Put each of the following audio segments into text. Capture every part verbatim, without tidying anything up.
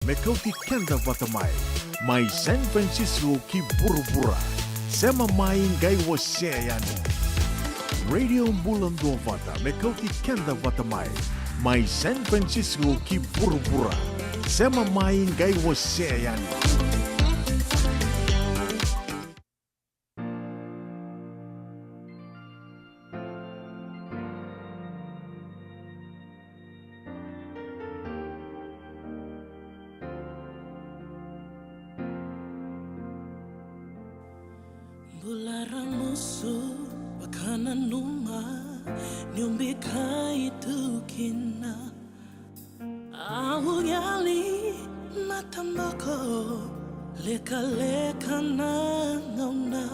me kauti keda vata mai. Mai San Francisco ki vuravura. Sema mai qai wasea yani. Radio Bula Duavata me kauti keda vata mai. Mai San Francisco ki vuravura. Sema mai qai wasea yani. Bula Ramusu, vakananuma niu bikai tu kina. Au yali mataboko, lekaleka na gauna.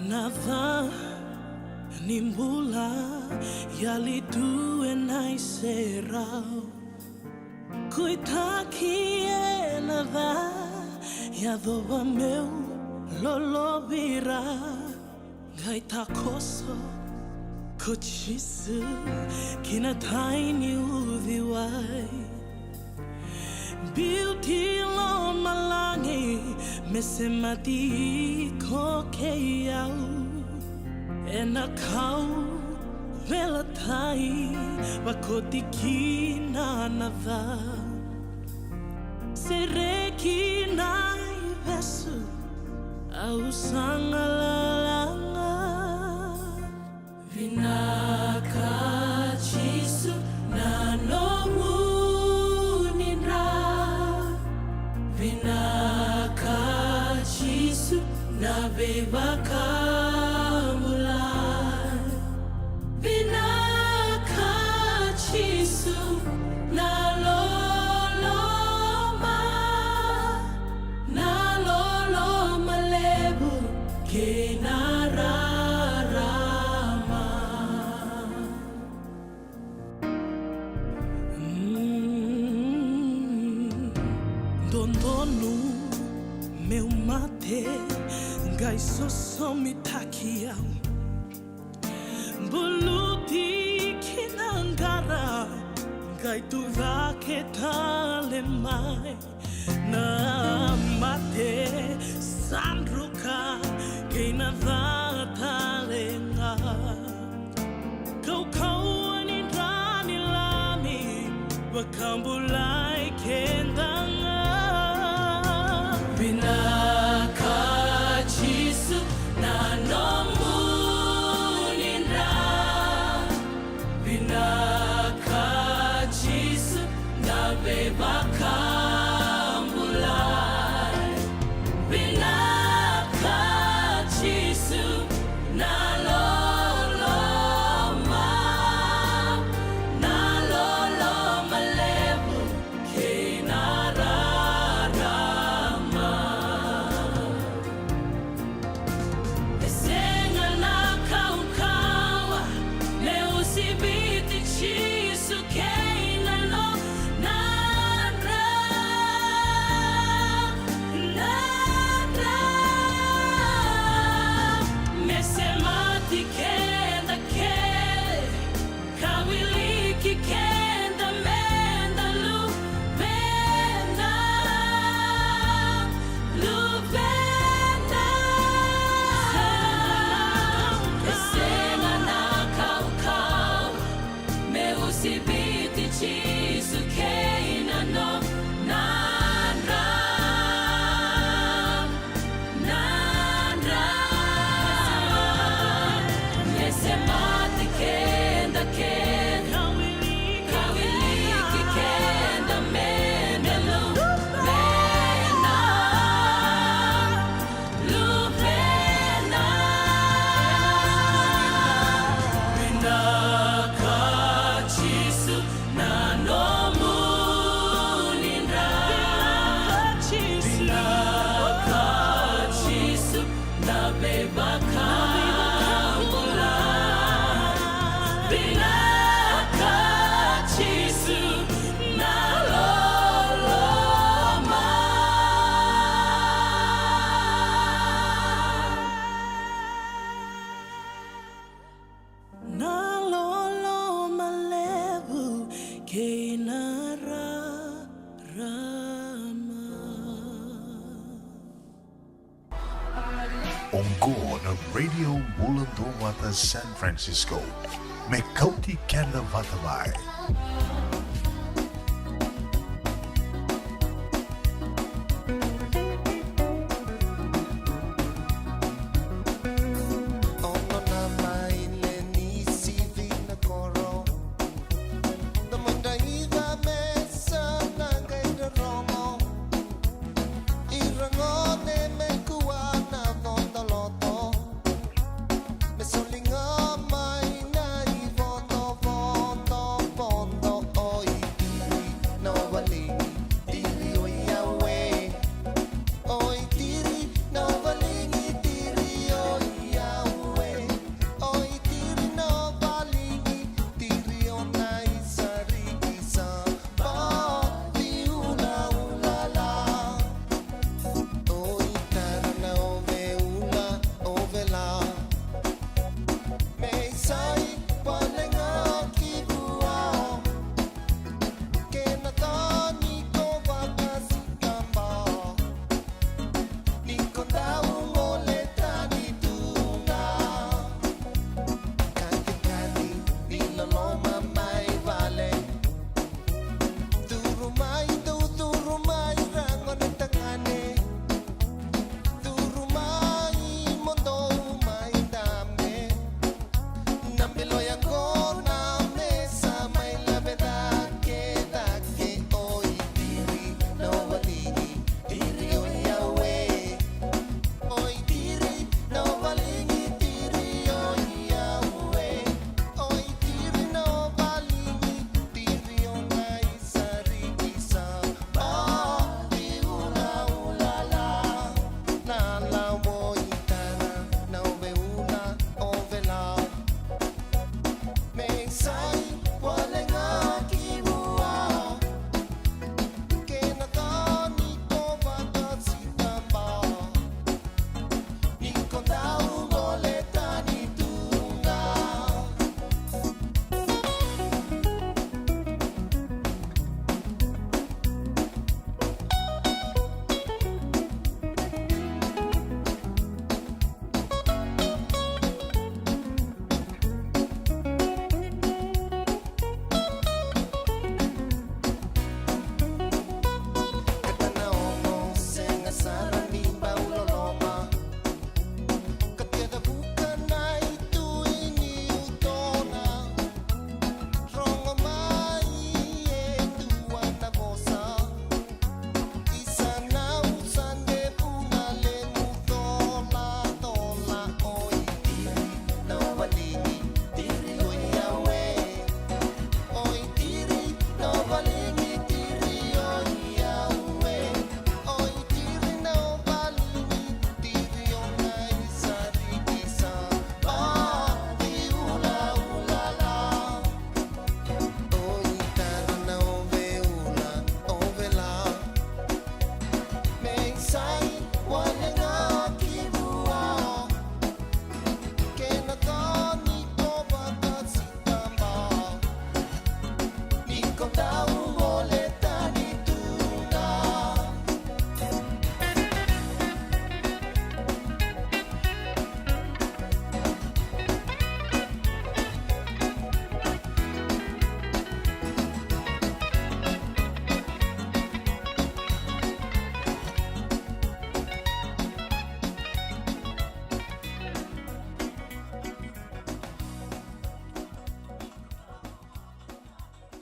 Na ca ni bula, yali tu ena iserau. Kuitaki ena ca, yacova meu lolovira. Qai takoso ko Jisu ki na tai ni uciwai. Biuti lomalagi me semati iko kei au. Ena kauveilatai vakoti kina na ca. Sereki na ivesu, au sa galala ga. Vinaka Jisu na nomuni dra. Vinaka Jisu na veivakabulai. Vinaka Jisu na loloma, na loloma levu kei na rarama. Mm, dodonu meu mate, qai sosomitaki au. Buluti ki na qara, qai tucake tale mai. Na mate sa druka kei na ca tale ga. Kaukauwa ni dra ni Lami vakabulai keda ga. Vinaka Jisu na nomuni dra. Vinaka Jisu na veivakabulai. Vinaka Jisu na loloma, na loloma levu Oqo na Radio Bula Duavata San Francisco. Me kauti keda vata mai.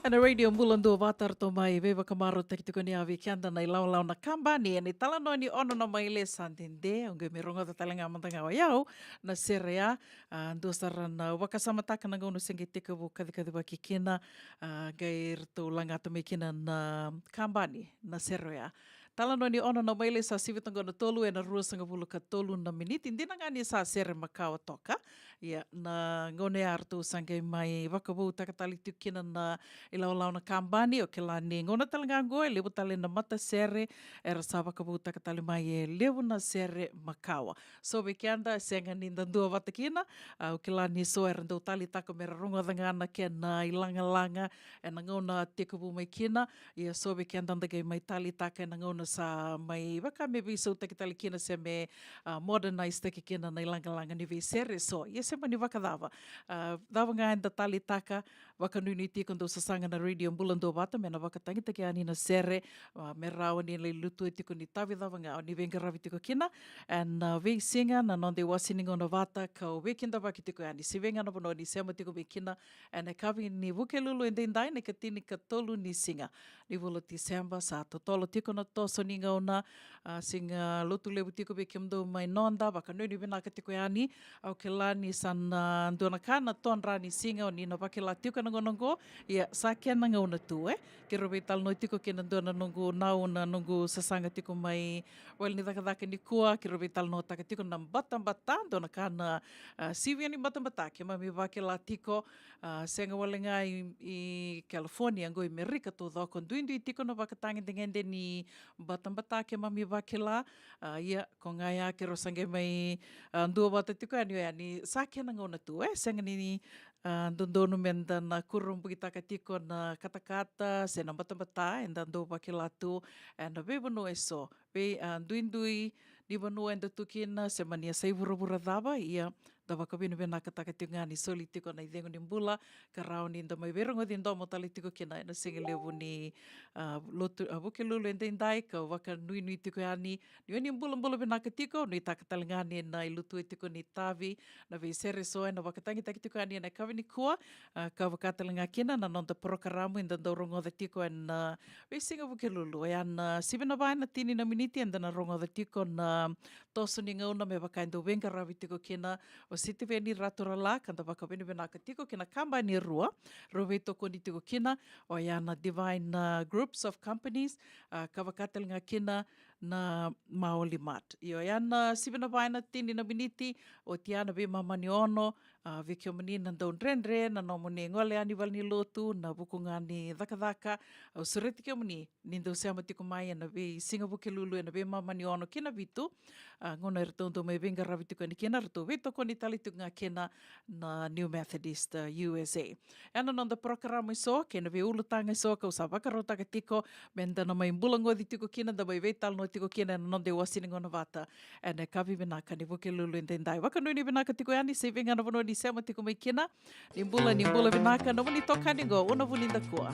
Ena Radio Bula Duavata, ratou mai veivakamarautaki tiko ni a vei keda na ilawalawa na kabani ena italanoa ni ono na maile sa dede. Au qai mai rogoca tale ga mada ga o yau na sere ya. A, dua sara na vakasamataka na gauna se qai tekivu kacikacivaki kina, a, qai ratou lagata mai kina na kabani na sere ya. Talanoa ni ono na maile sa sivi toka na tolu ena ruasagavulu ka tolu na miniti. Dina ga ni sa sere makawa toka, Ia, na gauna ya ratou sa qai mai vakavoutaka tale tiko kina na ilawalawa na kabani, o kila ni gauna tale ga oqo e levu tale na matasere era sa vakavoutaka tale mai e levu na sere makawa. So vei keda e sega ni da duavata kina, a, o kila ni so era dau talitaka me ra rogoca ga na kena ilagalaga ena gauna tekivu mai kina. Ia so vei keda da qai mai talitaka ena gauna sa mai vaka me veisautaki tale kina se me, a, modernize taki kina na ilagalaga ni veisere. So ia se mani vakacava, a, cava ga eda talitaka, vakanuinui tiko dou sasaga na Radio Bula Duavata me na vakatagitaki yani na sere, a, me rawa ni lai lutu tiko ni tavi cava ga o ni veiqaravi tiko kina. Ena, a, veisiga na noda iwasi ni gauna vata ka o veikidavaki tiko yani se vei ga na vanua ni sema tiko mai kina. Ena yakavi ni Vukelulu edaidai na ikatinikatolu ni siga ni vula Tiseba, sa totolo tiko na toso ni gauna, a, siga lotu levu tiko vei kemudou mai noda, vakanuinui vinaka tiko yani. Au kila ni sa na dua na ka na todra ni siga o ni na vakila tiko ena gauna oqo. Ia sa kena gauna tu, e. Keirau veitalanoa tiko kei na dua na noqu nau na noqu sasaga tiko mai vale ni cakacaka nikua, keirau veitalanoataka tiko na batabata, dua na ka na, a, sivia ni batabata keimami vakila tiko, a, sega wale ga i, i California, oqo i Merika taucoko, duidui tiko na vakatagedegede ni batabata keimami vakila. A, ia, ko ga ya keirau sa qai mai, a, duavata tiko yani, oya ni sa kena gauna tu, e, sega ni, a, dodonu meda na kurabukitaka tiko na katakata se na batabata eda dau vakila tu ena veivanua eso. Vei, a, duidui ni vanua eda tu kina, se mani a sa i vuravura cava, ia da vakavinavinakataka tiko ga ni soli tiko na icegu ni bula ka rawa ni da mai veirogoci domo tale tiko kina ena siga levu ni, a, lotu, a, Vukelulu edaidai. Ka vakanuinui tiko yani ni o ni bulabula vinaka tiko, nuitaka tale ga ni na ilutu tiko ni tavi na veisere eso ena vakatagitaki tiko yani ena yakavi nikua, a, ka vaka tale ga kina na noda porokaramu eda dau rogoca tiko ena, a, veisiga Vukelulu. Oya na sivi na va ena tini na miniti eda na rogoca tiko na toso ni gauna me vaka e dau veiqaravi tiko kina o Sitiveni Raturala, ka da vakavinavinaka tiko kina kabani e rua rau veitokoni tiko kina, oya na Divine, a, Groups of Companies, a, ka vaka tale ga kina na Maoli Mart. Io, oya na sivi na va ena tini na miniti, oti ya na veimama-ni-ono, a, vei kemuni na dau dredre na nomuni gole yani valenilotu, na vuku ga ni cakacaka, au sureti kemuni ni dau sema tiko mai ena veisiga Vukelulu ena veimama-ni-ono ki na vitu, a, gauna eratou dau mai veiqaravi tiko yani kina, ratou veitokoni tale tiko ga kina na New Methodist, a, U S A. Ena noda porokaramu eso kei na veiulutaga eso kau sa vakarautaka tiko meda na mai bulagoci tiko kina, da mai veitalanoa tiko kina ena noda iwasi ni gauna vata ena yakavi vinaka ni Vukelulu edaidai. Vakanuinui vinaka tiko yani se vei ga na vanua ni sema tiko mai kina. Ni bula, ni bula vinaka, nomuni itokani oqo, Una Vunidakua.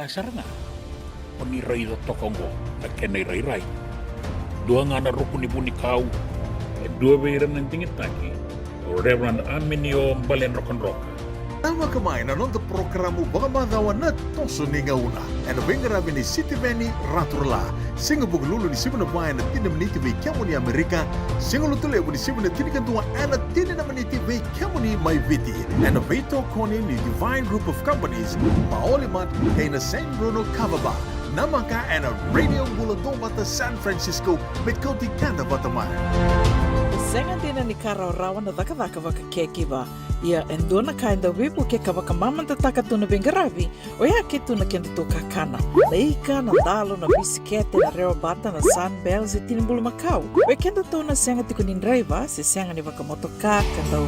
Sara ga, o ni raica toka oqo na kena irairai. Dua ga na ruku ni vunikau, e dua vei ira na digitaki, o Reverend Aminio Baledrokadroka. Namaka mai na noda porokaramu vakamacawa na Toso ni Gauna, ena veiqaravi ni Sitiveni Raturala. Siga Vukelulu ni sivi na va ena tini na miniti vei kemuni Amerika. Siga Lotulevu ni sivi na tinikadua ena tini na miniti vei kemuni mai Viti, ena veitokoni ni Divine Group of Companies, ma Olimart, kei na San Bruno Kava Bar. Namaka ena Radio Bula Duavata San Francisco, me kauti keda vata mai. E sega dina ni ka rawarawa na cakacaka vaka caregiver. Ia e dua na ka e dau veivuke ka vakamamadataka tu na veiqaravi, oya ke tu na kedatou kakana. Na ika, na dalo, na bisikete, na rewa bata, na Sunbell, se tini bulumakau. Vei kedatou na sega tiko ni draiva, se sega ni vakamotoka, ka dau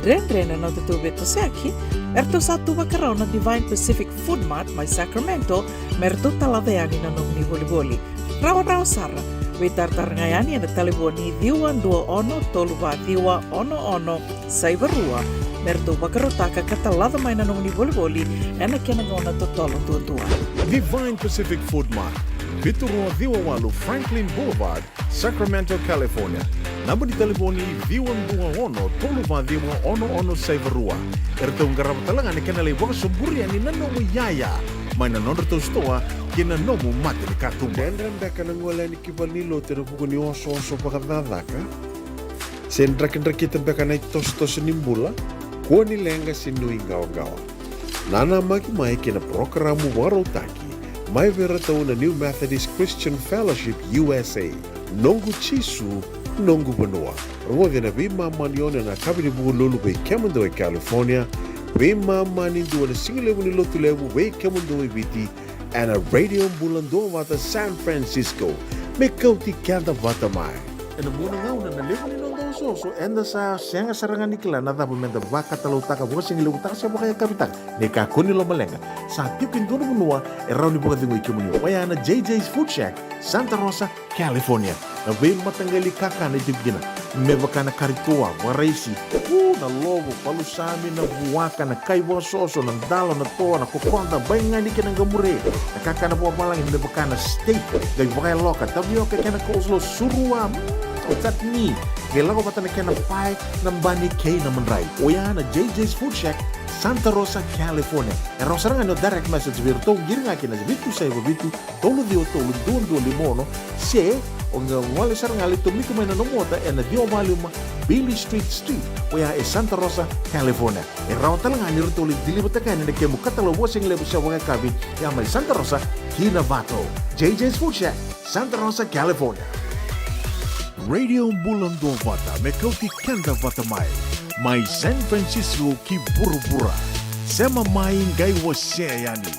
dredre na nodatou veitosoyaki, eratou sa tu vakarau na Divine Pacific Food Mart mai Sacramento, me ratou talaca yani na nomuni volivoli. Rawarawa sara, veitaratara ga yani ena talevoni ciwa dua ono tolu va ciwa ono ono saiva rua, me ratou vakarautaka ka talaca mai na nomuni volivoli ena kena gauna totolo duadua. Divine Pacific Food Mart, vitu rua ciwa walu Franklin Boulevard, Sacramento, California. Naba ni talevoni ciwa dua ono tolu va ciwa ono ono saiva rua. Eratou qarava tale ga na kena lai vakasoburi yani na nomu iyaya mai na nodratou sitoa kei na nomu mata ni katuba. Dredre beka na gole yani ki valenilotu ena vuku ni osooso vakacakacaka? Se drakidrakita beka na itosotoso ni bula? Kua ni leqa se nuiqawaqawa. Nanamaki mai kei na parokaramu vakarautaki mai vei iratou na New Methodist Christian Fellowship U S A, Noqu Jisu, Noqu Vanua. Rogoci ena veimama ni ono ena yakavi ni Vukelulu vei kemudou e California, veimama ni dua ena sigalevu ni Lotulevu vei kemudou e Viti, ena Radio Bula Duavata San Francisco, me kauti keda vata mai. Ena vuqa na gauna na levu ni noda osooso, eda sa sega sara ga ni kila na cava meda vakatalautaka, vakasigalevutaka se vakayakavitaka. Ni kakua ni lomaleqa, sa tiko e dua na vanua e rawa ni vakacegui kemuni, oya na J J's Food Shack, Santa Rosa, California. Na veimataqali kakana e tiko kina, me vaka na kari toa, vakaraisi, u, na lovo, palusami, na vuaka, na kai vakasoso, na dalo, na toa, na kokoda, baigani kei na qamure, na kakana vakavalagi me vaka na steak, qai vakayaloka, tavioka kei na coleslaw, surua, mm, o chutney, qai lako vata na kena pae, na bani kei na madrai. Oya na J J's Food Shack, Santa Rosa, California. E rawa sara ga ni o direct message vei iratou, qiri ga kina vitu saiva vitu, tolu ciwa tolu dua dua lima ono, se o qai gole sara ga, lai tomika mai na nomu ota ena ciwa va lima Beale Street Suite, oya e Santa Rosa, California. E rawa tale ga ni ratou lai deliver-taka yani na kemu katalau vakasigalevu se vakayakavi, ya mai Santa Rosa ki Novato. J J's Food Shack, Santa Rosa, California. Radio Bula Duavata, me kauti keda vata mai. Mai San Francisco ki vuravura. Sema mai qai wasea yani.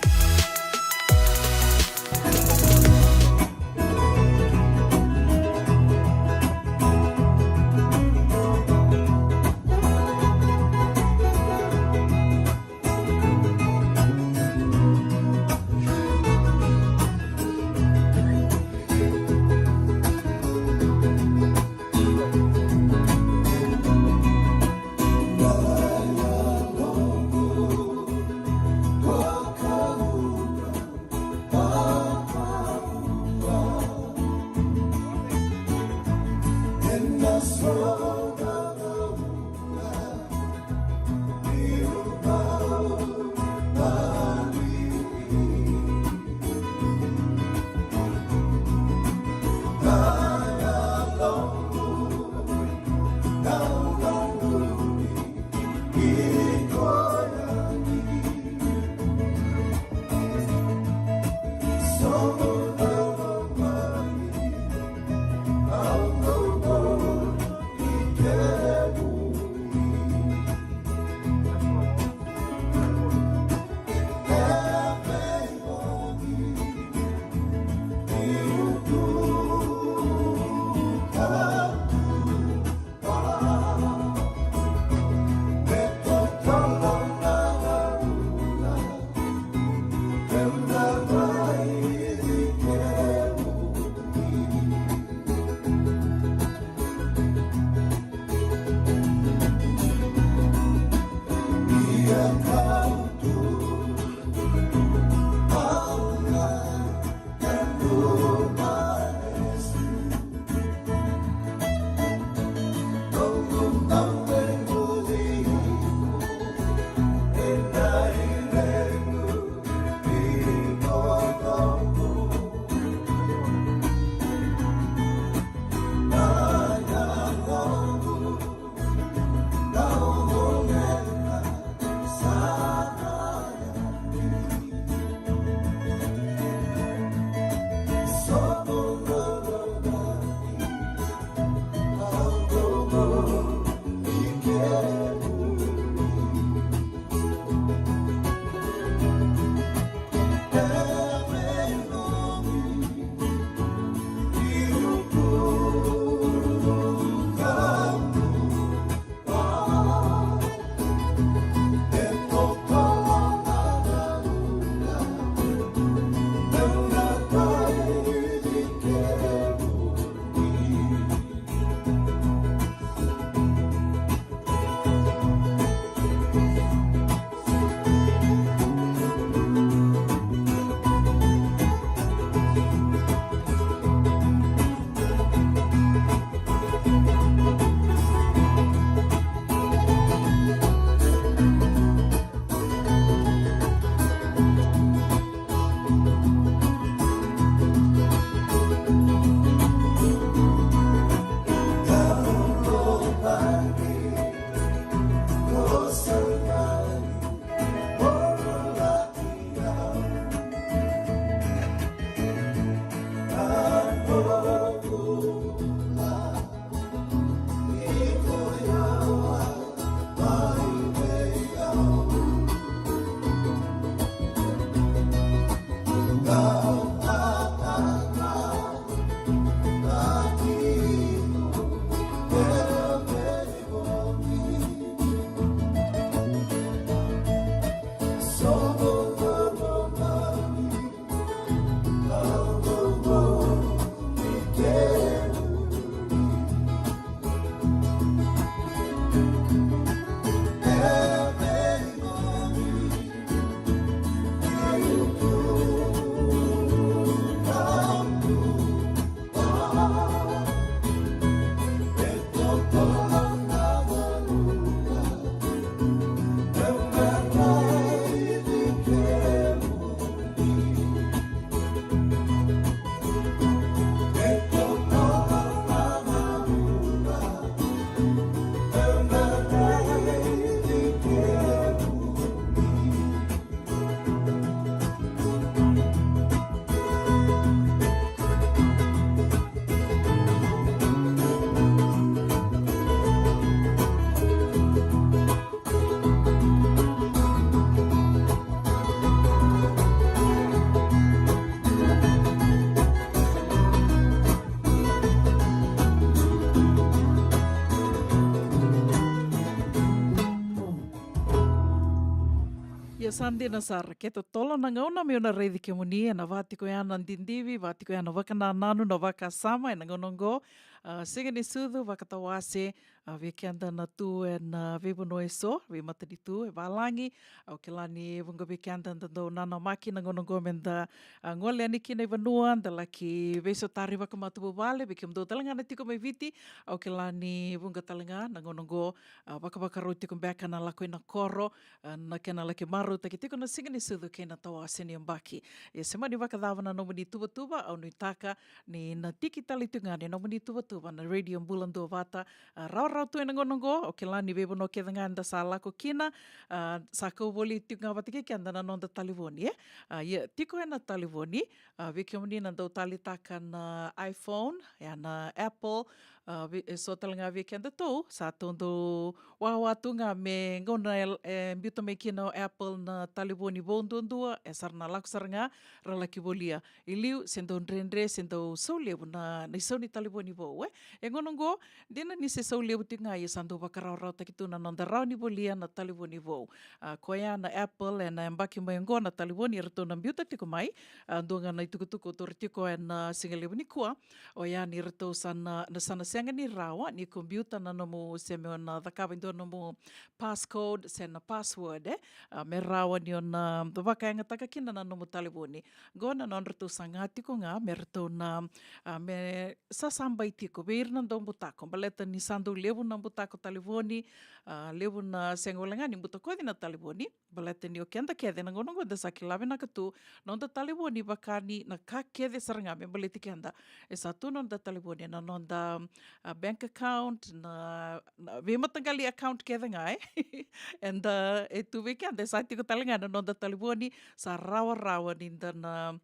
Sa dina sara, ke totolo na gauna meu na raici kemuni ena va tiko ya na didivi, va tiko ya na vakanananu, na vakasama ena gauna oqo. A, siga ni sucu vakatawase, a, vei keda na tu ena veivanua eso, veimatanitu e valagi. Au kila ni vuqa vei keda da dau nanamaki na gauna oqo meda, a, gole yani kina i vanua, da laki veisotari vakamatavuvale. Vei kemudou tale ga na tiko mai Viti, au kila ni vuqa tale ga na gauna oqo, a, vakavakarau tiko beka na lako i na koro, a, na kena laki marautaki tiko na siga ni sucu kei na tawase ni yabaki. Ia se mani vakacava na nomuni tuvatuva, au nuitaka ni na tiki tale tiko ga ni nomuni tuvatuva na Radio Bula Duavata, a, rawarawa tu ena gauna oqo. Au kila ni veivanua kece ga eda sa lako kina, a, sa kau voli tiko ga vata kei keda na noda talevoni, e? A, ia, tiko ena talevoni, a, vei kemuni na dau talitaka na iPhone, ya na Apple, a, vei, e so tale ga vei kedatou, sa tou dau wawa tu ga me gauna e, e biuta mai kina o Apple na talevoni vou duadua, e sa ra na lako sara ga ra laki volia. I liu, se dau dredre, se dau sau levu na, na isau ni talevoni vou, e. E gauna oqo, dina ni se sau levu tiko ga, ia sa dau vakarawarawataki tu na noda rawa ni volia na talevoni vou. A, koya na Apple, ena yabaki mai oqo na talevoni eratou na biuta tiko mai, a, dua ga na itukutuku au taura tiko ena, a, siga levu nikua, oya ni ratou sa na, na sa na sega ni rawa ni ko biuta na nomu, se me o na cakava e dua na nomu passcode se na password, e, a, me rawa ni o na vakayagataka kina na nomu talevoni. Qo na nodratou saga tiko ga me ratou na, a, me sasabai tiko vei ira na dau butako, baleta ni sa dau levu na butako talevoni, a, levu na sega wale ga ni butakoci na talevoni, baleta ni o keda kece na gauna oqo da sa kila vinaka tu, noda talevoni vaka ni na ka kece sara ga me baleti keda. E sa tu noda talevoni na noda, a, bank account, na, na veimataqali account kece ga, e. Eda, e tu vei keda e sa tiko tale ga na noda talevoni, sa rawarawa ni da na,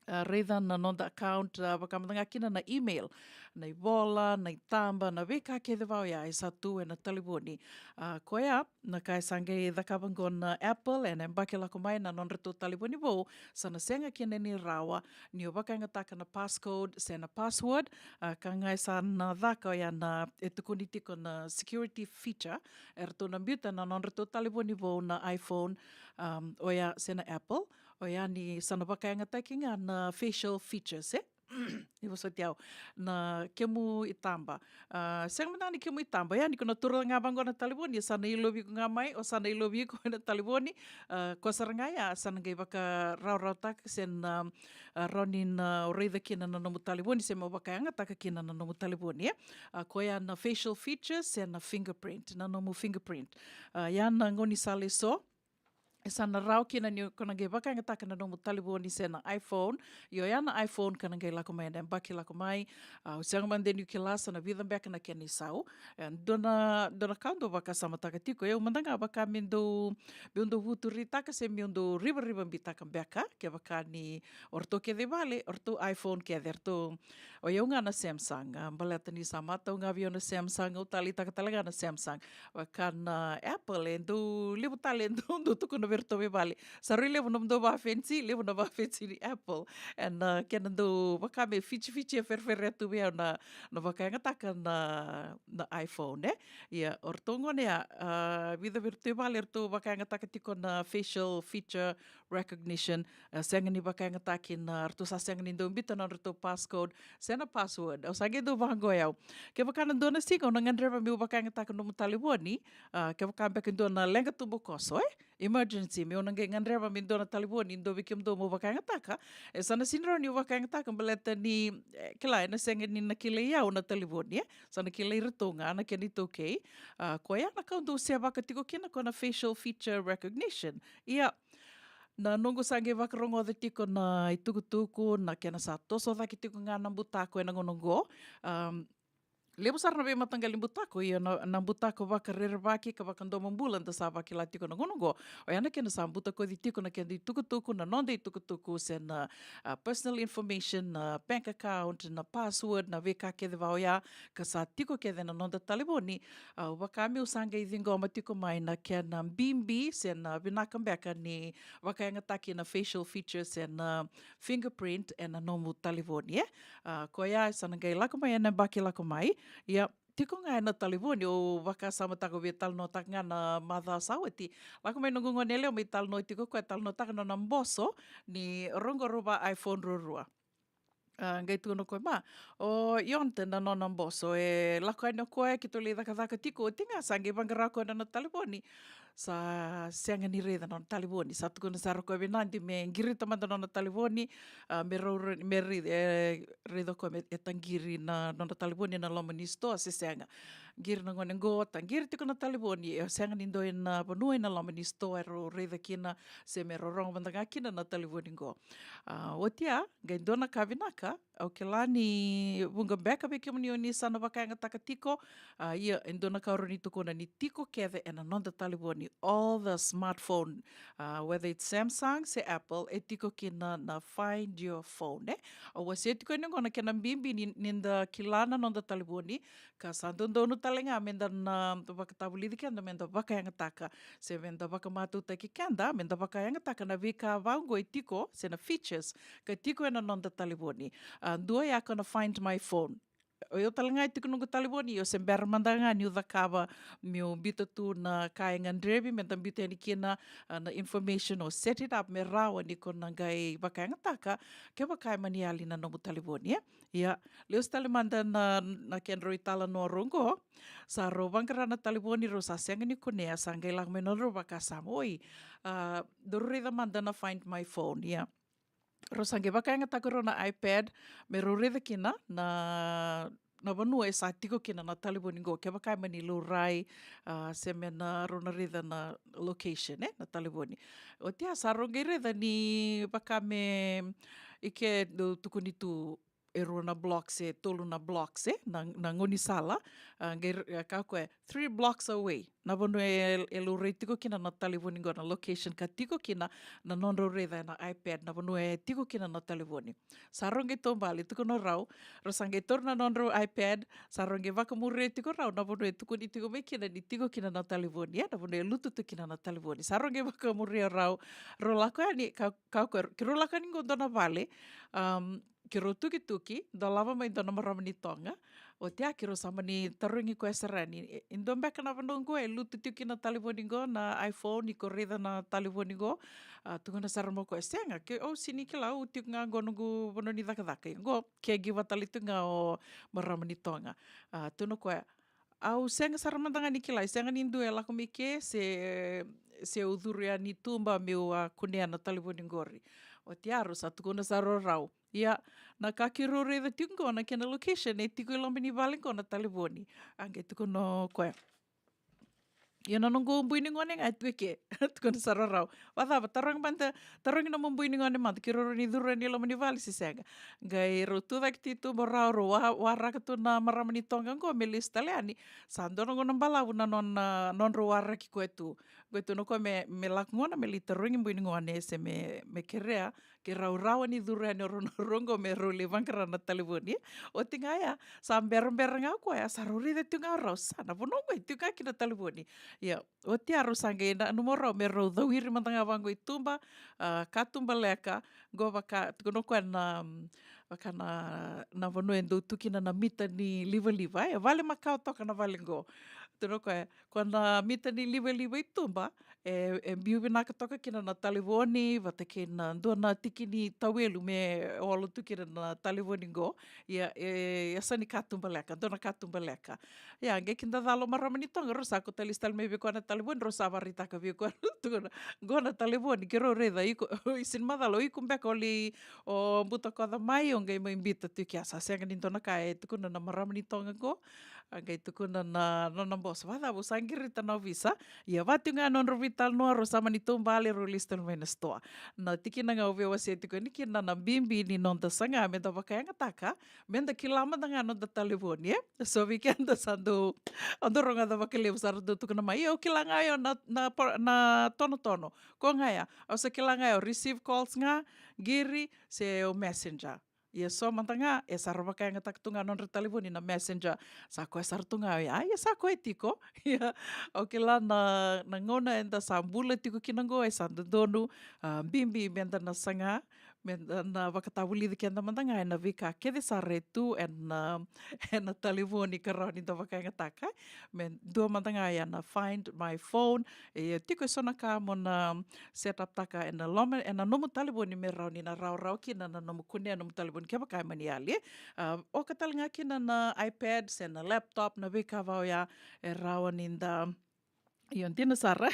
a, raica na noda account, a, vaka mada ga kina na email, na ivola, na itaba, na veika kece va oya e sa tu ena talevoni. A, koya na ka e sa qai cakava qo na Apple ena yabaki lako mai, na nodratou talevoni vou sa na sega kina ni rawa ni o vakayagataka na passcode se na password. A, ka ga e sa na caka oya na, e tukuni tiko na security feature, eratou na biuta na nodratou talevoni vou na iPhone, um, oya se na Apple, oya ni sa na vakayagataki ga na facial features, e? Ni vosoti au, na kemu itaba. A, sega mada ni kemu itaba, ya ni ko na tura ga vaqo na talevoni, sa na ilovi iko ga mai, o sa na ilovi iko na talevoni. A, ko sara ga ya sa na qai vakarawarawataka se na, a, rawa ni na o raica kina na nomu talevoni se mo vakayagataka kina na nomu talevoni, e. A, koya na facial features se na fingerprint, na nomu fingerprint. A, ya na gaunisala eso e sa na rawa kina ni ko na qai vakayagataka na nomu talevoni se na iPhone. Io, ya na iPhone ka na qai lako mai ena yabaki lako mai. A, au sega mada ni kila sa na vica beka na kena isau. E, dua na, dua na ka au dau vakasamataka tiko, e, au mada ga vaka meu dau, meu dau vuturitaka se meu dau rivarivabitaka beka, kevaka ni o ratou kece i vale o ratou iPhone kece, o ratou, o yau ga na Samsung, a, baleta ni sa matau ga vei au na Samsung, au taleitaka tale ga na Samsung. Vaka na Apple, e dau levu tale e dau, dau tukuna vei ratou mai vale. Sa rui levu nomudou vafenisi, levu na vafenisi ni Apple. Ena, a, kena dau vaka me fitifiti e ferefere tu vei au na, na vakayagataka na, na iPhone, e. Ia, o ratou gone ya, a, vica vei ratou i vale ratou vakayagataka tiko na facial feature recognition, a, sega ni vakayagataki na, ratou sa sega ni dau biuta na nodratou passcode se na password. Au sa qai dau vaqo yau. Kevaka na dua na siga o na gadreva meu vakayagataka nomu talevoni, a, kevaka beka dua na leqa tubukoso, e? Emergency, meu na qai gadreva me dua na talevoni dua vei kemudou mo vakayagataka. E sa na sega ni rawa niu vakayagataka baleta ni, e, kila, ena sega ni na kilai au na talevoni, e? Sa na kilai iratou ga na kena iTaukei. A, koya na ka au dau sevaka tiko kina ko na facial feature recognition. Ia, na noqu sa qai vakarogoca tiko na itukutuku, na kena sa toso cake tiko ga na butako ena gauna oqo. Am, levu sara na veimataqali butako, ia na, na butako vakarerevaki ka vakadomobula da sa vakila tiko na gauna oqo, oya na kena sa butakoci tiko na keda itukutuku, na noda itukutuku se na, a, personal information, na bank account, na password, na veika kece va oya, ka sa tiko kece na noda talevoni. Au vaka meu sa qai ciqoma tiko mai na kena bibi se na vinaka beka ni vakayagataki na facial features se na fingerprint ena nomu talevoni, e. A, koya sa na qai lako mai ena yabaki lako mai. Ia, tiko ga ena talevoni. Au vakasamataka, au via talanoataka ga na macawa sa oti. Lako mai noqu gone yalewa mai talanoa tiko o koya, talanoataka na nona boso ni roqo rau va iPhone ruarua. A, qai tukuna o koya, ma, o Jonathan na nona boso, e lako yani o koya, keitou lai cakacaka tiko, oti ga sa qai vaqara o koya na nona talevoni, sa sega ni raica na nona talevoni. Sa tukuna sara o koya vei Nadi me qirita mada na nona talevoni, a, me rau ra-, me rai-, e, raica o koya me, e taqiri na nona talevoni ena loma ni sitoa se sega. Qiri na gone qo, taqiri tiko na talevoni, e sega ni dua na vanua ena loma ni sitoa e rau raica kina, se me rau rogo mada ga kina na talevoni qo. A, oti ya, qai dua na ka vinaka, au kila ni vuqa beka vei kemuni o ni sa na vakayagataka tiko, a, ia, e dua na ka au rawa ni tukuna ni tiko kece ena noda talevoni, all the smartphone, a, whether it's Samsung se Apple, e tiko kina na Find Your Phone, e? Au wasea tiko yani qo na kena bibi ni, ni da kila na noda talevoni, ka sa dodonu tale ga me da na vakatavulici keda, me da vakayagataka, se me da vakamatautaki keda, me da vakayagataka na veika vaqo e tiko, se na features, ka tiko ena noda talevoni. A, dua ya ko na Find My Phone. O yau tale ga e tiko noqu talevoni, io se bera mada ga niu cakava, meu biuta tu na ka e gadrevi me da biuta yani kina, a, na information, o set it up me rawa ni ko na qai vakayagataka, kevaka e mani yali na nomu talevoni, e? Ia, lesu tale mada na, na kedrau italanoa rau qo, sa rau vaqara na talevoni, rau sa sega ni kunea, sa qai lako mai nodrau vakasama, oi, a, daru raica mada na Find My Phone, ia. Rau sa qai vakayagataka rau na iPad, me rau raica kina na, na vanua e sa tiko kina na talevoni qo, kevaka e mani laurai, a, se me na rau na raica na location, e, na talevoni. Oti ya sa rau qai raica ni vaka me i ke dau tukuni tu e rua na blocks, e tolu na blocks, e, na, na gaunisala, a, qai r-, a, kaya o koya, three blocks away. Na vanua e, e laurai tiko kina na talevoni qo, na location ka tiko kina na nodrau raica ena iPad, na vanua e tiko kina na talevoni. Sa rau qai taubale, tukuna o rau, rau sa qai taura na nodrau iPad, sa rau qai vakamuria tiko o rau na vanua e tukuni tiko mai kina ni tiko kina na talevoni, e, na vanua e lutu tu kina na talevoni. Sa rau qai vakamuria o rau, rau lako yani, ka, kaya o koya, keirau lako yani qo dua na vale, am, keirau tukituki, dolava mai dua na marama ni Toga. Oti ya keirau sa mani tarogi koya sara yani, e, e dua beka na vanua qo e lutu tiko kina na talevoni qo, na iPhone, iko raica na talevoni qo? A, tukuna sara mai o koya, sega, keitou sega ni kila, au tiko ga qo noqu vanua ni cakacaka, qo caregiver tale tu ga o marama ni Toga. A, tukuna o koya, au sega sara mada ga ni kila, e sega ni dua e lako mai ke, se, se au curu yani i tuba meu a kunea na talevoni qori. Oti ya rau sa tukuna sara o rau, ia, na ka keirau raica tiko qo, na kena location, e tiko i loma ni vale qo na talevoni. A qai tukuna o koya, ia na noqu bui ni gone ga e tu e ke. Tukuna sara o rau, vacava, tarogi mada, tarogi nomu bui ni gone mada, keirau rawa ni curu yani i loma ni vale se sega? Qai rau tu cake tu i tuba o rau, rau wa-, waraka tu na marama ni Toga qo me lesu tale yani. Sa dua na gauna balavu na nona, nodrau waraki koya tu. Qai tukuna o koya me, me lako gona me lai tarogi bui ni gone se me, me kerea, keirau rawa ni curu yani o rau na rua qo me rau lai vaqara na talevoni. Oti ga ya, sa berabera ga o koya, sa rau raica tiko ga o rau, sa na vanua qo e tiko ga kina na talevoni. Ia, oti ya rau sa qai nanuma o rau me rau cawiri mada ga vaqo i tuba, a, katubaleka, qo vaka, tukuna o koya na, vaka na, na vanua e dau tu kina na mita ni livaliva, e vale makawa toka na vale qo. Tukuna o koya, ko na mita ni livaliva i tuba, e, e biu vinaka toka kina na talevoni, vata kei na dua na tiki ni tauelu me olo tu kina na talevoni qo. Ia, e, e yasa ni katubaleka, dua na katubaleka. Ia, qai kidacala o marama ni Toga, rau sa kua tale, lesu tale mai vei koya na talevoni, rau sa vakaraitaka vei koya, tukuna, qo na talevoni, keirau raica, iko, o isi ni macala, o iko beka o lai, o butakoca mai, o qai mai biuta tu kea, sa sega ni dua na ka e tukuna na marama ni Toga qo. A qai tukuna na, na nona boso, vacava, au sa qirita na ovisa. Ia, vaka tiko ga na nodrau veitalanoa, rau sa mani taubale, rau lesu tale mai na sitoa. Na tikina ga au via wasea tiko yani kina na, na bibi ni noda saga me da vakayagataka, me da kila mada ga na noda talevoni, e? So vei keda sa dau, au dau rogoca vakalevu sa ra dau tukuna mai, ia, au kila ga o yau na, na po-, na tonotono. Ko ga ya, au sa kila ga o yau receive calls ga, qiri, se o Messenger. Ia, so mada ga e sa ra vakayagataka tu ga na nodra talevoni na Messenger. Sa koya sara tu ga o yau, ia, sa koya tiko. Ia, au kila na, na gauna eda sa bula tiko kina qo e sa dodonu, a, bibi me da na saga Me da na vakatavulici keda mada ga ena veika kece sara e tu ena, ena talevoni ka rawa ni da vakayagataka. Me dua mada ga ya na Find My Phone. E tiko e so na ka mo na set up taka ena loma, ena nomu talevoni me rawa ni na rawarawa kina na nomu kunea nomu talevoni kevaka e mani yali. A, oka tale ga kina na iPad se na laptop, na veika va oya e rawa ni da, io, dina sara.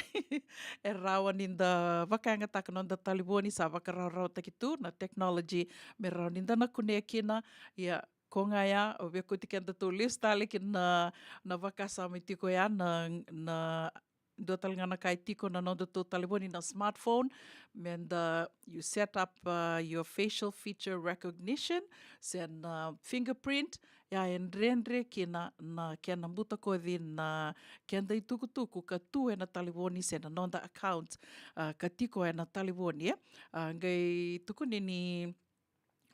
E rawa ni da vakayagataka noda talevoni, sa vakarawarawataki tu na technology me rawa ni da na kunea kina. Ia, ko ga ya, au via kauti kedatou lesu tale ki na, na vakasama e tiko ya na, na dua tale ga na ka e tiko na nodatou talevoni na smartphone, me da, you set up, uh, your facial feature recognition se na fingerprint. Ya e dredre kina na kena butakoci na keda itukutuku ka tu ena talevoni se na noda account, a, ka tiko ena talevoni, e. A, qai tukuni ni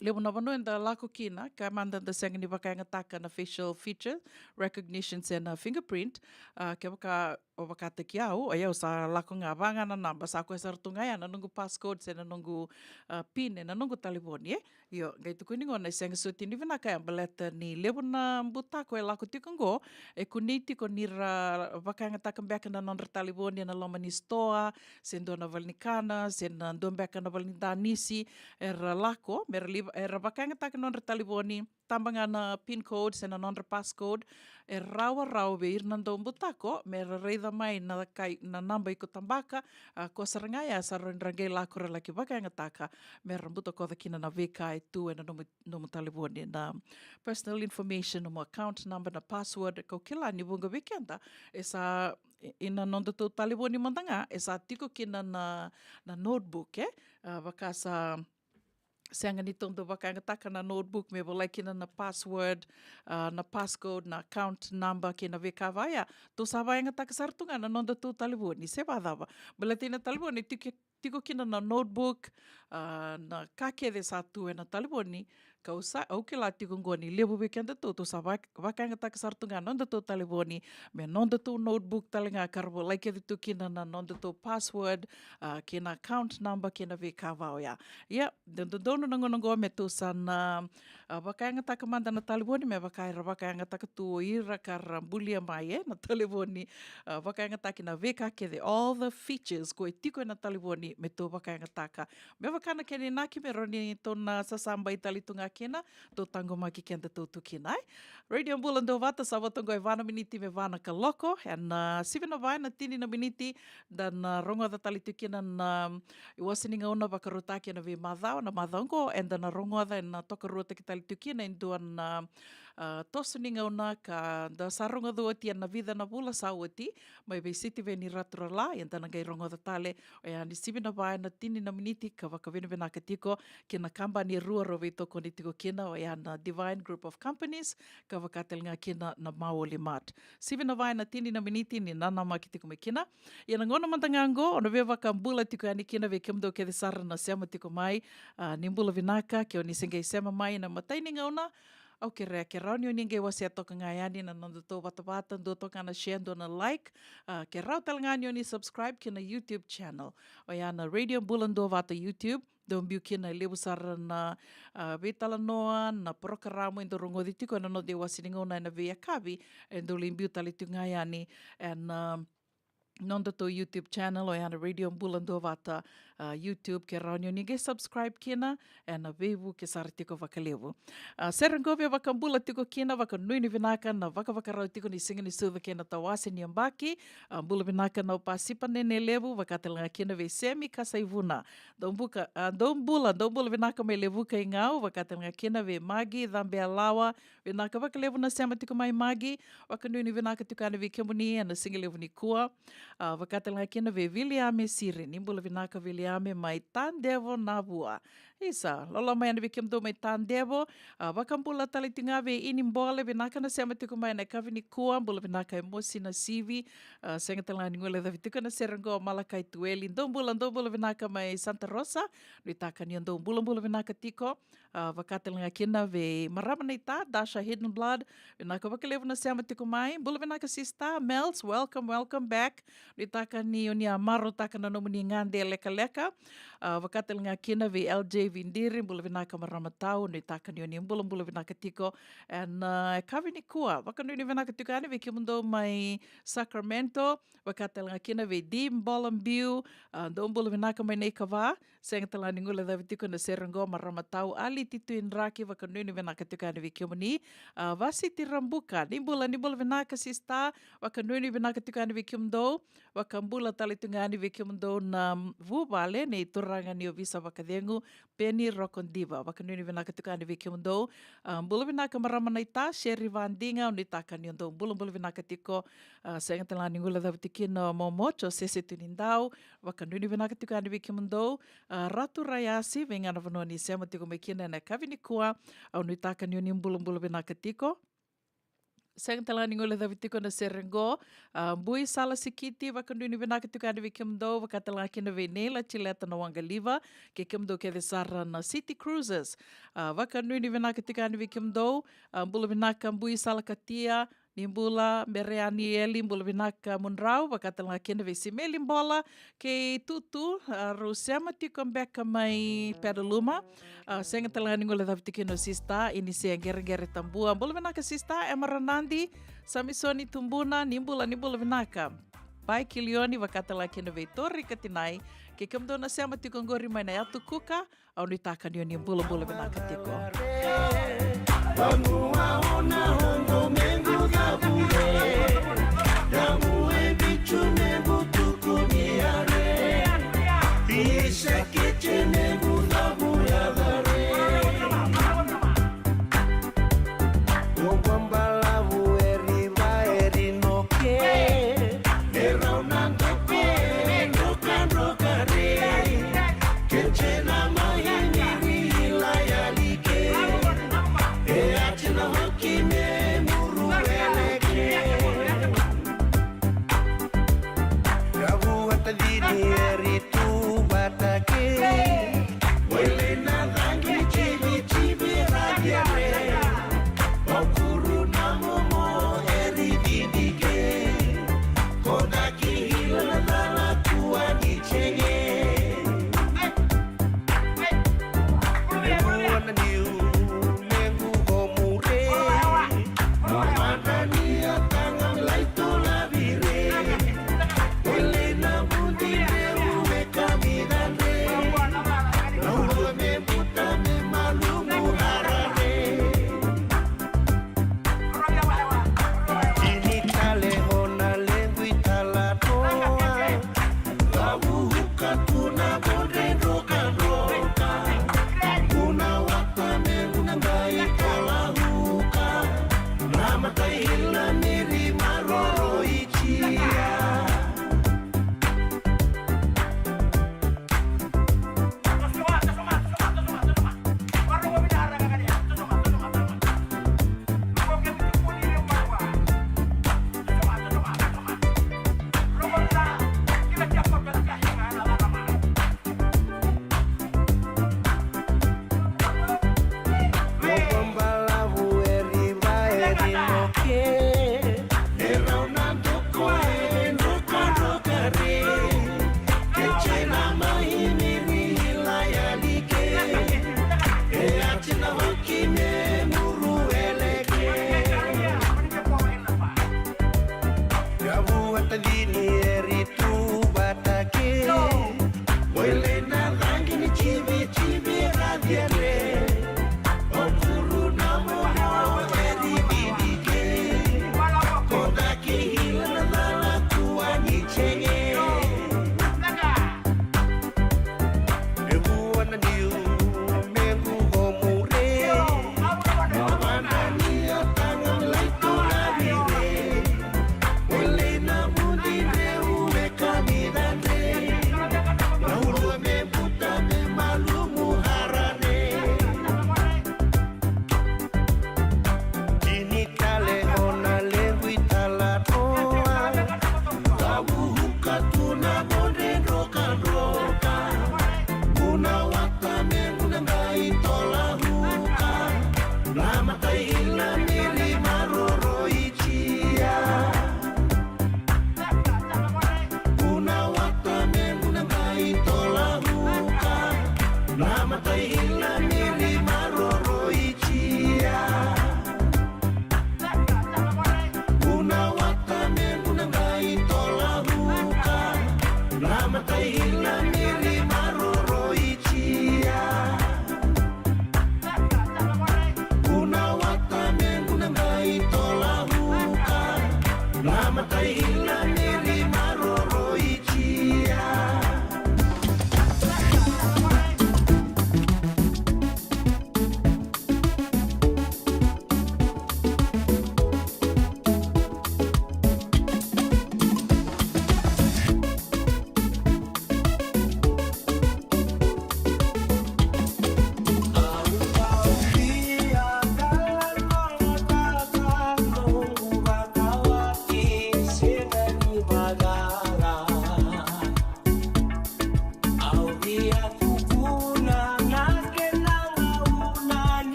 levu na vanua eda lako kina ka mada da sega ni vakayagataka na facial feature recognition se na fingerprint, a, kevaka o vakataki au, o yau sa lako ga, va ga na naba, sa koya sara tu ga ya na noqu passcode se na noqu, a, pin ena noqu talevoni, e. Io, qai tukuni gona e sega soti ni vinaka ya baleta ni levu na butako e lako tiko qo, e kunei tiko ni ra vakayagataka beka na nodra talevoni ena loma ni sitoa, se dua na valenikana, se na dua beka na valenidanisi, era lako, me ra liva, era vakayagataka na nodra talevoni, taba ga na pin code se na nodra passcode, e rawarawa vei ira na daubutako me ra raica mai na kai, na naba iko tabaka, a, ko sara ga ya sa rawa ni ra qai lako ra laki vakayagataka me ra butakoca kina na veika e tu ena nomu, nomu talevoni, na personal information, nomu account number, na password. Kau kila ni vuqa vei keda e sa, i, ina nodatou talevoni mada ga e sa tiko kina na, na notebook, e, a, vaka sa sega ni tou dau vakayagataka na notebook me volai kina na password, a, na passcode, na account number kei na veika va ya. Tou sa vakayagataka sara tu ga na nodatou talevoni, se vacava. Baleta ina talevoni tiko, tiko kina na notebook, a, na ka kece sa tu ena talevoni. Kau sa, au kila tiko qo ni levu vei kedatou, tou sa vaka, vakayagataka sara tu ga na nodatou talevoni me nodatou notebook tale ga ka ra volai kece tu kina na nodatou password, a, kei na account number kei na veika va oya. Ia, dodonu na gauna qo me tou sa na, a, vakayagataka mada na talevoni me vaka era vakayagataka tu o ira ka ra bulia mai, e, na talevoni, a, vakayagataki na veika kece, all the features ko e tiko ena talevoni me tou vakayagataka. Me vaka na kena inaki me rawa ni tou na sasabai tale tu ga kina, tou taqomaki kedatou tu kina, e. Radio Bula Duavata sa vo toqo e va na miniti me va na kaloko, ena, a, sivi na va ena tini na miniti, da na rogoca tale tu kina na iwase ni gauna vakarautaki ena veimacawa, na macawa oqo eda na rogoca ena tokaruataki tale tu kina e dua na, a, toso ni gauna ka da sa rogoca oti ena vica na vula sa oti, mai vei Sitiveni Raturala, eda na qai rogoca tale, oya ni sivi na va ena tini na miniti ka vakavinavinaka tiko ki na kabani e rua rau veitokoni tiko kina, oya na Divine Group of Companies, ka vaka tale ga kina na Maoli Mart. Sivi na va ena tini na miniti ni nanamaki tiko mai kina. Ia na gauna mada ga oqo, au na via vakabula tiko yani kina vei kemudou kece sara na sema tiko mai, a, ni bula vinaka, ke o ni se qai sema mai na imatai ni gauna, au kerea ke rawa ni o ni qai wasea toka ga yani na nodatou vatavata, dua toka na share, dua na like, a, ke rawa tale ga ni o ni subscribe ki na YouTube channel. Oya na Radio Bula Duavata YouTube, dou biu kina e levu sara na, a, veitalanoa, na porokaramu e dau rogoci tiko ena noda iwase ni gauna ena veiyakavi, e dau lai biu tale tiko ga yani ena, a, nodatou YouTube channel, oya na Radio Bula Duavata, a, YouTube, ke rawa ni o ni qai subscribe kina, ena veivuke sara tiko vakalevu. A, sere qo via vakabula tiko kina, vakanuinui vinaka na vakavakarau tiko ni siga ni sucu kei na tawase ni yabaki. A, bula vinaka na Upasipa Nene Levu, vaka tale ga kina vei Semi Kasaivuna. Dou buka, a, dou bula, dou bula vinaka mai Levuka i Gau, vaka tale ga kina vei Magi Cabelawa, vinaka vakalevu na sema tiko mai Magi, vakanuinui vinaka tiko yani vei kemuni ena siga levu nikua. A, vaka tale ga kina vei Viliame Siri, ni bula vinaka Viliame mai Tadevo, Navua. Isa, loloma yani vei kemudou mai Tadevo. A, vakabula tale tiko ga vei Ini Bole, vinaka na sema tiko mai ena yakavi nikua, bula vinaka e Mosi Nasivi. A, sega tale ga ni guilecavi tiko ena sere qo Malakai Tueli. Dou bula, dou bula vinaka mai Santa Rosa, nuitaka ni o dou bulabula vinaka tiko. A, vaka tale ga kina vei marama naita, Dasha Hidden Blood, vinaka vakalevu na sema tiko mai. Bula vinaka sister, Mels, welcome, welcome back. Nuitaka ni o ni a marautaka na nomuni gade lekaleka. A, vaka tale ga kina vei L J Vidiri, bula vinaka marama tau, nuitaka ni o ni bulabula vinaka tiko. Ena, uh, yakavi nikua, vakanuinui vinaka tiko yani vei kemudou mai Sacramento, vaka tale ga kina vei Di Bola Biu, uh, dou bula vinaka mai Naikava, sega tale ga ni guilecavi tiko na sere qo marama tau, Ali Tituidraki, vakanuinui vinaka tiko yani vei kemuni, uh, Vasiti Rabuka, ni bula, ni bula vinaka sista, vakanuinui vinaka tiko yani vei kemudou, vakabula tale tu ga yani vei kemudou na vuvale nei turaga ni ovisa vakacegu, Peni Rokodiva, vakanuinui vinaka tiko yani vei kemudou. Ah, bula vinaka marama naita, Seri Vadiga, au nuitaka ni o dou bulabula vinaka tiko. Ah, sega tale ga ni guilecavi tiko kina o Momo Josese Tunidau, vakanuinui vinaka tiko yani vei kemudou. Ah, Ratu Raiasi, vei ga na vanua ni sema tiko mai kina ena yakavi nikua, au nuitaka ni o ni bulabula vinaka tiko. Sega tale ga ni guilecavi tiko na sere qo, ah, Bui Sala Sikiti, vakanuinui vinaka tiko yani vei kemudou, vaka tale ga kina vei Neila Tileta na Waqaliva, kei kemudou kece sara na City Cruisers. Ah, vakanuinui vinaka tiko yani vei kemudou, ah, bula vinaka Bui Sala Katia, ni bula Bereani Eli, bula vinaka Mudrau, vaka tale ga kina vei Simeli Bola, kei Tutu, ah, rau sema tiko beka mai Pedaluma. Ah, sega tale ga ni guilecavi tiko kina o sista Inisia Qereqere Tabua. Bula vinaka sista Ema Ranadi, Samisoni Tubuna, ni bula, ni bula vinaka. Bai Kilioni, vaka tale ga kina vei Tori Katinai, kei kemudou na sema tiko qori mai na Yatu Kuka, au nuitaka ni o ni bulabula vinaka tiko.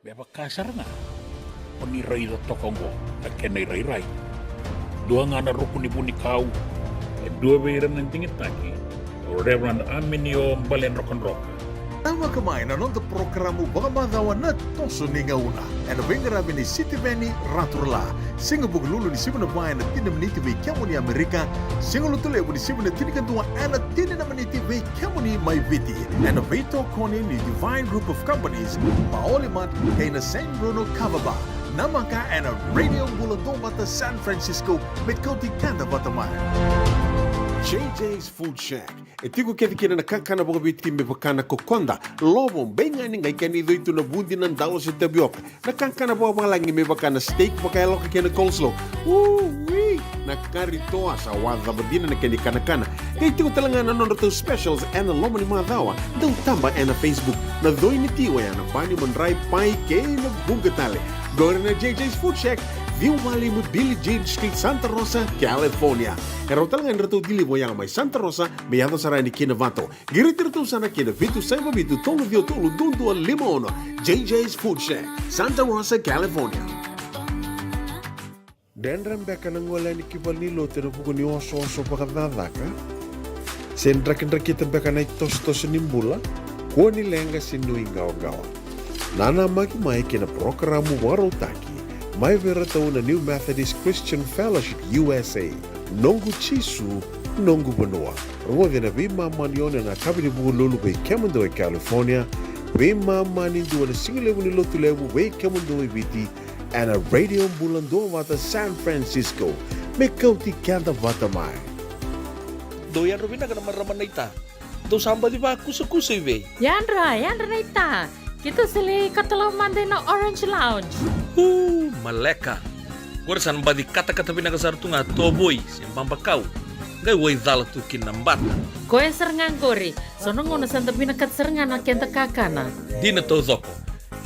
Me vaka sara ga o ni raica toka oqo na kena irairai. Dua ga na ruku ni vunikau, e dua vei ira na digitaki, o Reverend Aminio Baledrokadroka. Namaka mai na noda porokaramu vakamacawa Na Toso ni Gauna, ena veiqaravi nei Sitiveni Raturala. Siga Vukelulu ni sivi na va ena tini na miniti vei kemuni Amerika, Siga Lotulevu ni sivi na tinikadua ena tini na miniti vei kemuni mai Viti, ena veitokoni ni Divine Group of Companies, Maoli Mart, kei na San Bruno Kava Bar. Namaka ena Radio Bula Duavata San Francisco, me kauti keda vata mai. J J's Food Shack. E tiko kece kina na kakana vakaviti me vaka na kokoda, lovo, beigani, qai kena icoi tu na vudi, na dalo se tavioka. Na kakana vakavalagi me vaka na steak vakayaloka kei na coleslaw. Ui! Na kari toa sa wacava dina na kena ikanakana. Qai tiko tale ga na nodratou specials ena loma ni macawa. Dau taba ena Facebook. Na coi ni ti oya na bani, madrai, pai kei na vuqa tale. Qori na J J's Food Shack, ciwa walu lima Billie Jean Street, Santa Rosa, California. E rawa tale ga ni ratou deliver oya mai Santa Rosa me yaco sara yani ki Novato. Qiriti iratou sara ki na vitu saiva vitu tolu ciwa tolu dua dua lima ono. J J's Food Shack, Santa Rosa, California. Dredre beka na gole yani ki valenilotu ena vuku ni osooso vakacakacaka? Se drakidrakita beka na itosotoso ni bula? Kua ni leqa se nuiqawaqawa. Nanamaki mai ki na parokaramu vakarautaki mai vei iratou na New Methodist Christian Fellowship U S A, Noqu Jisu, Noqu Vanua. Rogoci ena veimama ni ono ena yakavi ni Vukelulu vei kemudou e California, veimama ni dua ena sigalevu ni Lotulevu vei kemudou e Viti, ena Radio Bula Duavata San Francisco. Me kauti keda vata mai. Dou yadra vinaka na marama naita. Dou sa baci vakusakusa i vei? Yadra, yadra naita. Keitou sa lai katalau mada ena Orange Lounge. Uu, maleka. Qori sa na baci katakata vinaka sara tu ga tovoi se babakau. Qai waicala tu kina na bata. Koya sara ga qori. So na gauna sa da vinakata sara ga na keda kakana. Dina taucoko.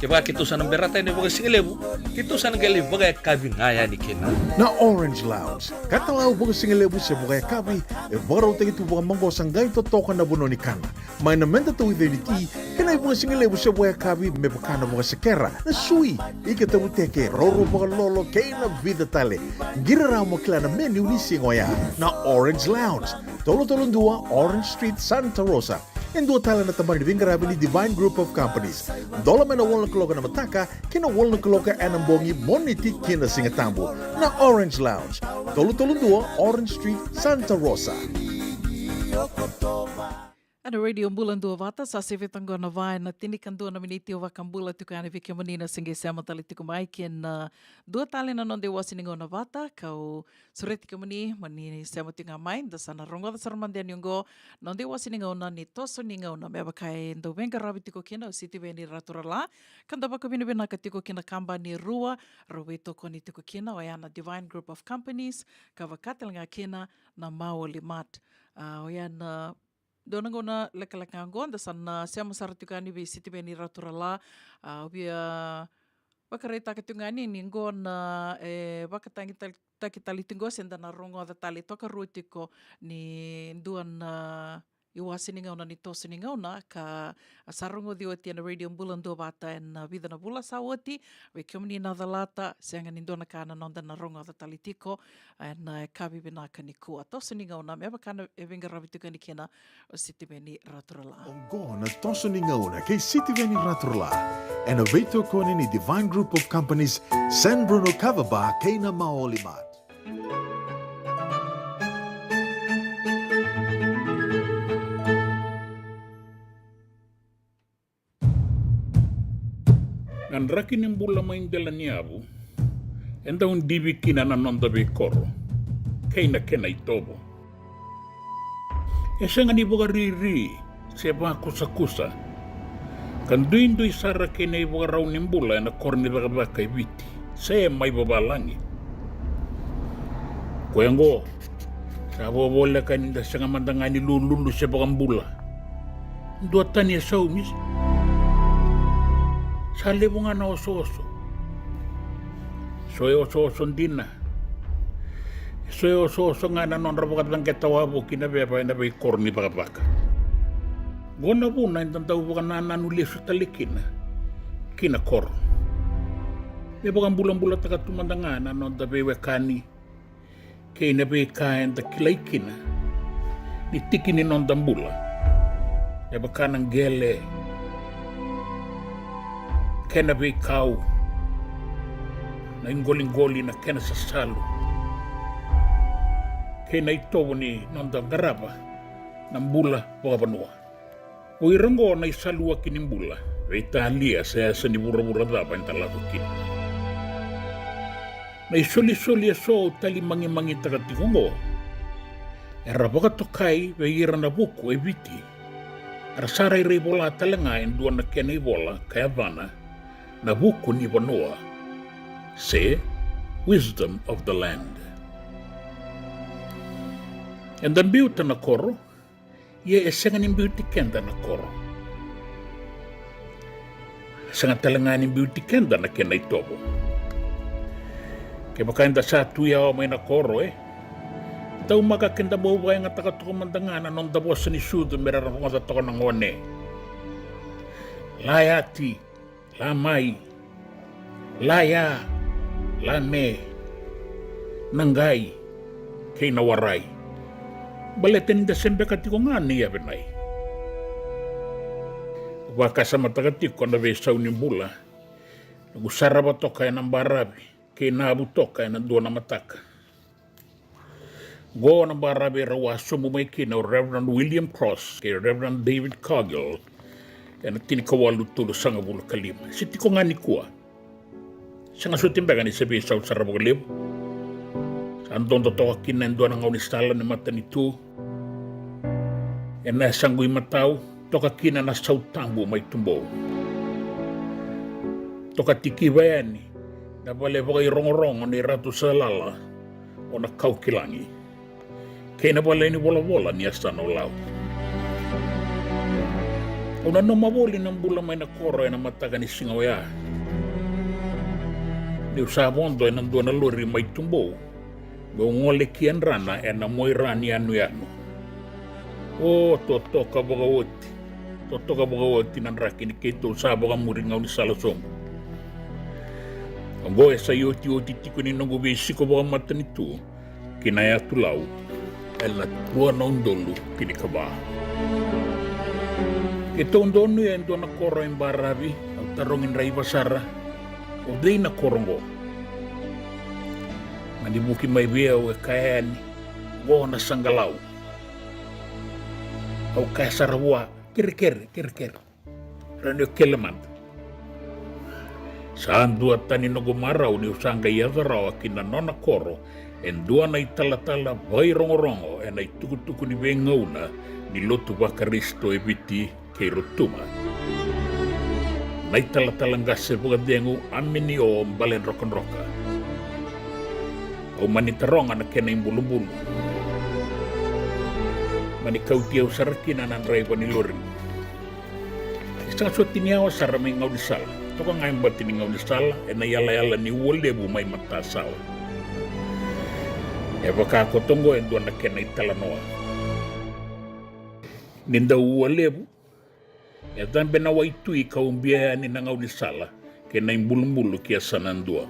Kevaka keitou sa na berata yani vakasigalevu, keitou sa na qai lai vakayakavi ga yani kina. Na Orange Lounge, katalau vakasigalevu se vakayakavi, e vakarautaki tu vakamaqosa, qai totoka na vanua ni kana. Mai na meda tauica ni ti, kei na ivakasigalevu se vakayakavi me vaka na vakasekera, na sui, ika tavuteke, roro vakalolo kei na vica tale. Qiri rawa mo kila na menu ni siga oya. Na Orange Lounge, tolu tolu dua Orange Street, Santa Rosa. E dua tale na tabana ni veiqaravi ni Divine Group of Companies. Dola mai na walu na kaloko ena mataka ki na walu na kaloko ena bogi, Moniti ki na Sigatabu. Na Orange Lounge, tolu tolu dua Orange Street, Santa Rosa. Ena Radio Bula Duavata, sa seveta oqo na va ena tinikadua na miniti. Au vakabula tiko yani vei kemuni na se qai sema tale tiko mai ki na dua tale na noda iwase ni gauna vata, kau sureti kemuni mo ni sema tiko ga mai. Da sa na rogoca sara mada yani oqo na noda iwase ni gauna ni Toso ni Gauna, me vaka e dau veiqaravi tiko kina o Sitiveni Raturala, ka da vakavinavinaka tiko ki na kabani e rua rau veitokoni tiko kina, oya na Divine Group of Companies ka vaka tale ga kina na Maoli Mart. A, oya na dua na gauna lekaleka oqo da sa na sema sara tiko yani vei Sitiveni Raturala. A, au via vakaraitaka tiko ga ni, ni qo na, e, vakatagitaki tale tiko qo, se da na rogoca tale tokarua tiko ni dua na iwase ni gauna ni Toso ni Gauna ka sa rogoci oti ena Radio Bula Duavata ena vica na vula sa oti. Vei kemuni na calata, sega ni dua na ka na noda na rogoca tale tiko ena yakavi vinaka nikua. Toso ni Gauna, me vaka na e veiqaravi tiko yani kina o Sitiveni Raturala. Oqo na Toso ni Gauna kei Sitiveni Raturala, ena veitokoni ni Divine Group of Companies, San Bruno Kava Bar kei na Maoli Mart. Na draki ni bula mai dela ni yavu e dau divi kina na noda veikoro kei na kena itovo. E sega ni vakariri se vakusakusa ka duidui sara kei na ivakarau ni bula ena koro ni cakacaka e Viti se mai vavalagi. Koya oqo sa vakavoleka ni da sega mada ga ni lululu se vakabula. Duatani e saumi, sa levu ga na osooso. So e osooso dina. So e osooso ga na nodra vakacaqeta wavoki na veva ena veikoro ni cakacaka. Qo na vuna eda dau vakanananu lesu tale kina ki na koro. Me vakabulabulataka tu mada ga na noda veiwekani kei na veika eda kilai kina ni tiki ni noda bula, me vaka na qele, kena veikau, na iqoliqoli, na kena sasalu, kei na itovo ni noda qarava na bula vakavanua. O ira oqo na isaluaki ni bula, veitalia se yasa ni vuravura cava eda lako kina. Na isolisoli eso au tali magimagitaka tiko oqo, Era vakatokai vei ira na vuku e Viti. Era sa rairai vola tale ga e dua na kena ivola ka yacana na vuku ni vanua, se Wisdom of the Land. Eda biuta na koro, ia e sega ni biuti keda na koro. E sega tale ga ni biuti keda na kena itovo. Kevaka eda sa tu yawa mai na koro, e taumaka keda bau vakayagataka toka mada ga na noda vosa ni sucu me ra rogoca toka na gone. Layati, Lamai, Laya, Lame, Naqai, kei Nawarai. Baleta ni da se beka tiko ga ni Avenai. Vakasamataka tiko na veisau ni bula, noqu sarava toka ena baravi kei Navu toka ena dua na mataka. Oqo na baravi rau a sobu mai kina o Reverend William Cross kei Reverend David Cargill ena tinikawalu tolusagavulu ka lima. Se tiko ga nikua. Sega soti beka ni se veisau sara vakalevu. Sa dodo toka kina e dua na gaunisala ni matanitu. Ena yasaqu imatau, toka kina na sautabu mai Tubou. Toka tikiva yani na vale vakairogorogo ni Ratu Salala o Nakaukilagi, kei na vale ni volavola ni Yasana o Lau. Au nanuma voli na bula mai na koro ena mataka ni siga oya. Niu sa vodo ena dua na lori mai Tubou, meu gole ki Yadrana ena Moira ni yanuyanu. O, totoka vakaoti, totoka vakaoti na draki ni keitou sa vakamuri gaunisala sobu. Oqo e sa iotioti tiko ni noqu veisiko vakamatanitu ki na yatu Lau ena rua na udolu tinikava. Keitou donuya e dua na koro e baravi, au tarogi draiva sara, o cei na koro oqo? Mani vuki mai vei au e kaya yani, oqo na Saqalau. Au kaya sara vua, kerekere, kerekere. Rawa ni o kele mada. Sa dua tani noqu marau niu sa qai yaco rawa ki na nona koro e dua na italatala vakairogorogo ena itukutuku ni veigauna ni lotu vaKarisito e Viti kei Rotuma. Na italatala qase vakacegu Aminio Baledrokadroka. Au mani taroga na kena ibulubulu. Mani kauti au sara kina na draiva ni lori. E sega soti ni yawa sara mai gaunisala, toka ga e bati ni gaunisala ena iyalayala ni ua levu mai matasala. E vaka koto oqo e dua na kena italanoa. Ni dau ua levu, e cabe na waitui ka ubia yani na gaunisala kei na ibulubulu ki yasana dua.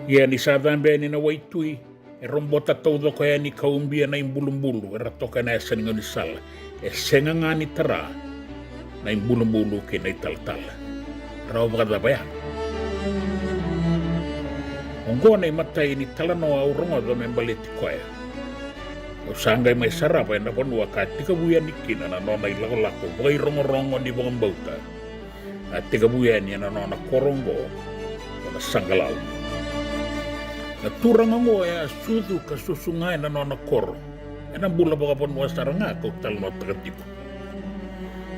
Ia ni sa cabe yani na waitui, e robota taucoko yani ka ubia na ibulubulu era toka ena yasa ni gaunisala. E sega ga ni tara na ibulubulu kei na italatala. Rawa vakacava ya? Oqo na imatai ni talanoa au rogoca me baleti koya. Au sa qai mai sarava ena vanua ka tekivu yani kina na nona ilakolako vakairogorogo ni vakabauta. A tekivu yani ena nona koro oqo, o na Saqalau. Na turaga oqo e a sucu ka susu ga ena nona koro. Ena bula vakavanua sara ga kau talanoataka tiko.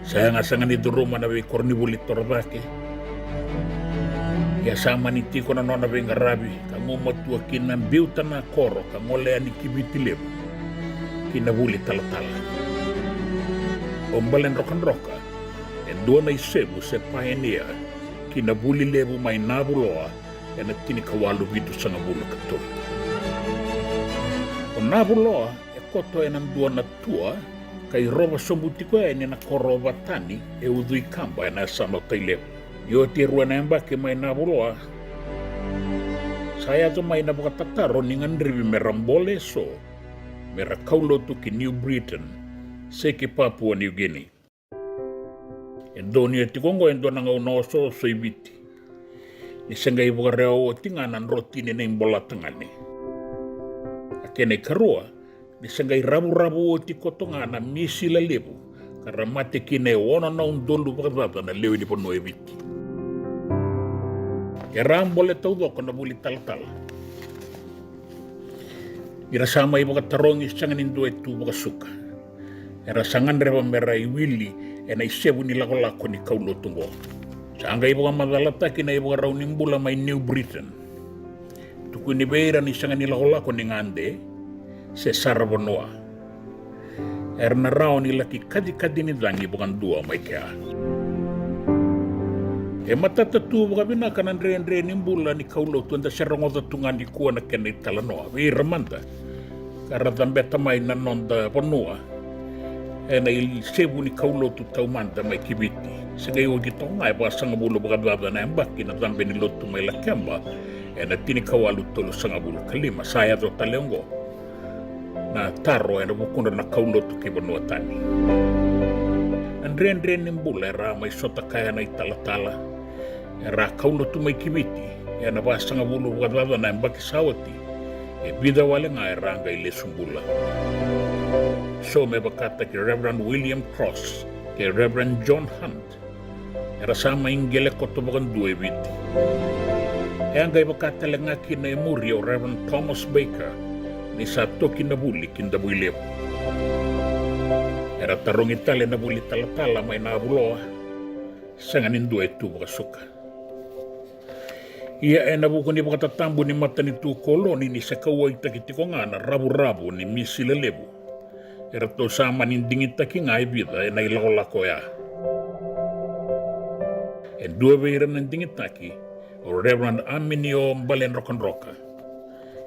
Sa yaga sega ni curuma na veikoronivuli torocake. Ia sa mani tiko na nona veiqaravi ka gumatua kina biuta na koro ka gole yani ki Viti Levu ki na vuli talatala. O Baledrokadroka e dua na isevu se paenia ki na vuli levu mai Navuloa ena tinikawalu vitusagavulu ka tolu. O Navuloa e koto ena dua na tua ka irova sobu tiko yani na koro o Vatani e Ucuikaba ena yasana o Tailevu. Ni oti e rua na yabaki mai Navuloa, sa yaco mai na vakatataro ni gadrevi me ra bole eso me ra kaulotu ki New Britain se ki Papua New Guinea. E donuya tiko oqo e dua na gauna osooso i Viti. Ni se qai vakarewa oti ga na drotini na ibolatagane. A kena ikarua, ni se qai ravuravu oti koto ga na misila levu ka ra mate kina e ono na udolu vakacaca na lewe ni vanua e Viti. Era a bole taucoko na vuli talatala. Ni ra sa mai vakatarogi, sega ni dua e tu vakasuka. Era sa gadreva me ra iwili ena isevu ni lakolako ni kaulotu oqo. Sa qai vakamacalataki na ivakarau ni bula mai New Britain. Tukuni vei ira ni sega ni lakolako ni gade se saravanua. Era na rawa ni laki kacikaci ni cagi vakadua mai kea. E matata tu vakavinaka na dredre ni bula ni kaulotu eda se rogoca tu ga nikua na kena italanoa. Vei ira mada ka ra cabeta mai na noda vanua ena isevu ni kaulotu taumada mai ki Viti. Se qai oti toka ga e vasagavulu vakacaca na yabaki na cabe ni lotu mai Lakeba ena tinikawalu tolusagavulu ka lima. Sa yaco tale oqo na taro ena vukudra na kaulotu ki vanua tani. Na dredre ni bula era a mai sota kaya na italatala era a kaulotu mai ki Viti ena vasagavulu vakacaca na yabaki sa oti, e vica wale ga era a qai lesu bula. So me vakataki Reverend William Cross kei Reverend John Hunt, era sa mai qele koto vakadua e Viti. E a qai vaka tale ga kina e muri o Reverend Thomas Baker, ni sa toki na vuli ki Davuilevu. Era tarogi tale na vuli talatala mai Navuloa, sega ni dua e tu vakasuka. Ia ena vuku ni vakatatabu ni matanitu koloni ni se kauwaitaki tiko ga na ravuravu ni misila levu, eratou sa mani digitaki ga e vica ena ilakolako oya. E dua vei ira na digitaki o Reverend Aminio Baledrokadroka,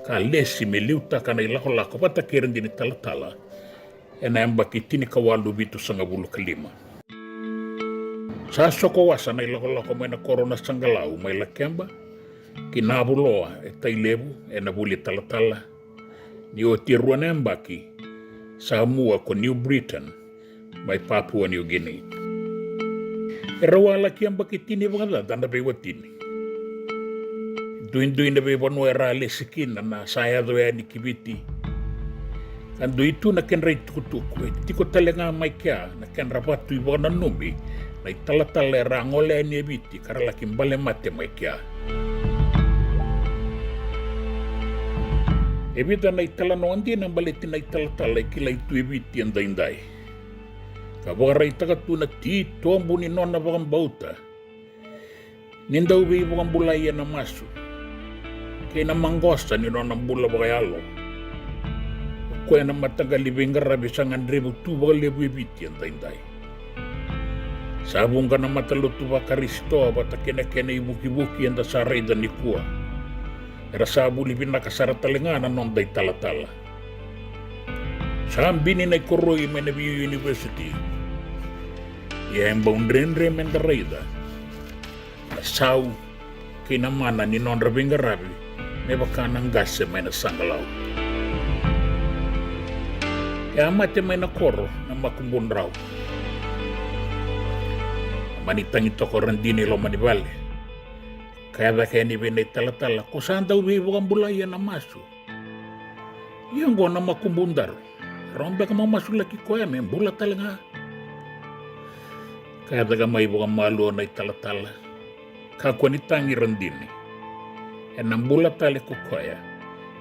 ka lesi me liutaka na ilakolako vata kei ira dina italatala ena yabaki tinikawalu vitusagavulu ka lima. Sa soko wasa na ilakolako mai na koro na Saqalau mai Lakeba ki Navuloa e Tailevu ena vuli talatala, ni oti e rua na yabaki sa mua ko New Britain mai Papua New Guinea. Erau a laki yabaki tini vakacaca na veiwatini. Duidui na veivanua era a lesi kina na sa yaco yani ki Viti. Ka dui tu na kedra itukutuku, e tiko tale ga mai kea na kedra vatu ivakananumi na italatala era a gole yani e Viti ka ra laki bale mate mai kea. E vica na italanoa dina baleti na italatala e kilai tu e Viti edaidai, ka vakaraitaka tu na titobu ni nona vakabauta ni dau veivakabulai ena masu kei na maqosa ni nona bula vakayalo. O koya na mataqali veiqaravi sa gadrevi tu vakalevu e Viti edaidai. Sa vuqa na matalotu vaKarisito vata kei na kena ivukivuki eda sa raica nikua. Era sa vuli vinaka sara tale ga na noda italatala. Sa bini na ikoroi mai na veiunivesiti. Ia e bau dredre meda raica na sau kei na mana ni nodra veiqaravi me vaka na qase mai na Saqalau. E a mate mai na koro na makubudrau. Mani tagi toka o Radini i loma ni vale. Kaya cake yani vei na italatala, ko sa dau veivakabulai ena masu. Ia oqo na makubudaru, rawa beka mo masulaki koya me bula tale ga? Kaya cake mai vakamalua na italatala, kakua ni tagi Radini. Ena bula tale ko koya,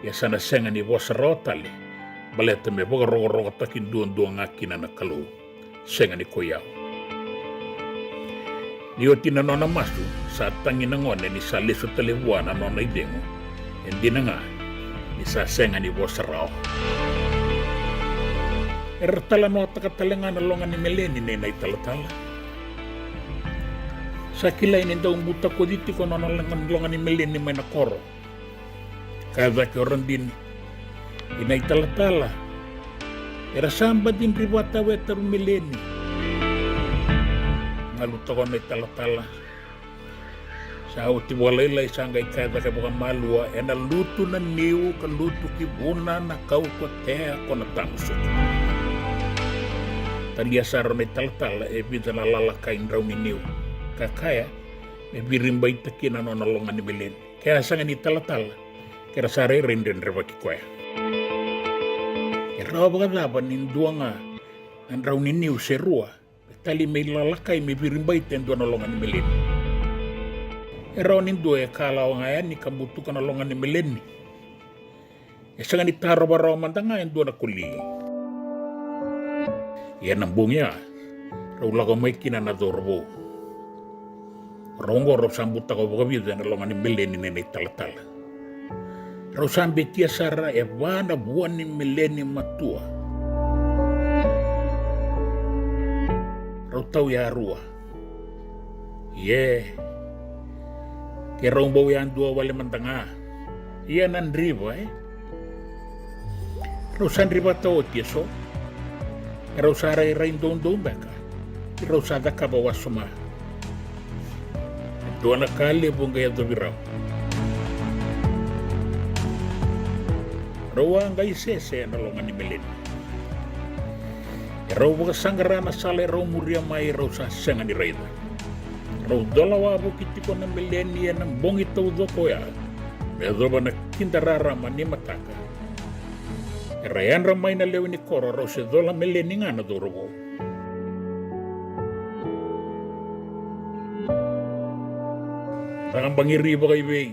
ia sa na sega ni vosa rawa tale, baleta me vakarokorokotaki duadua ga kina na Kalou. Sega ni ko i au. Ni oti na nona masu, sa tagi na gone ni sa lesu tale vua na nona icegu. E dina ga ni sa sega ni vosa rawa. Era talanoataka tale ga na loga ni meleni nei na italatala. Sa kilai ni dau butakoci tiko na nona loga ni meleni mai na koro. Kaya cake o Radini, i na italatala, era sa baci dri vata wetaru meleni. Galu toka na italatala. Sa oti vakalailai sa qai kaya cake vakamalua, ena lutu na niu ka lutu ki vuna na kau ko tea ko na tamusuka. Talia sara na italatala e vica na lalakai drau ni niu ka kaya me viribaitaki na nona loga ni meleni. Ke a sega ni talatala, ke ra sa rairai dredrevaki koya. E rawa vakacava ni dua ga na drau ni niu se rua me tali me ilalakai me viribaita e dua na loga ni meleni? E rawa ni dua e kalawa ga yani ka butuka na loga ni meleni. E sega ni tarova rawa mada ga e dua na koli. Ia na bogi ya, rau lako mai kina na cauravou. Rau oqo rau sa butako vakavica ena loga ni meleni nei na italatala. Rau sa betia sara e va na vua ni meleni matua. Rau tau yarua. Ie, ke rau bau yadua wale mada ga. Ia na driva, e? Rau sa drivata oti eso. E rau sa rairai doudou beka. E rau sa cakava wasoma. E dua na ka levu qai yacovi rau. Rau a qai sese ena loga ni meleni. E rau vakasaqara na sala e rau muria mai, e rau sa sega ni raica. Rau cola wavoki tiko na meleni ena bogi taucoko oya, me yacova na kida rarama ni mataka. Era yadra mai na lewe ni koro, rau se cola meleni ga na cauravou. Rabaqiri vakaivei,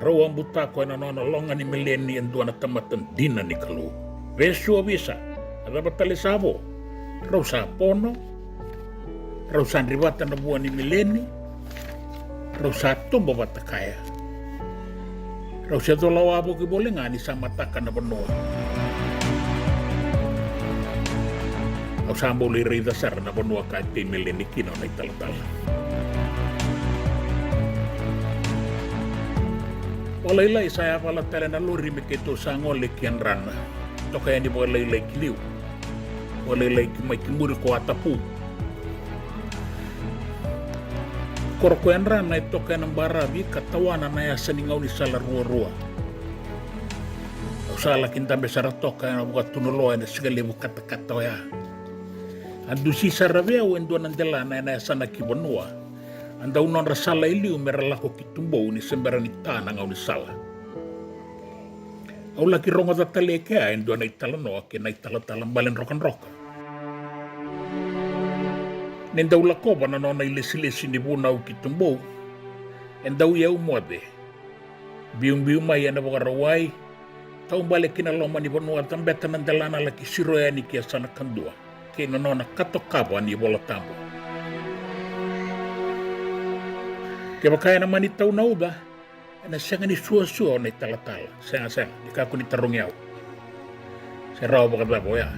rau a butako ena nona loga ni meleni e dua na tamata dina ni Kalou. Vesu ovisa, a cava tale sa vo? Rau sa pono, rau sa drivata na vua ni meleni, rau sa tobo vata kaya. Rau se cola wavoki voli ga ni sa mataka na vanua. Au sa bau lai raica sara na vanua ka tei meleni kina o na italatala. Vakalailai sa yavala tale na lori me keitou sa gole ki Yadrana. Toka yani vakalailai ki liu. Vakalailai ki mai ki muri ko Atapu. Koro ko Yadrana e toka ena baravi ka tawana na yasa ni gaunisala ruarua. Au sa laki dabe sara toka ena vakatunuloa ena siga levu katakata oya. A dusi sara vei au e dua na delana ena yasana ki vanua. A dau nodra sala e liu mera lako ki Tubou ni se bera ni ta na gaunisala. Au laki rogoca tale e kea e dua na italanoa kei na italatala Bale Drokadroka. Ni dau lakova na nona ilesilesi ni vunau ki Tubou, e dau iyau moce. Biubiu mai ena Vakarauwai, taubale ki na loma ni vanua, cabeta na delana, laki siro yani ki yasana kadua kei na nona kato kava ni iVolatabu. Kevaka ena mani tau na uca, ena sega ni suasua o na italatala. Sega, sega, ni kakua ni tarogi au. Se rawa vakacava oya?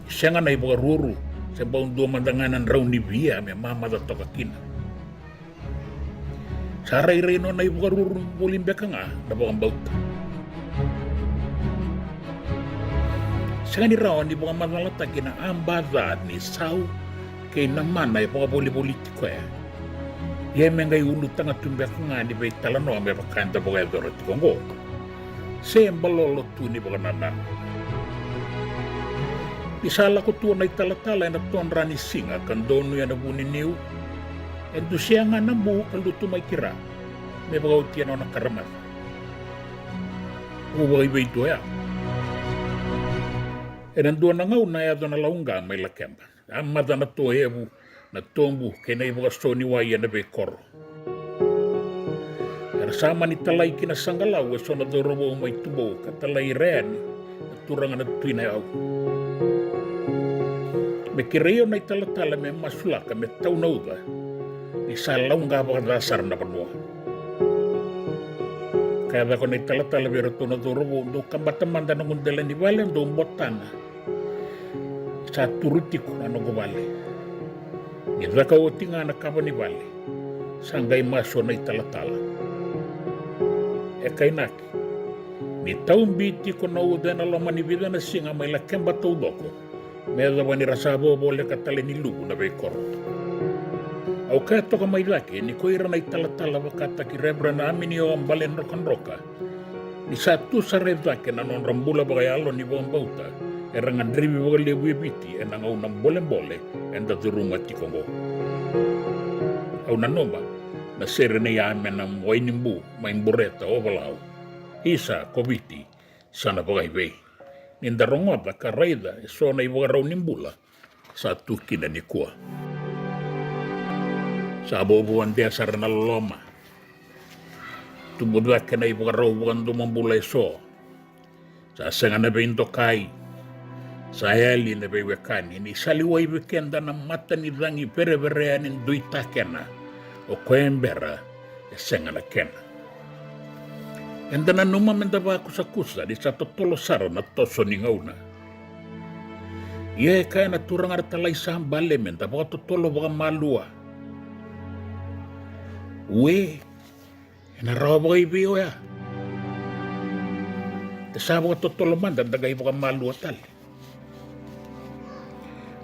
Sega na ivakaruru, se bau dua mada ga na drau ni via me mamaca toka kina. Sa rairai nona ivakaruru voli beka ga na vakabauta. Sega ni rawa ni vakamacalataki na aba ca ni sau kei na mana e vakavolivoliti koya. Ia me qai ulutaga tu beka ga ni veitalanoa me vaka eda vakayacora tiko oqo. Se balolo tu ni vakanananu. Ni sa lako tu o na italatala ena todra ni siga ka donuya na vuniniu, e dusia ga na bu ka lutu mai ki ra me vakaotia na nona karamaca. Au vakaivei tu oya. Ena dua na gauna a yaco na lauqa mai Lakeba. A maca na toevu, na tobu kei na ivakaso ni wai ena veikoro. Era sa mani talai ki na saqalau eso na cauravou mai Tubou ka talai ira yani na turaga na Tui Nayau. Me kerei au na italatala me masulaka me tau na uca, ni sa lauqa vakaca sara na vanua. Kaya cake o na italatala vei iratou na cauravou, dou kabata mada na noqu dela ni vale, dou botana. Sa turu tiko na noqu vale. Ni caka oti ga na kava ni vale, sa qai masu o na italatala. E kainaki, ni tau bi tiko na uca ena loma ni vica na siga mai Lakeba taucoko, me yacova ni ra sa vovoleka tale ni luvu na veikoro. Au kaya toka mai cake ni ko ira na italatala vakataki Reverend Aminio Bale Drokadroka, ni sa tu sara e cake na nodra bula vakayalo ni vakabauta era gadrevi vakalevu e Viti ena gauna bolebole eda curuma tiko oqo. Au nanuma na sere nei Amena Wainibu mai Bureta, Ovalau. Isa ko Viti, sa na vakaivei. Ni da rogoca ka raica eso na ivakarau ni bula sa tu kina nikua. Sa vuavuadea sara na loloma. Tubu cake na ivakarau vakadomobula eso. Sa sega na veidokai. Sa yali na veiwekani, ni sa liwai vei keda na mata ni cagi vereverea ni dui takena, o koya e bera e sega na kena. Eda nanuma meda vakusakusa ni sa totolo sara na toso ni gauna. Ia e kaya na turaga ra talai sa bale meda vakatotolo vakamalua. Ue, ena rawa vakaivei oya? Da sa vakatotolo mada, da qai vakamalua tale.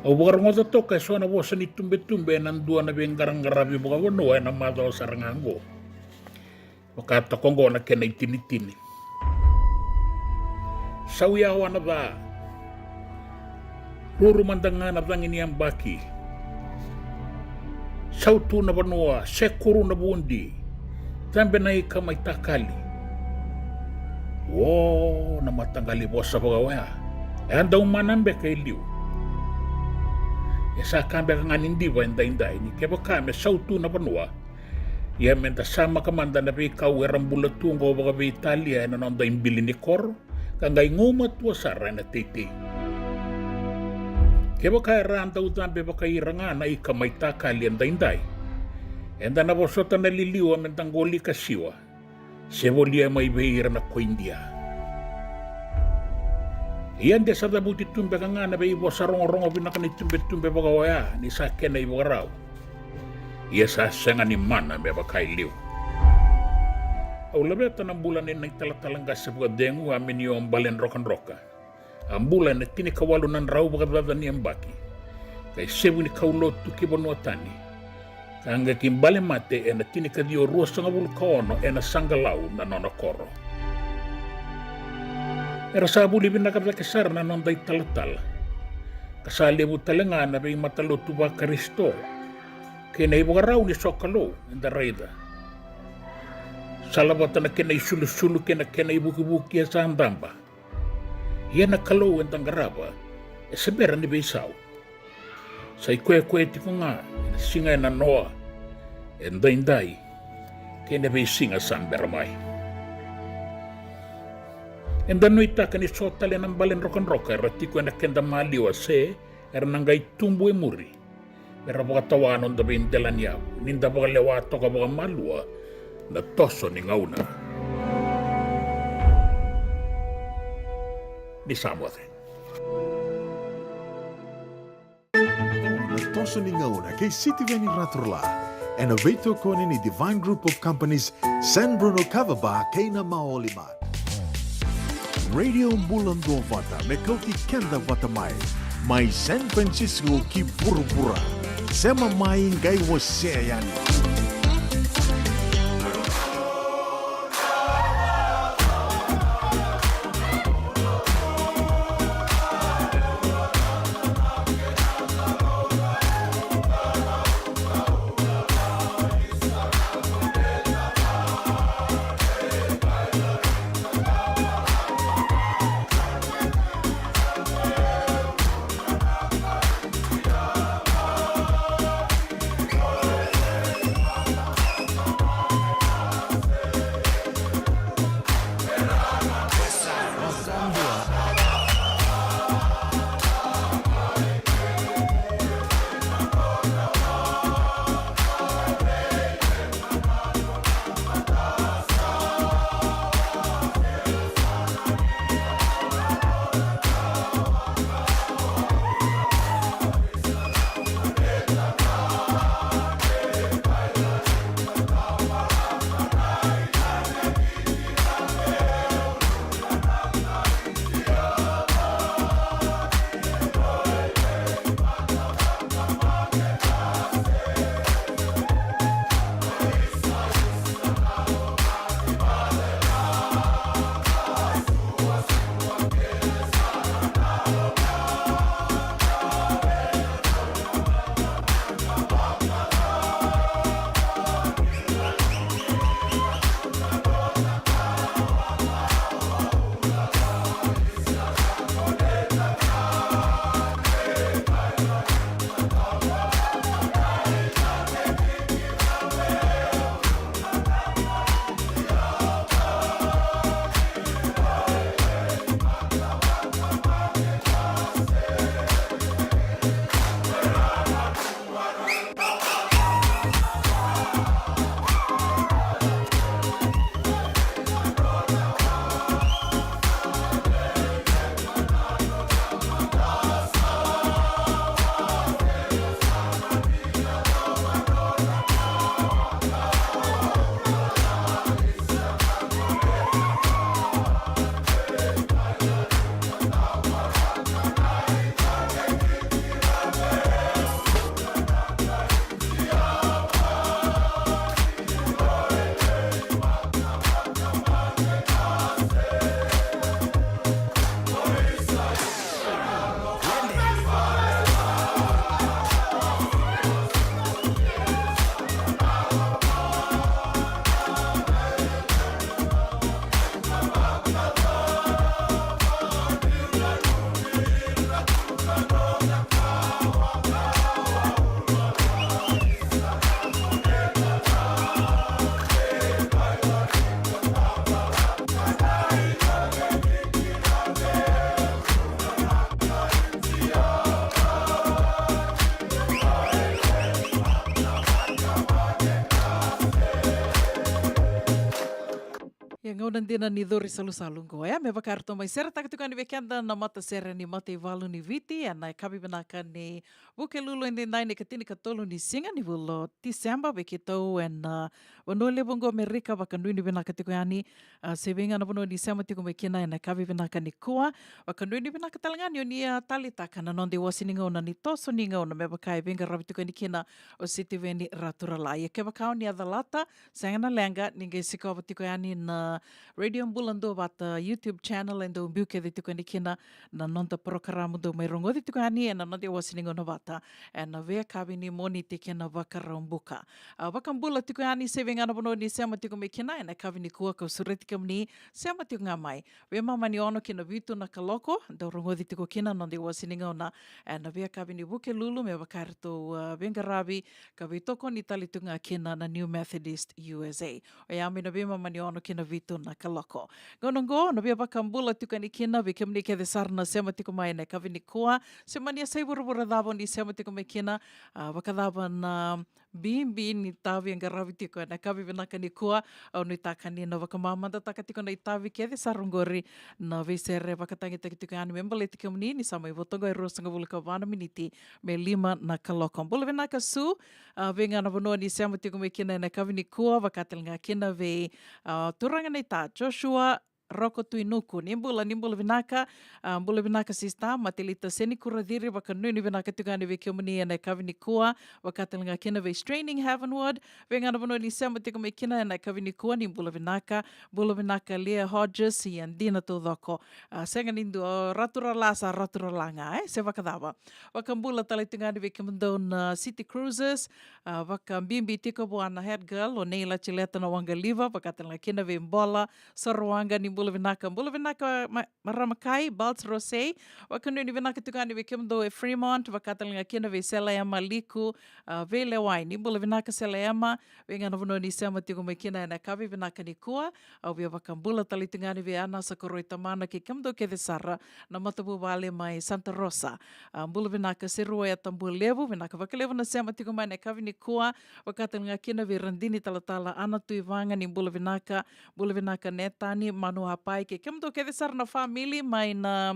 Au vakarogoca toka eso na vosa ni tubetube ena dua na veiqaraqaravi vakavanua ena macawa sara ga oqo. Vaka toka oqo na kena itinitini. Sau yawa na ca. Ruru mada ga na cagi ni yabaki. Sau tu na vanua, sekuru na vudi. Cabe na ika mai takali. O, na mataqali vosa vaka oya e a dau mana beka e liu. E sa ka beka ga ni diva e daidai ni kevaka me sau tu na vanua, ia meda samaka mada na veikau era bula tu oqo vakaveitalia ena noda ibili ni koro, ka qai gumatua sara ena teitei. Kevaka era a dau cabe vakaira ga na ika mai takali e daidai, eda na vosota na liliwa meda qoli ka siwa, se volia mai vei ira na koidia. Ia de sa cavuti tu beka ga na veivosa rogorogo vinaka ni tubetube vaka oya ni sa kena ivakarau. Ia sa sega ni mana me vaka e liu. Au laveta na bula nei na italatala qase vakacegu Aminio Baledrokadroka. A bula ena tinikawalu na drau vakacaca ni yabaki, ka isevu ni kaulotu ki vanua tani, ka qai ki bale mate ena tinikaciwa ruasagavulu ka ono ena Saqalau na nona koro. Era sa vuli vinaka cake sara na noda italatala, ka sa levu tale ga na veimatalotu vaKarisito kei na ivakarau ni sokalou eda raica. Salavata na kena isulusulu kei na kena ivukivuki e sa daba. Ia na Kalou eda qarava e se bera ni veisau. Sa ikoyakoya tiko ga ena siga enanoa, e daidai, kei na veisiga sa bera mai. Eda nuitaka ni so tale na Baledrokadroka era tiko ena keda maliwa se era na qai tubu e muri, me ra vakatawa noda veidelaniyavu ni da vakalewa toka vakamalua na toso ni gauna. Ni sa moce. Na toso ni gauna kei Sitiveni Raturla, ena veitokoni ni Divine Group of Companies, San Bruno Kava Bar kei na Maoli Mart. Radio Bula Duavata me kauti keda vata mai, mai San Francisco ki vuravura. Sema mai, qai wasea yani. E gauna dina ni cori salusalu qo, e, me vaka eratou mai seretaka tiko yani vei keda na matasere ni mataivalu ni Viti ena yakavi vinaka ni Vukelulu edaidai, na ikatinikatolu ni siga ni vula o Tiseba vei keitou ena, a, vanua levu oqo Amerika. Vakanuinui vinaka tiko yani, a, se vei ga na vanua ni sema tiko mai kina ena yakavi vinaka nikua. Vakanuinui vinaka tale ga ni o ni a taleitaka na noda iwase ni gauna ni toso ni gauna me vaka e veiqaravi tiko yani kina o Sitiveni Raturala. Ia kevaka o ni a calata, sega na leqa, ni qai sikova tiko yani na Radio Bula Duavata YouTube channel e dau biu kece tiko yani kina na noda porokaramu dau mai rogoci tiko yani ena noda iwase ni gauna vata ena veiyakavi ni Moniti kei na Vakaraubuka. A, vakabula tiko yani se vei ga na vanua ni sema tiko mai kina ena yakavi nikua, kau sureti kemuni sema tiko ga mai. Veimama ni ono ki na vitu na kaloko, dau rogoci tiko kina na noda iwase ni gauna ena veiyakavi ni Vukelulu me vaka eratou, a, veiqaravi ka veitokoni tale tu ga kina na New Methodist U S A. Oya mai na veimama ni ono ki na vitu na kaloko. Gauna oqo, na via vakabula tiko yani kina vei kemuni kece sara na sema tiko mai ena yakavi nikua, se mani a sa ivuravura cava o ni sema tiko mai kina, a, vakacava na bibi ni itavi e qaravi tiko ena yakavi vinaka nikua. Au nuitaka ni na vakamamadataka tiko na itavi kece sara oqori na veisere vakatagitaki tiko yani me baleti kemuni ni sa mai vo toka e ruasagavulu ka va na miniti me lima na kaloko. Bula vinaka Su, a, vei ga na vanua ni sema tiko mai kina ena yakavi nikua, vaka tale ga kina vei, a, turaga naita Joshua Roko Tuinuku. Ni bula, ni bula vinaka, a, bula vinaka sista Matelita Seni Kuraciri, vakanuinui vinaka tiko yani vei kemuni ena yakavi nikua, vaka tale ga kina vei Straining Heavenward, vei ga na vanua ni sema tiko mai kina ena yakavi nikua, ni bula vinaka. Bula vinaka Leah Hodges, ia dina taucoko. A, sega ni dua, Raturala sa Raturala ga, e, se vakacava. Vakabula tale tiko yani vei kemudou na City Cruisers, a, vakabibi tiko vua na head girl o Neila Chileta na Waqaliva, vaka tale ga kina vei Bola Sorowaqa, ni bula vinaka. Bula vinaka ma-, marama kai Balts Rose, vakanuinui vinaka tiko yani vei kemudou e Fremont, vaka tale ga kina vei Sela Ema Liku, a, veilewai, ni bula vinaka Sela Ema, vei ga na vanua ni sema tiko mai kina ena yakavi vinaka nikua. Au via vakabula tale tiko yani vei Anasa Koroi Tamana kei kemudou kece sara na matavuvale mai Santa Rosa. A, bula vinaka Seruoya Tabualevu, vinaka vakalevu na sema tiko mai ena yakavi nikua. Vaka tale ga kina vei Radini Talatala Ana Tuivaga, ni bula vinaka. Bula vinaka Netani Manuapai kei kemudou kece sara na famili mai na,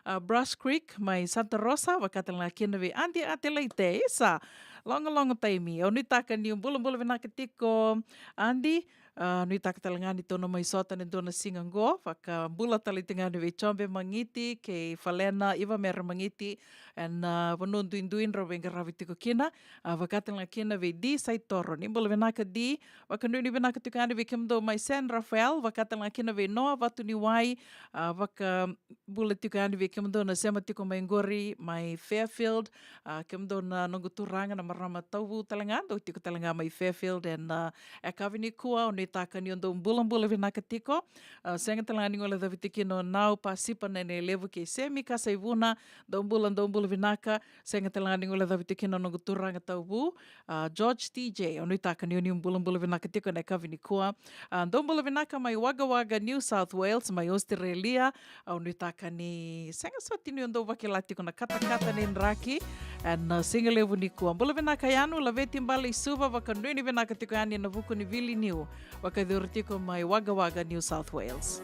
a, Brush Creek mai Santa Rosa, vaka tale ga kina vei Adi Atelaite. Isa, logologo taimi. Au nuitaka niu bulabula vinaka tiko Adi. A, nuitaka tale ga ni tou na mai sota ena dua na siga oqo. Vakabula tale tiko ga yani vei Jobe Magiti kei Falena Ivamere Magiti ena, a, vanua duidui drau veiqaravi tiko kina. A, vaka tale ga kina vei Di Saitoro, ni bula vinaka Di. Vakanuinui vinaka tiko yani vei kemudou mai San Rafael, vaka tale ga kina vei Noa Vatuniwai. A, vaka bula tiko yani vei kemudou na sema tiko mai qori mai Fairfield, a, kemudou na noqu turaga na marama Tauvu tale ga, dou tiko tale ga mai Fairfield ena, a, yakavi nikua. Au nuitaka ni o dou bulabula vinaka tiko. A, sega tale ga ni guilecavi tiko kina o Nau Pasipa Nailevu kei Semi Kasaivuna, dou bula, dou bula vinaka. Sega tale ga ni guilecavi tiko kina o noqu turaga Tauvu, a, George T J, au nuitaka ni o ni bulabula vinaka tiko ena yakavi nikua. A, dou bula vinaka mai Wagga Wagga, New South Wales, mai Australia. Au nuitaka ni sega soti ni o dou vakila tiko na katakata ni draki ena, a, siga levu nikua. Bula vinaka Yanu Laveti Bale i Suva, vakanuinui vinaka tiko yani ena vuku ni vili niu. Vakayacori tiko mai Wagga Wagga, New South Wales.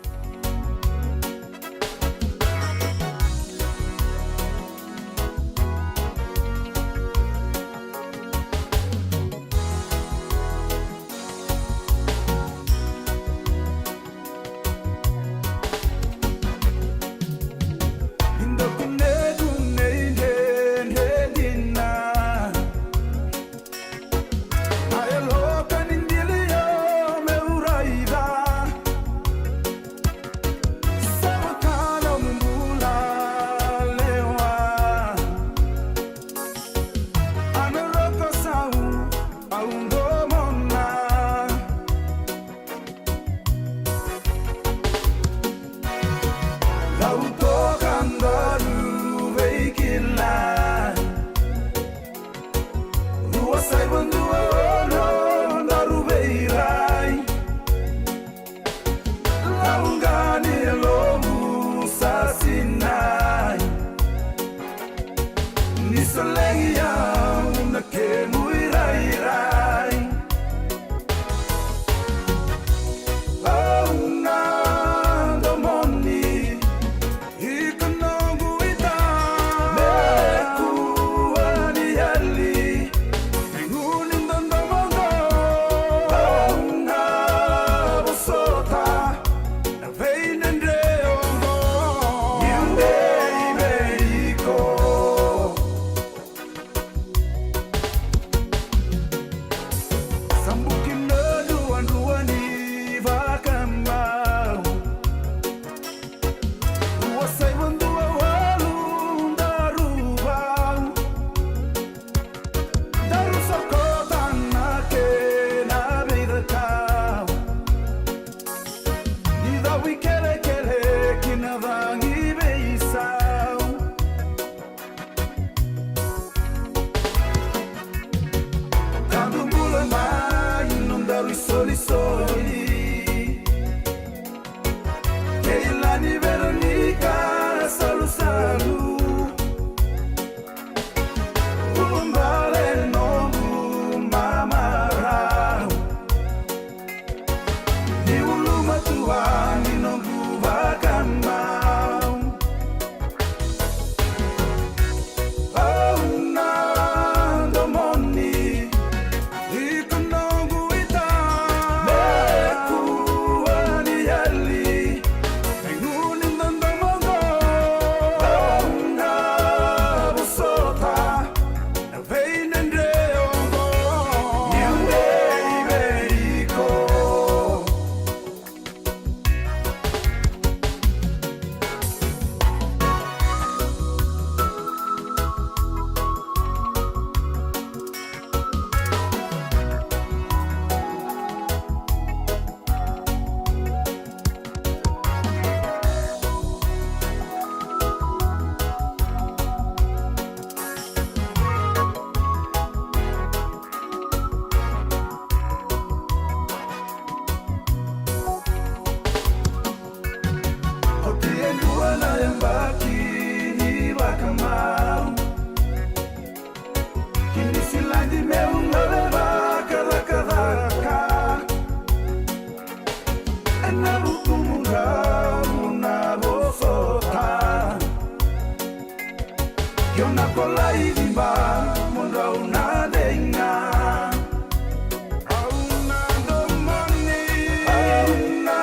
Rua saiva dua ono daru veirai. Laugani e lovu sa sinai. Ni solegi au na kemu irairai. Au na Dawi kelekele ki na cagi veisau. Tadu bula mai nodaru isolisoli. Keilani Veronika Salusalu. Ulubale noqu mamarau. Ni ulumatua ni noqu vakamau. Au na domoni. Iko noqu ita. Me kua ni yali. Me gunu ni dodomo qo. Au na vosota. Na veidredre oqo. Niu dei vei iko. Oti e dua na yabaki ni vakamau. Kini siladi meu gole vakacakacaka. Ena vuku mudrau na vosota. Kio na kolai viba mudrau na deiga. Au na domoni. Au na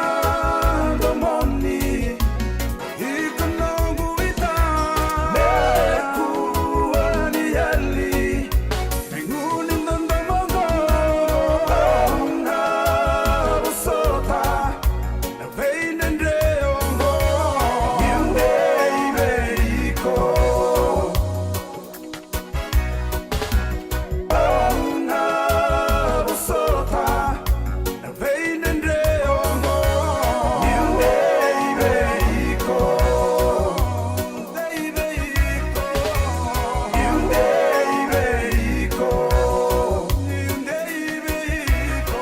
domoni. Iko noqu ita. Me kua ni yali. Me gunu ni dodomo qo. Au na vosota. Na veidredre oqo. Niu dei vei iko. Au na vosota. Na veidredre oqo. Niu dei vei iko. Dei vei iko. Niu dei vei iko. Niu dei vei iko.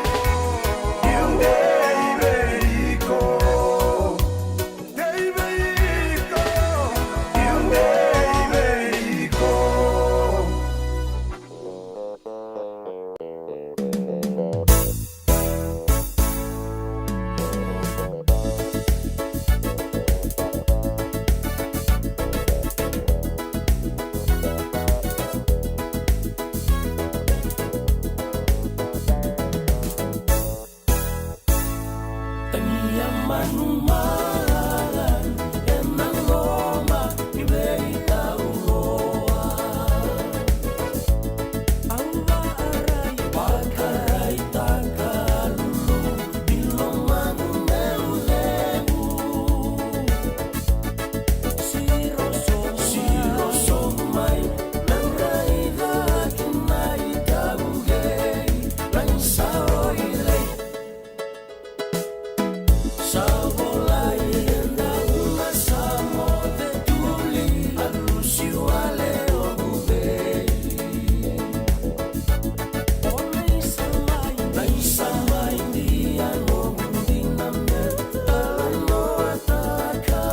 Niu dei vei iko. Dei vei iko. Niu dei vei iko. Ia manumala ena loma ni veikau loa. Au vakarai, vakaraitaka lulu ni lomaqu meu levu. Siro sobu, siro sobu mai, meu raica ki na itaugei, na isau i lei. Sa volai e dau na sa moce tuli, a lusi wale o vuvei. O na isa mai, na isa mai dia noqu dina me talanoataka.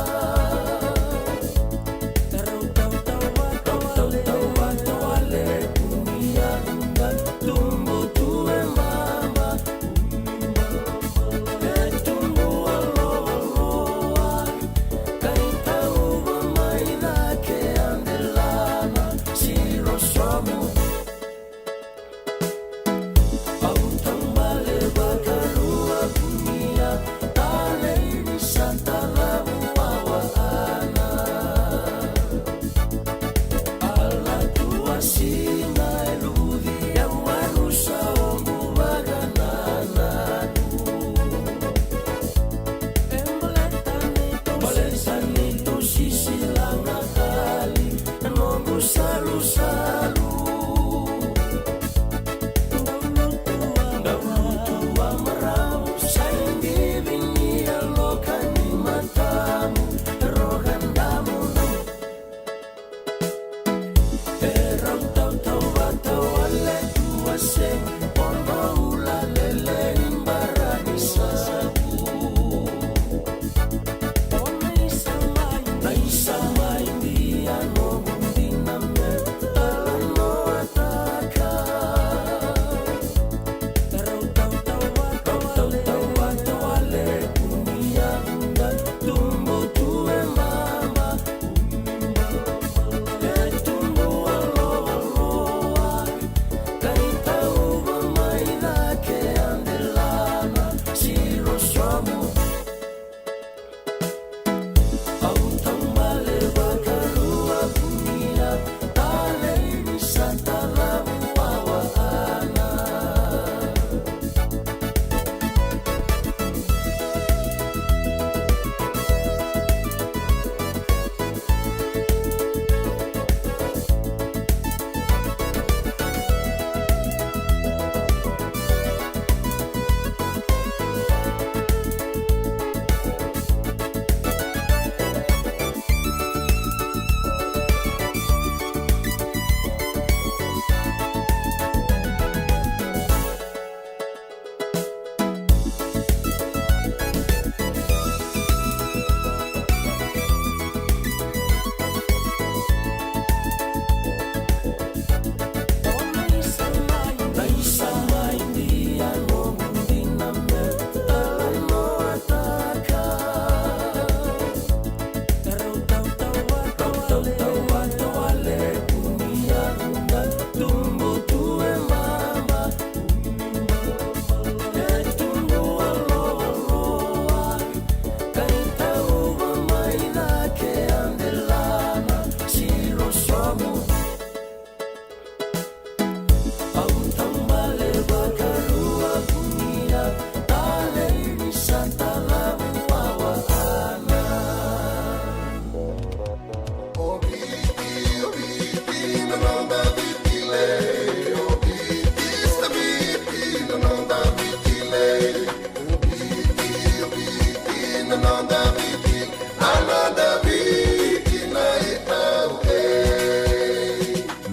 Au taubale vakarua, kua ni a talei ni sa taravu wawaana. Ala tua sina e luci au, a rusa oqu vakanananu. E baleta ni tou, baleta ni tou sisila na tali e noqu salusalu. Dau lutu a marau, sa idivi ni yalo ka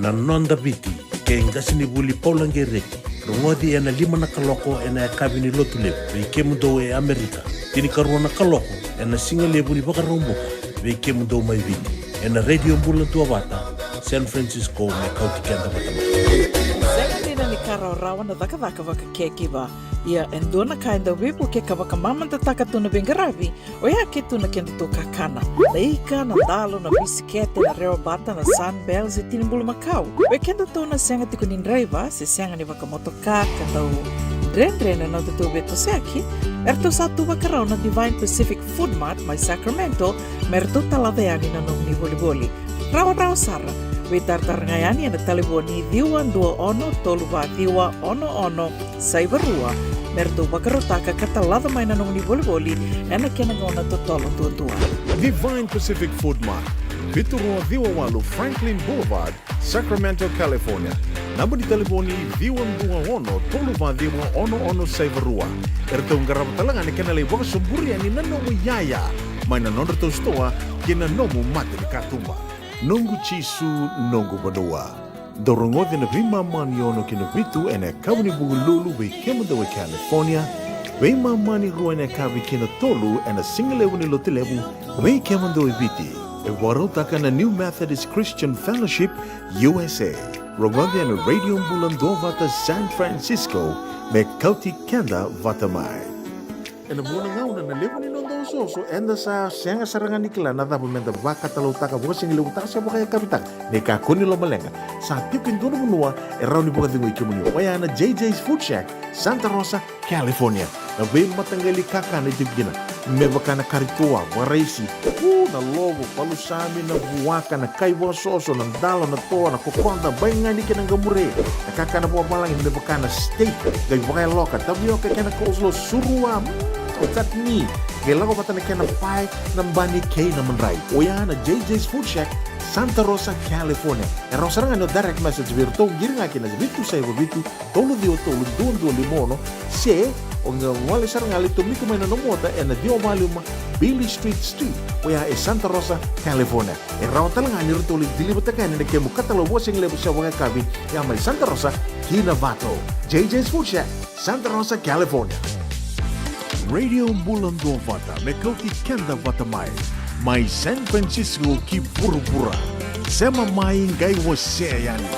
Na Noda Viti, kei qasenivuli Paula Gereti, rogoci ena lima na kaloko ena yakavi ni Lotulevu vei kemudou e Amerika, tinikarua na kaloko ena sigalevu ni Vakaraubuka vei kemudou mai Viti, ena Radio Bula Duavata, San Francisco, me kauti keda vata mai. Sega dina ni ka rawarawa na cakacaka vakacaregiver. Ia e dua na ka e dau veivukei ka vakamamadataka tu na veiqaravi, oya ke tu na kedatou kakana. Na ika, na dalo, na bisikete, na rewabata, na Sunbells e tini bulumakau. Vei kedatou na sega tiko ni draiva se sega ni vakamotoka ka dau dredre na nodatou veitosoyaki, eratou sa tu vakarau na Divine Pacific Food Mart mai Sacramento me ratou talaca yani na nomuni volivoli. Rawarawa sara, veitaratara ga yani ena talevoni ciwa dua ono tolu va ciwa ono ono saiva rua me ratou vakarautaka ka talaca mai na nomuni volivoli ena kena gauna totolo duadua. Divine Pacific Food Mart, vitu rua ciwa walu Franklin Boulevard, Sacramento, California. Naba ni talevoni ciwa dua ono tolu va ciwa ono ono saiva rua. Eratou qarava tale ga na kena lai vakasoburi yani na nomu iyaya mai na nodratou sitoa kei na nomu mata ni katuba. Noqu Jisu, noqu vanua. Dou rogoci na veimama ni ono ki na vitu ena yakavi ni Vukelulu vei kemudou e California, veimama ni rua ena yakavi ki na tolu ena sigalevu ni Lotulevu vei kemudou e Viti. E vakarautaka na New Methodist Christian Fellowship U S A. Rogoci ena Radio Bula Duavata San Francisco me kauti keda vata mai. Ena vuqa na gauna na levu ni noda osooso eda sa sega sara ga ni kila na cava meda vakatalautaka, vakasigalevu taka se vakayakavi taka. Ni kakua ni lomaleqa, sa tiko e dua na vanua e rawa ni vakacegui kemuni, oya na J J's Food Shack, Santa Rosa, California. Na veimataqali kakana e tiko kina, me vaka na kari toa, vakaraisi, u, na lovo, palusami, na vuaka, na kai vakasoso, na dalo, na toa, na kokoda, baigani kei na qamure. Na kakana vakavalagi me vaka na steak, qai vakayaloka, tavioka kei na coleslaw, surua, mm, chutney, qai lako vata na kena pae, na bani kei na madrai. Oya na J J's Food Shack, Santa Rosa, California. E rawa sara ga ni o direct message vei iratou, qiri ga ki na vitu saiva vitu, tolu ciwa tolu, dua dua lima ono, se o qai gole sara ga lai tomika mai na nomu ota ena ciwa va lima Beale Street Suite, oya e Santa Rosa, California. E rawa tale ga ni ratou lai deliver-taka yani na kemu katalau vakasigalevu se vakayakavi, ya mai Santa Rosa ki Novato. J J's Food Shack, Santa Rosa, California. Radio Bula Duavata me kauti keda vata mai, mai San Francisco ki vuravura. Sema mai qai wasea yani.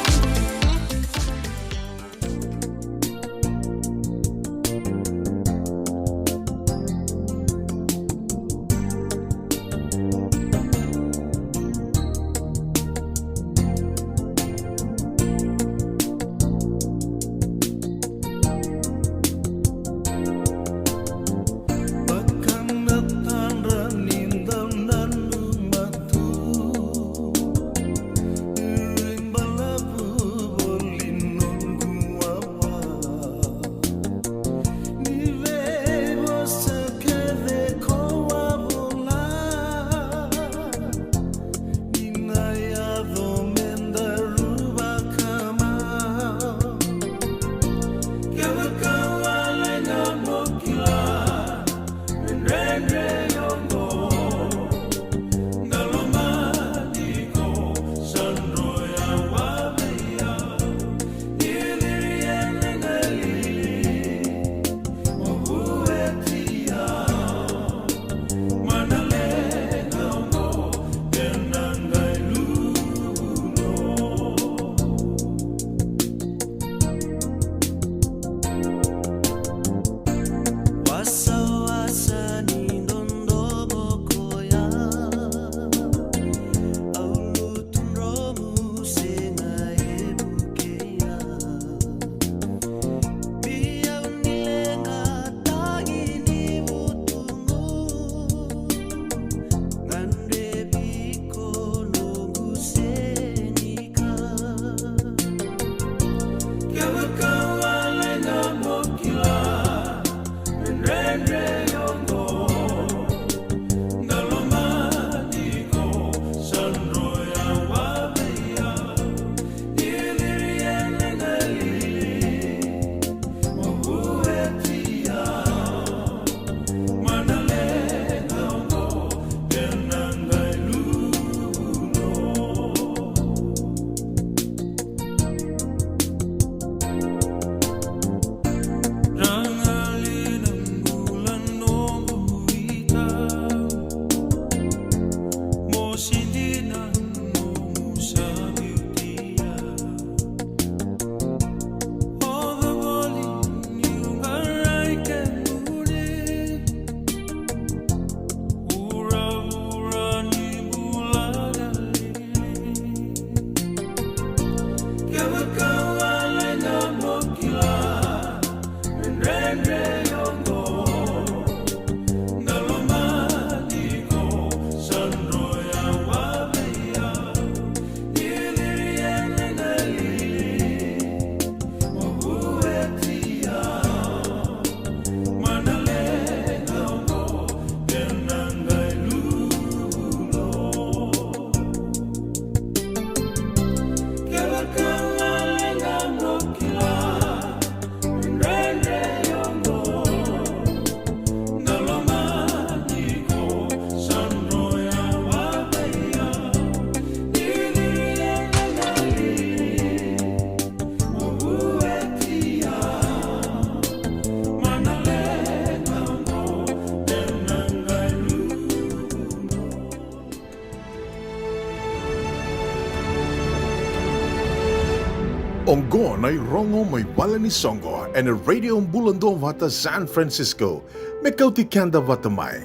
Oqo na irogo mai vale ni soqo ena Radio Bula Duavata San Francisco. Me kauti keda vata mai.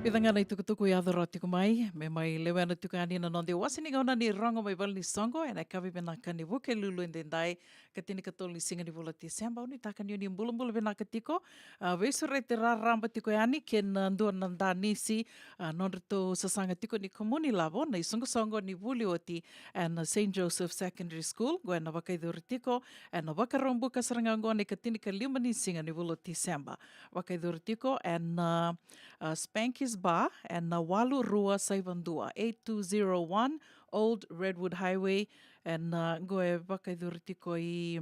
Vica ga na itukutuku e yaco rawa tiko mai me mai lewena tiko yani na noda iwase ni gauna ni rogo mai vale ni soqo ena yakavi vinaka ni Vukelulu edaidai, ka tinikatolu ni siga ni vula o Tiseba. Au nuitaka ni o ni bulabula vinaka tiko. A, veisureti raraba tiko yani kei na dua na danisi, a, nodratou sasaga tiko ni Komunilavo na isoqosoqo ni vuli oti ena Saint Joseph Secondary School, qo ena vakaicuri tiko ena Vakaraubuka sara ga oqo na ikatinikalima ni siga ni vula o Tiseba. Vakaicuri tiko ena, a, Spanky's Bar ena walu rua saiva dua, eight two zero one Old Redwood Highway, ena, a, qo e vakaicuri tiko i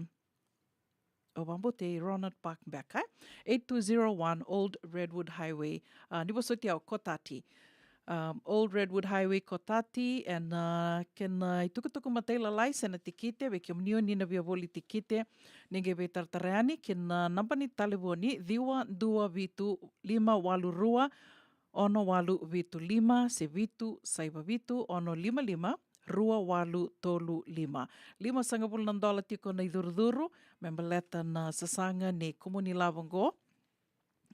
o Vabute i Ronald Park beka, e? Eight two zero one Old Redwood Highway, a, ni vosoti au, Cotati. Um, Old Redwood Highway, Cotati, ena, a, kena itukutuku matailalai se na tikite, vei kemuni o ni na via voli tikite, ni qai veitaratara yani kei na naba ni talevoni ciwa dua vitu lima walu rua, ono walu vitu lima se vitu saiva vitu ono lima lima rua walu tolu lima. Limasagavulu na dola tiko na icurucuru me baleta na sasaga ni Komunilavo oqo.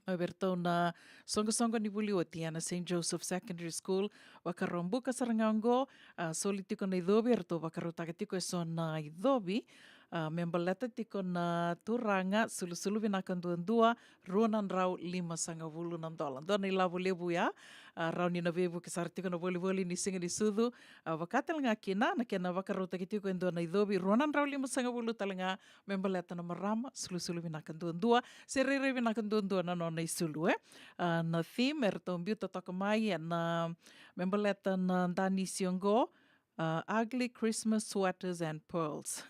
Mai vei iratou na soqosoqo ni vuli oti ena Saint Joseph Secondary School, Vakaraubuka sara ga oqo, a, soli tiko na icovi, eratou vakarautaka tiko eso na icovi, a, me baleta tiko na turaga sulusulu vinaka duadua, rua na drau limasagavulu na dola. Dua na ilavo levu ya, a, rawa ni na veivuke sara tiko na volivoli ni siga ni sucu, a, vaka tale ga kina na kena vakarautaki tiko e dua na icovi, rua na drau limasagavulu tale ga, me baleta na marama sulusulu vinaka duadua, se rairai vinaka duadua na nona isulu, e. A, na theme eratou biuta toka mai ena, a, me baleta na danisi oqo, a, Ugly Christmas Sweaters and Pearls.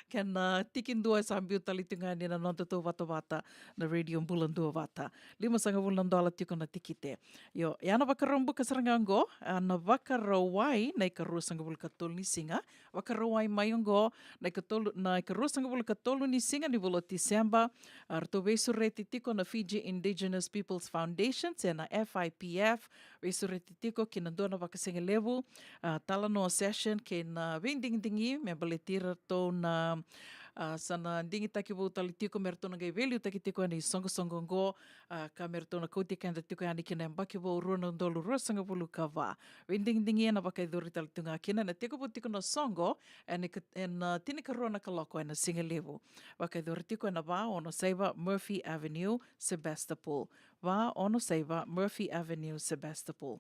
Kena, a, tikidua e sa biu tale tiko ga yani na nodatou vatavata na Radio Bula Duavata. Limasagavulu na dola tiko na tikite. Io, ia na Vakaraubuka sara ga oqo, a, na Vakarauwai na ikaruasagavulu ka tolu ni siga, Vakarauwai mai oqo na ikatolu, na ikaruasagavulu ka tolu ni siga ni vula o Tiseba. A, ratou veisureti tiko na Fiji Indigenous Peoples Foundation se na F I P F, veisureti tiko ki na dua na vakasigalevu, a, talanoa session kei na veidigidigi me baleti iratou na, a, sa na digitaki vou tale tiko me ratou na qai veiliutaki tiko ena isoqosoqo oqo, a, ka me ratou na kauti keda tiko yani ki na yabaki vou rua na udolu ruasagavulu ka va. Veidigidigi ena vakaicuri tale tu ga kina, ena tekivu tiko na soqo ena ika-, ena, a, tinikarua na kaloko ena sigalevu. Vakaicuri tiko ena va ono saiva Murphy Avenue, Sebastopol. Va ono saiva Murphy Avenue, Sebastopol.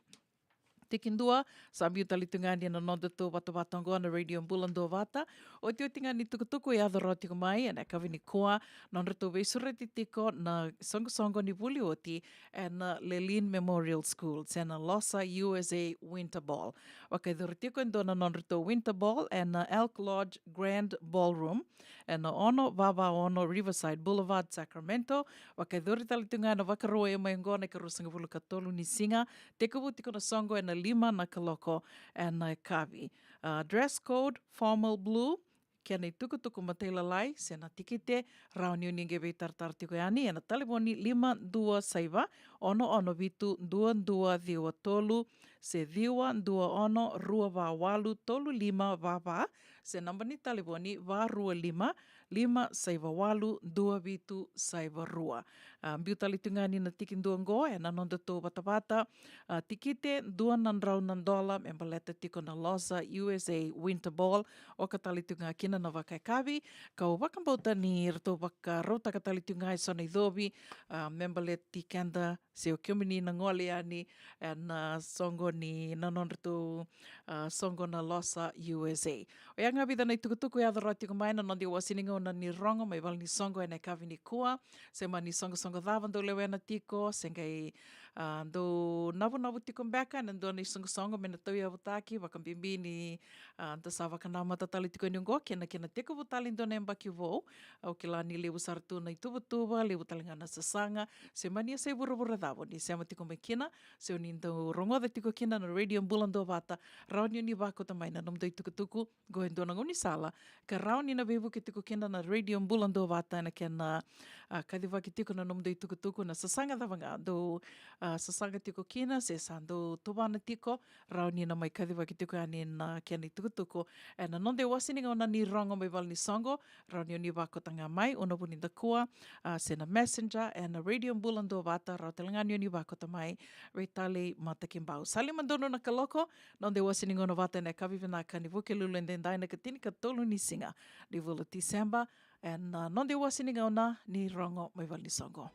Tikidua sa biu tale tu ga yani na nodatou vatavata oqo na Radio Bula Duavata. Otioti ga ni tukutuku e yaco rawa tiko mai ena yakavi nikua, nodratou veisureti tiko na soqosoqo ni vuli oti ena, a, Lelean Memorial School se na Losa U S A Winter Ball. Vakaicuri tiko e dua na nodratou Winter Ball ena, a, Elk Lodge Grand Ballroom ena ono va va ono Riverside Boulevard, Sacramento. Vakaicuri tale tu ga ena Vakarauwai mai oqo na ikaruasagavulu ka tolu ni siga, tekivu tiko na soqo ena lima na kaloko ena yakavi. A, dress code formal blue, kena itukutuku matailalai se na tikite, rawa ni o ni qai veitaratara tiko yani ena talevoni lima dua saiva ono ono vitu dua dua ciwa tolu, se ciwa dua ono rua va walu tolu lima va va, se naba ni talevoni va rua lima lima saiva walu dua vitu saiva rua. A, biu tale tu ga yani na tikidua oqo ena nodatou vatavata, a, tikite dua na drau na dola me baleta tiko na Losa U S A Winter Ball. Oka tale tu ga kina na vakayakavi, kau vakabauta ni ratou vakarautaka tale tu ga eso na icovi, a, me baleti keda se o kemuni na gole yani ena, a, soqo ni, na nodratou, a, soqo na Losa U S A. Oya ga vica na itukutuku e yaco rawa tiko mai na noda iwase ni gauna ni rogo mai vale ni soqo ena yakavi nikua. Se mani soqosoqo cava dou lewena tiko, se qai, a, dou navunavu tiko beka ena dua na isoqosoqo me na tauyavutaki, vakabibi ni, a, da sa vakanamata tale tiko yani oqo kei na kena tekivu tale e dua na yabaki vou. Au kila ni levu sara tu na ituvatuva, levu tale ga na sasaga, se mani yasai vuravura cava o ni sema tiko mai kina, se o ni dau rogoca tiko kina na Radio Bula Duavata, rawa ni o ni vakauta mai na nomudou itukutuku. Qo e dua na gaunisala ka rawa ni na veivuke tiko kina na Radio Bula Duavata ena kena, a, kacivaki tiko na nomudou itukutuku, na sasaga cava ga dou, a, sasaga tiko kina se sa dau tuvana tiko, rawa ni na mai kacivaki tiko yani na kena itukutuku ena noda iwase ni gauna ni Rogo mai Valenisoqo. Rawa ni o ni vakota ga mai, o na vuni dakua, a, se na Messenger ena Radio Bula Duavata, rawa tale ga ni o ni vakota mai vei Talei Matakibau. Sa lima donu na kaloko, noda iwase ni gauna vata ena yakavi vinaka ni Vukelulu edaidai, na ikatinikatolu ni siga ni vula o Tiseba, ena noda iwase ni gauna ni Rogo mai Valenisoqo.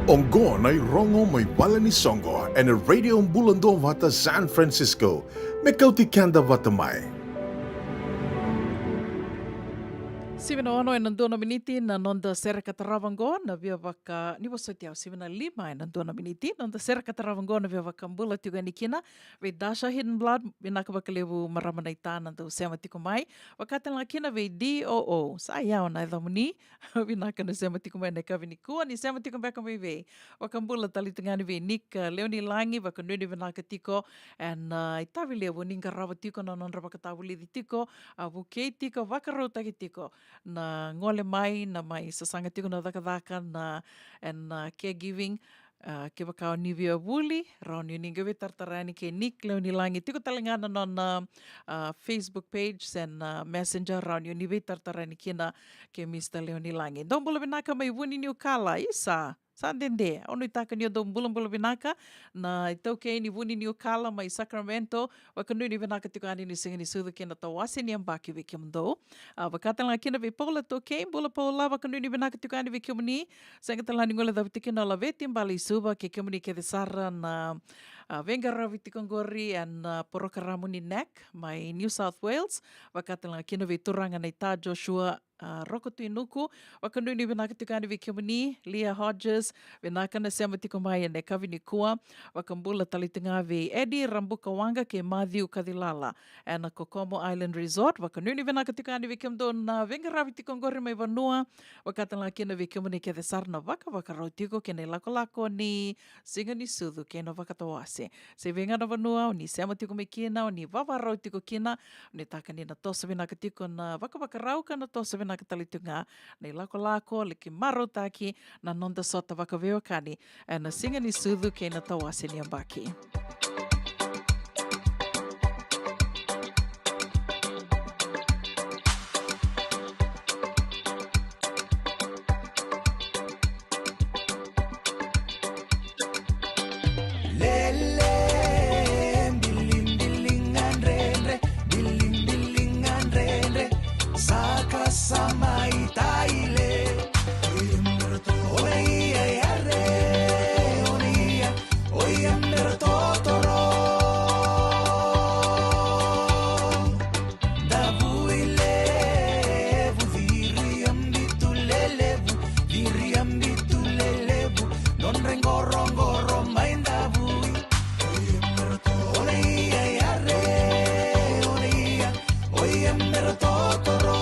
Oqo na iRogo mai Valenisoqo ena Radio Bula Duavata San Francisco, me kauti keda vata mai. Sivi na ono ena dua na miniti na noda sere ka tarava oqo, na via vaka, ni vosoti au, sivi na lima ena dua na miniti noda sere ka tarava oqo, na via vakabula tiko yani kina vei Dasha Hidden Blood, vinaka vakalevu marama naita na dau sema tiko mai. Vaka tale ga kina vei D O O, sa yawa na yacamuni. Vinaka na sema tiko mai na yakavi nikua, ni sema tiko beka mai vei. Vakabula tale tu ga yani vei Nick, a, Leonilagi, vakanuinui vinaka tiko ena, a, itavi levu ni qarava tiko na nodra vakatavulici tiko, a, vukei tiko, vakarautaki tiko na gole mai, na mai sasaga tiko na cakacaka na, ena, a, caregiving. A, kevaka o ni via vuli, rawa ni o ni qai veitaratara yani kei Nick Leonilagi, tiko tale ga na nona, a, Facebook page se na Messenger, rawa ni o ni veitaratara yani kina kei Mister Leonilagi. Dou bula vinaka mai Vuniniukala, isa, sa dede, au nuitaka ni o dou bulabula vinaka. Na itaukei ni Vuniniukala mai Sacramento, vakanuinui vinaka tiko yani ni siga ni sucu kei na tawase ni yabaki vei kemudou. A, vaka tale ga kina vei Paula Tokei, bula Paula, vakanuinui vinaka tiko yani vei kemuni. Sega tale ga ni guilecavi tiko kina o Laveti Baleisuva, kei kemuni kece sara na, a, veiqaravi tiko oqori ena, a, porokaramu ni NAC mai New South Wales. Vaka tale ga kina vei turaga naita Joshua, a, Rokotuinuku, vakanuinui vinaka tiko yani vei kemuni. Leah Hodges, vinaka na sema tiko mai ena yakavi nikua. Vakabula tale tu ga vei Eddie Rabukawaqa kei Matthew Kacilala ena Kokomo Island Resort. Vakanuinui vinaka tiko yani vei kemudou na veiqaravi tiko oqori mai vanua. Vaka tale ga kina vei kemuni kece sara na vakavakarau tiko kei na ilakolako ni siga ni sucu kei na vakatawase. Se vei ga na vanua o ni sema tiko mai kina, o ni vavarau tiko kina, o ni taka ni na toso vinaka tiko na vakavakarau ka na toso vinaka tale tiko ga na ilakolako, laki marautaki na noda sota vakaveiwekani ena siga ni sucu kei na tawase ni yabaki. Lele, bilimbilinga dredre, bilimbilinga dredre, saka sa mai taile. Oia, ia, ia, re, oia, oia, mera totoro. Davui levu, viriabitu lelevu, viriabitu lelevu, nodra iqoroqoro mai davui. Oia, mera to-, oia, ia, re, oia, oia, mera totoro.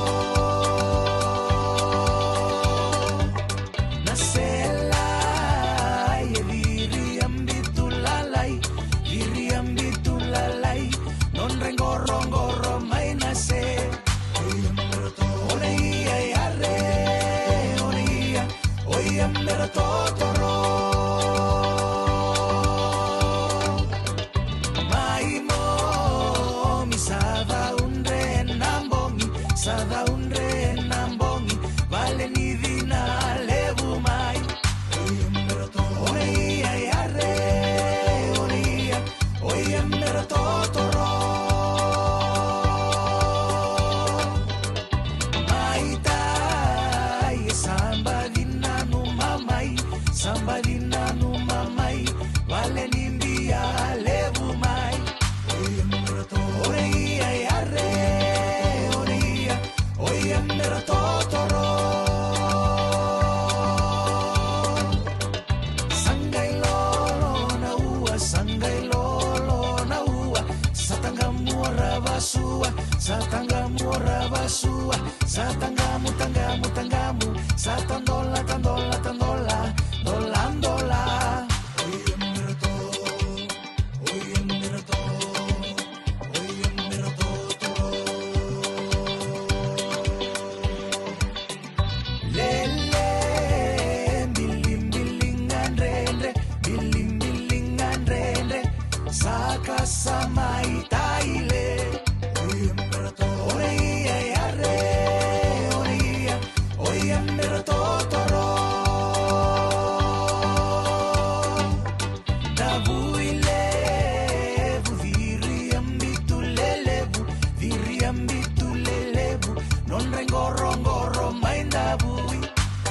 Oi,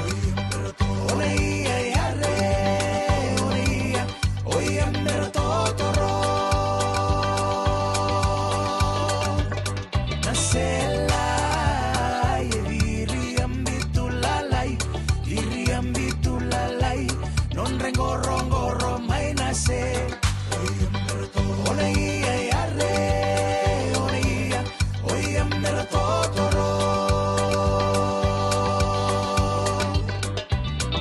oi, a mera to-, o na ia yare, o na ia, oi, a mera totoro. Na sela e viri a bitu lalai, viri a bitu lalai, nodra qoroqoro mai na se. Oi, a mera to-, o na ia yare, o na ia, oi, a mera totoro.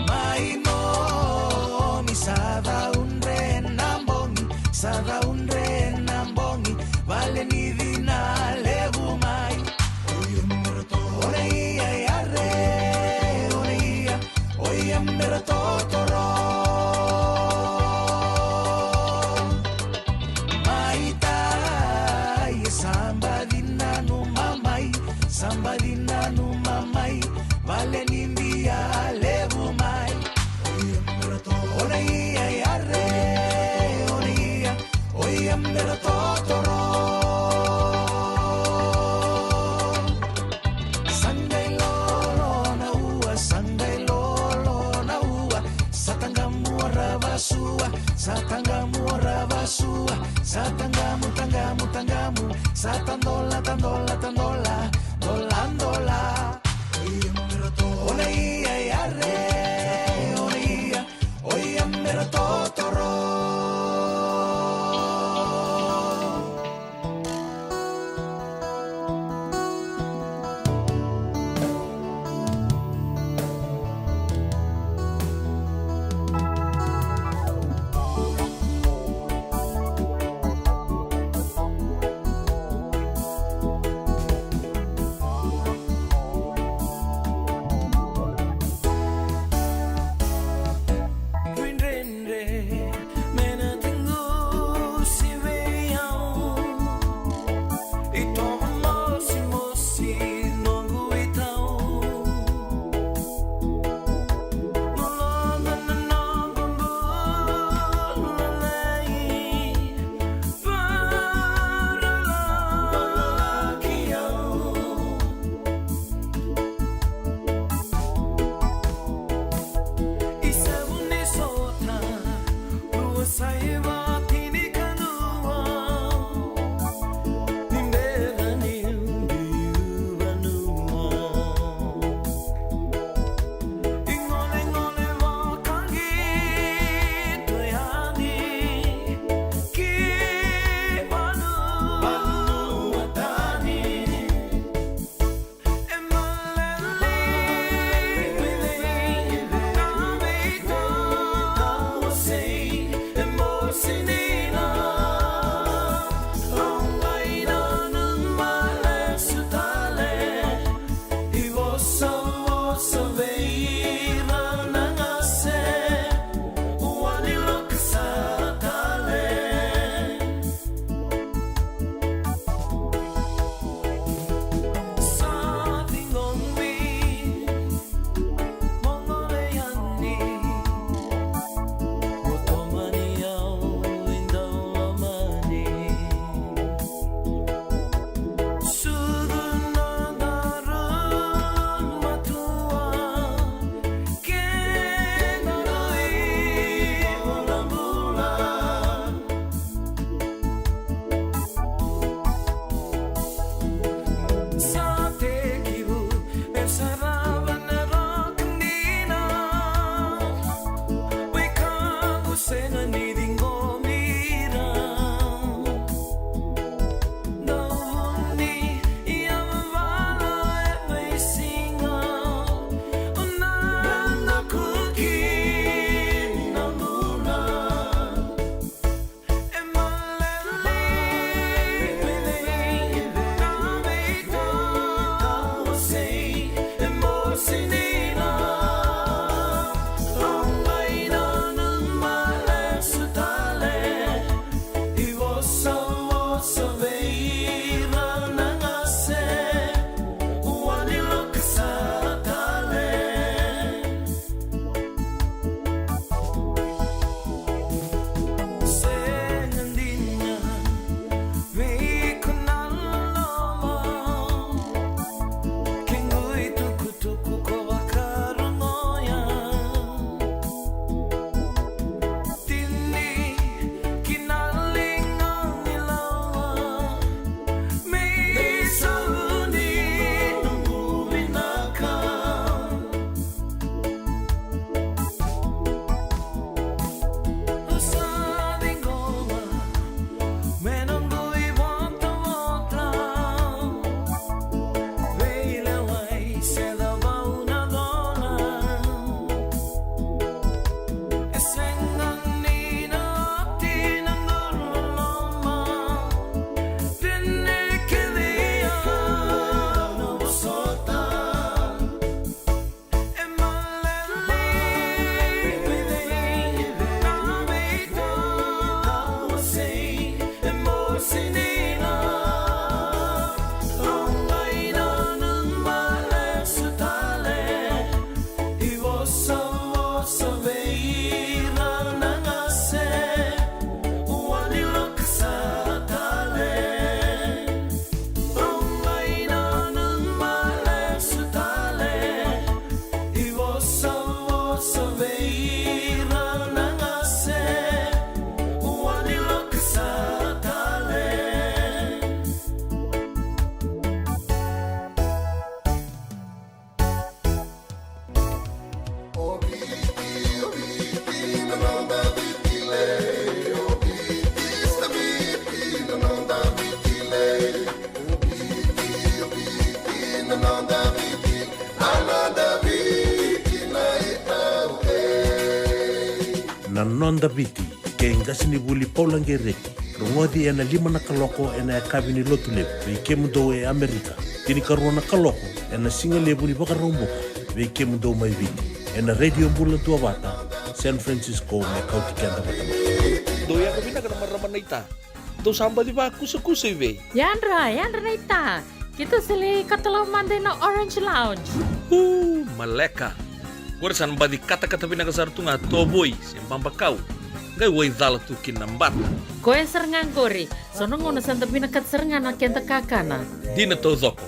Mai momi sa caudre na bogi, sa caudre na bogi, vale ni cina levu mai. Oi, a mera to-, o na ia yare, o na ia, oi, a mera totoro. Mai tai, e sa baci nanuma mai, sa baci nanuma mai, vale ni bia levu mai. Oi, a mera to-, o na ia yare, o na ia, oi, a mera totoro. Sa qai lolo na ua, sa qai lolo na ua, sa taqamu ra vasua, sa taqamu ra vasua, sa taqamu, taqamu, taqamu, sa tadola, tadola, tadola, dola, dola. Oi, a mera to-, o na ia yare, o na ia, oi, a mera totoro. Noda Viti, kei qasenivuli Paula Gereti. Rogoci ena lima na kaloko ena yakavi ni Lotulevu vei kemudou e Amerika. Tinikarua na kaloko ena sigalevu ni Vakaraubuka vei kemudou mai Viti, ena Radio Bula Duavata, San Francisco, me kauti keda vata mai. Dou yaga vinaka na marama naita. Dou sa baci vakusakusa i vei? Yadra, yadra naita. Keitou sa lai katalau mada ina Orange Lounge. Uu, maleka. Qori sa na baci katakata vinaka sara tu ga, tovoi se babakau. Qai waicala tu kina na bata. Koya sara ga qori. So na gauna sa da vinakata sara ga na keda kakana. Dina taucoko.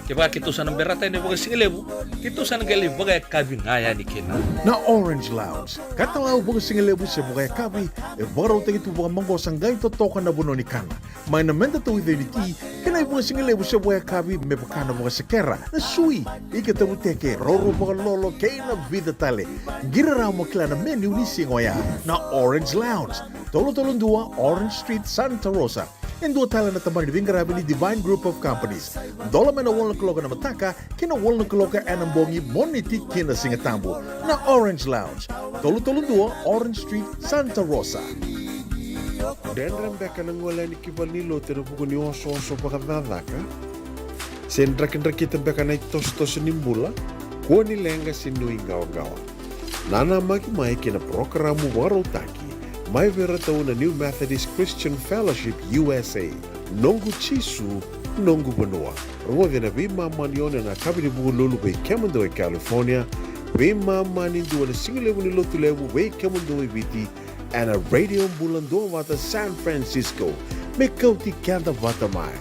Kevaka keitou sa na berata yani vakasigalevu, keitou sa na qai lai vakayakavi ga yani kina. Na Orange Lounge, katalau vakasigalevu se vakayakavi, e vakarautaki tu vakamaqosa, qai totoka na vanua ni kana. Mai na meda tauica ni ti, kei na ivakasigalevu se vakayakavi me vaka na vakasekera, na sui, ika tavuteke, roro vakalolo, kei na vica tale. Qiri rawa mo kila na menu ni siga oya. Na Orange Lounge, tolu tolu dua Orange Street, Santa Rosa. E dua tale na tabana ni veiqaravi ni Divine Group of Companies. Dola mai na walu na kaloko ena mataka ki na walu na kaloko ena bogi, Moniti ki na Sigatabu. Na Orange Lounge, tolu tolu dua Orange Street, Santa Rosa. Dredre beka na gole yani ki valenilotu ena vuku ni osooso vakacakacaka? Se drakidrakita beka na itosotoso ni bula? Kua ni leqa se nuiqawaqawa. Nanamaki mai ki na parokaramu vakarautaki mai vei iratou na New Methodist Christian Fellowship U S A, Noqu Jisu, Noqu Vanua. Rogoci ena veimama ni ono ena yakavi ni Vukelulu vei kemudou e California, veimama ni dua ena sigalevu ni Lotulevu vei kemudou e Viti, ena Radio Bula Duavata San Francisco. Me kauti keda vata mai.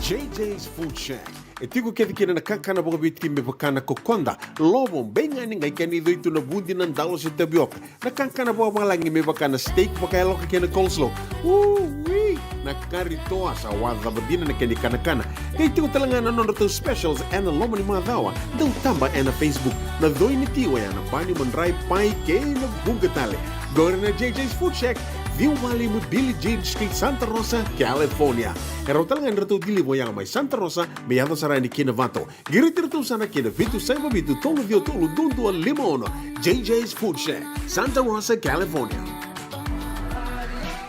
J J's Food Shack. E tiko kece kina na kakana vakaviti me vaka na kokoda, lovo, beigani, qai kena icoi tu na vudi, na dalo se tavioka. Na kakana vakavalagi me vaka na steak vakayaloka kei na coleslaw. Ui! Na kari toa, sa wacava dina na kena ikanakana. Qai tiko tale ga na nodratou specials ena loma ni macawa. Dau taba ena Facebook. Na coi ni ti oya na bani, madrai, pai kei na vuqa tale. Qori na J J's Food Shack, ciwa walu lima Billie Jean Street, Santa Rosa, California. E rawa tale ga ni ratou deliver yaga mai Santa Rosa me yaco sara yani ki Novato. Qiriti iratou sara ki na vitu saiva vitu tolu ciwa tolu dua dua lima ono. J J's Food Shack, Santa Rosa, California.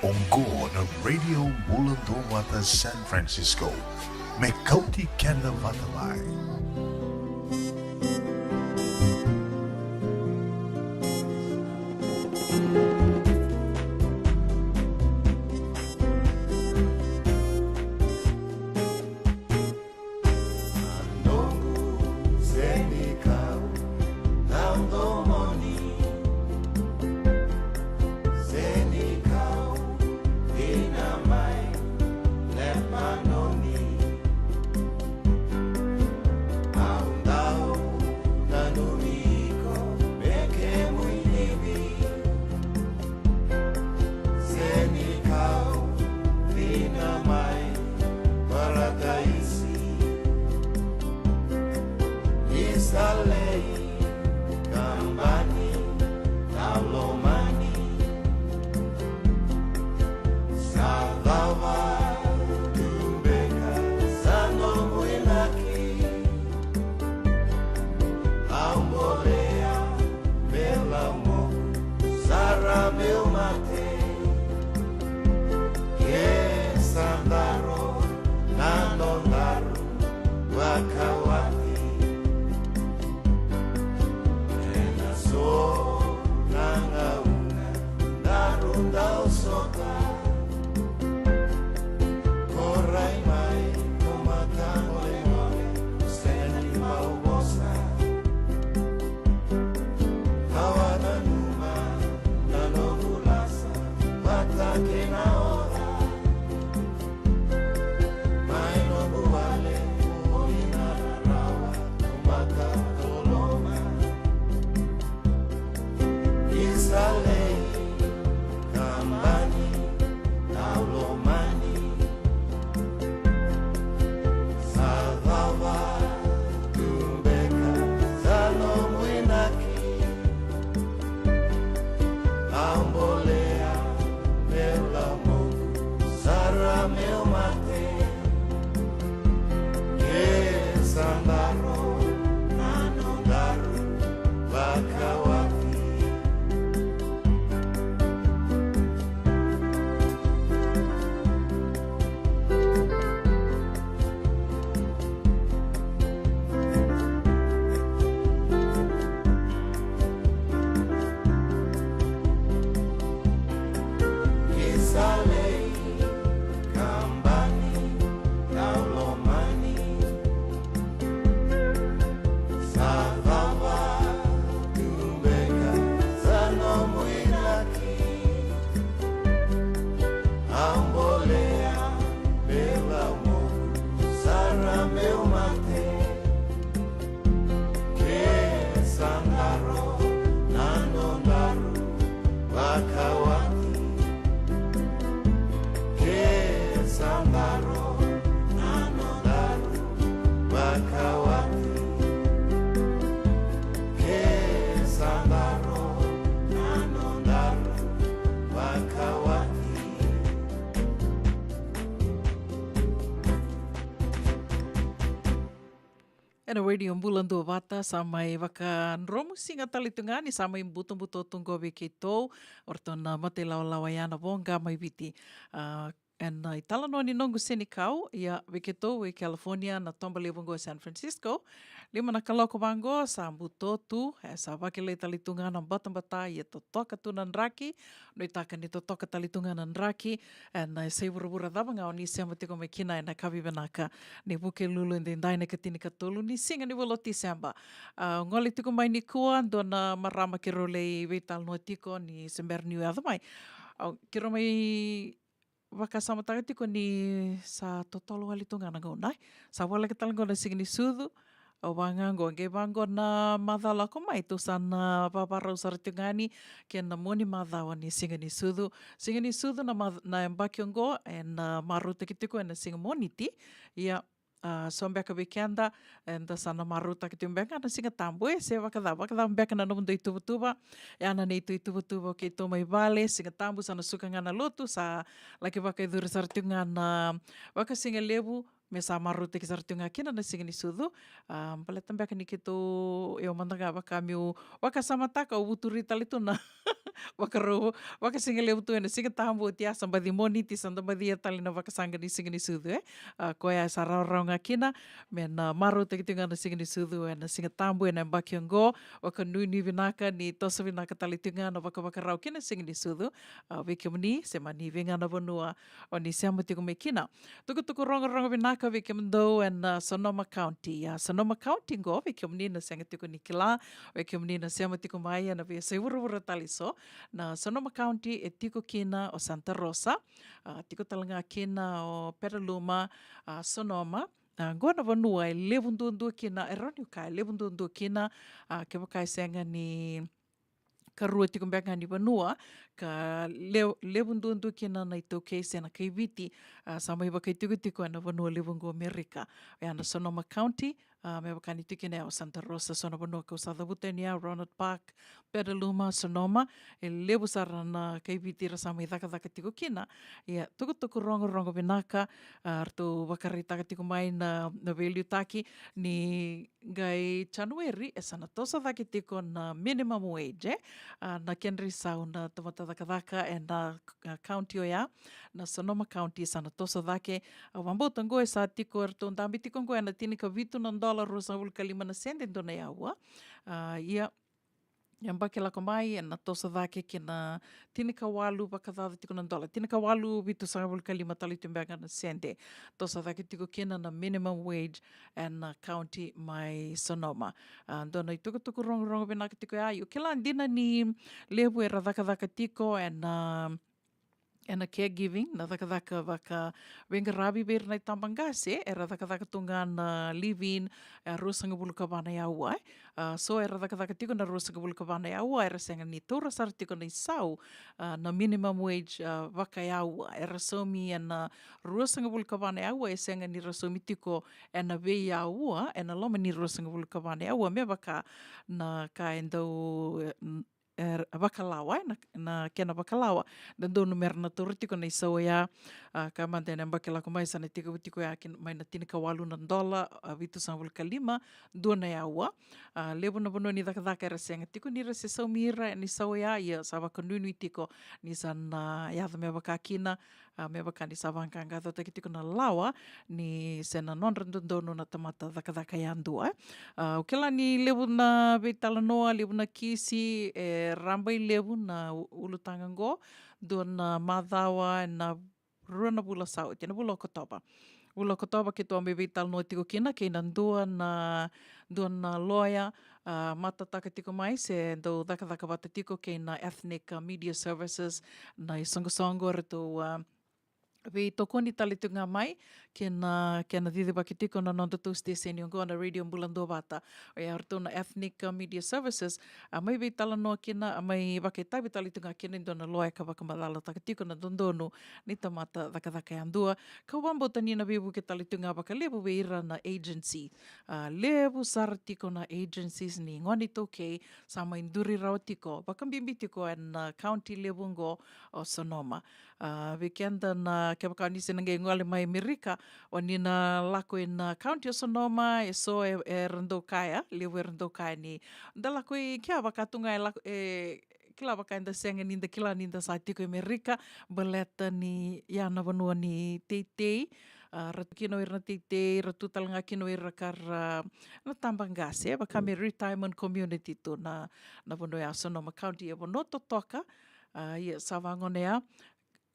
Oqo na Radio Bula Duavata San Francisco. Me kauti keda vata mai. Senikau, cina mai Parataisi. Ni sa lei kabani na lomani. Sa cava tu beka sa nomu inaki? Au bolea me lamoku sara meu mate. Ke sa daro na nodaru vakawati. Ena Radio Bula Duavata, sa mai vakadromu siga tale tu ga ni sa mai butobuto tu qo vei keitou o ratou na matailawalawa ya na Voqa mai Viti. A, ena italanoa ni noqu senikau, ia vei keitou e California, na toba levu qo San Francisco. Lima na kaloko vaqo sa buto tu, e sa vakilai tale tu ga na batabata, ia totoka tu na draki. Nuitaka ni totoka tale tu ga na draki ena yasai vuravura cava ga o ni sema tiko mai kina ena yakavi vinaka ni Vukelulu edaidai, na ikatinikatolu ni siga ni vula o Tiseba. A, gole tiko mai nikua dua na marama keirau lai veitalanoa tiko ni se bera niu yaco mai. A, keirau mai vakasamataka tiko ni sa totolo wale tu ga na gauna, e. Sa voleka tale qo na siga ni sucu. Au vaka ga qo, qai vaqo na macawa lako mai, tou sa na vavarau sara tu ga ni kena moni macawa ni siga ni sucu. Siga ni sucu na mac-, na yabaki oqo, ena marautaki tiko ena siga Moniti. Ia, a, so beka vei keda, eda sa na marautaka tiko beka ga na Siga Tabu, e, se vakacava, vakacava beka na nomudou ituvatuva. Ia na neitou ituvatuva o keitou mai vale, Siga Tabu sa na suka ga na lotu, sa laki vakayacori sara tiko ga na vakasigalevu, me sa marautaki sara tiko ga kina na siga ni sucu. A, baleta beka ni keitou, io mada ga vaka meu vakasamataka, au vuturi tale tu na vakarau, vakasigalevu tu ena Siga Tabu, oti ya sa baci Moniti, sa da bacia tale na vakasaqa ni siga ni sucu, e. A, koya sa rawarawa ga kina me na marautaki tiko ga na siga ni sucu ena Siga Tabu ena yabaki oqo. Vakanuinui vinaka ni toso vinaka tale tiko ga na vakavakarau kina siga ni sucu. A, vei kemuni se mani vei ga na vanua o ni sema tiko mai kina. Tukutuku rogorogo vinaka vei kemudou ena, a, Sonoma County. A, Sonoma County qo, vei kemuni na sega tiko ni kila, vei kemuni na sema tiko mai ena veiyasai vuravura tale eso, na Sonoma County e tiko kina o Santa Rosa, a, tiko tale ga kina o Petaluma, a, Sonoma. A, qo na vanua e levu duadua kina, e rawa niu kaya e levu duadua kina, a, kevaka e sega ni karua tiko beka ga ni vanua ka le-, levu duadua kina na iTaukei se na kaiViti, a, sa mai vakaitikotiko ena vanua levu qo Amerika. Oya na Sonoma County, a, me vaka ni tiko kina ya o Santa Rosa, so na vanua kau sa cavuta yani ya, Rohnert Park, Petaluma, Sonoma, e levu sara na kaiViti ra sa mai cakacaka tiko kina. Ia, tukutuku rogorogo vinaka, a, ratou vakaraitaka tiko mai na, na veiliutaki ni qai January e sa na toso cake tiko na minimum wage, e. A, na kedra isau na tamata cakacaka ena, a, county oya, na Sonoma County sa na toso cake. Au vakabauta qo e sa tiko, eratou dabe tiko qo ena tinikavitu na dola ruasagavulu ka lima na sede dua na yaua. A, ia, yabaki lako mai ena toso cake ki na tinikawalu vakacaca tiko na dola, tinikawalu vitusagavulu ka lima tale tu beka ga na sede. Toso cake tiko kina na minimum wage ena county mai Sonoma. A, dua na itukutuku rogorogo vinaka tiko ya. Io, kila dina ni levu era cakacaka tiko ena, ena caregiving, na cakacaka vakaveiqaravi vei ira na itabaqase, era cakacaka tu ga na live-in, e, ruasagavulu ka va na yaua, e. A, so era cakacaka tiko na ruasagavulu ka va na yaua, era sega ni taura sara tiko na isau, a, na minimum wage, a, vakayaua. Era saumi ena ruasagavulu ka va na yaua, e sega ni ra saumi tiko ena veiyaua, ena loma ni ruasagavulu ka va na yaua, me vaka na ka e dau, e, n-, e, vakalawa, e, na, na kena vakalawa. Dodonu me ra na taura tiko na isau oya, a, ka mada ena yabaki lako mai sa na tekivu tiko ya ki, mai na tinikawalu na dola, a, vitusagavulu ka lima, dua na yaua. A, levu na vanua ni cakacaka era sega tiko ni ra se saumi ira ena isau oya, ia sa vakanuinui tiko ni sa na yaco me vaka kina, a, me vaka ni sa vaqaqacotaki tiko na lawa ni se na nodra dodonu na tamata cakacaka yadua, e. A, au kila ni levu na veitalanoa, levu na kisi, e rabailevu na u-, ulutaga qo, dua na macawa ena rua na vula sa oti, na vula Okotova. Vula Okotova keitou a mai veitalanoa tiko kina kei na dua na, dua na loya, a, matataka tiko mai se dau cakacaka vata tiko kei na Ethnic, a, Media Services, na isoqosoqo eratou, a, veitokoni tale tiko ga mai kei na, kei na cicivaki tiko na nodatou siteseni oqo na Radio Bula Duavata. Oya eratou na Ethnic, a, Media Services, a mai veitalanoa kina, a mai vakaitavi tale tiko ga kina e dua na loya ka vakamacalataka tiko na dodonu ni tamata cakacaka yadua. Kau vakabauta ni na veivuke tale tiko ga vakalevu vei ira na agency. A, levu sara tiko na agencies ni gone iTaukei sa mai duri rawa tiko, vakabibi tiko ena, a, county levu oqo o Sonoma. A, vei keda na kevaka ni se na qai gole mai Amerika, o ni na lako ina county o Sonoma, e so e, era dau kaya, levu era dau kaya ni da lako i kea vaka tu ga e lako, e, kila vaka eda sega ni da kila ni da sa tiko i Amerika, baleta ni ya na vanua ni teitei, a, ra tu kina o ira na teitei, ra tu tale ga kina o ira ka ra na taba qase, vaka me retirement community tu na, na vanua ya Sonoma County, e vanua totoka, a, ia sa vagona ya,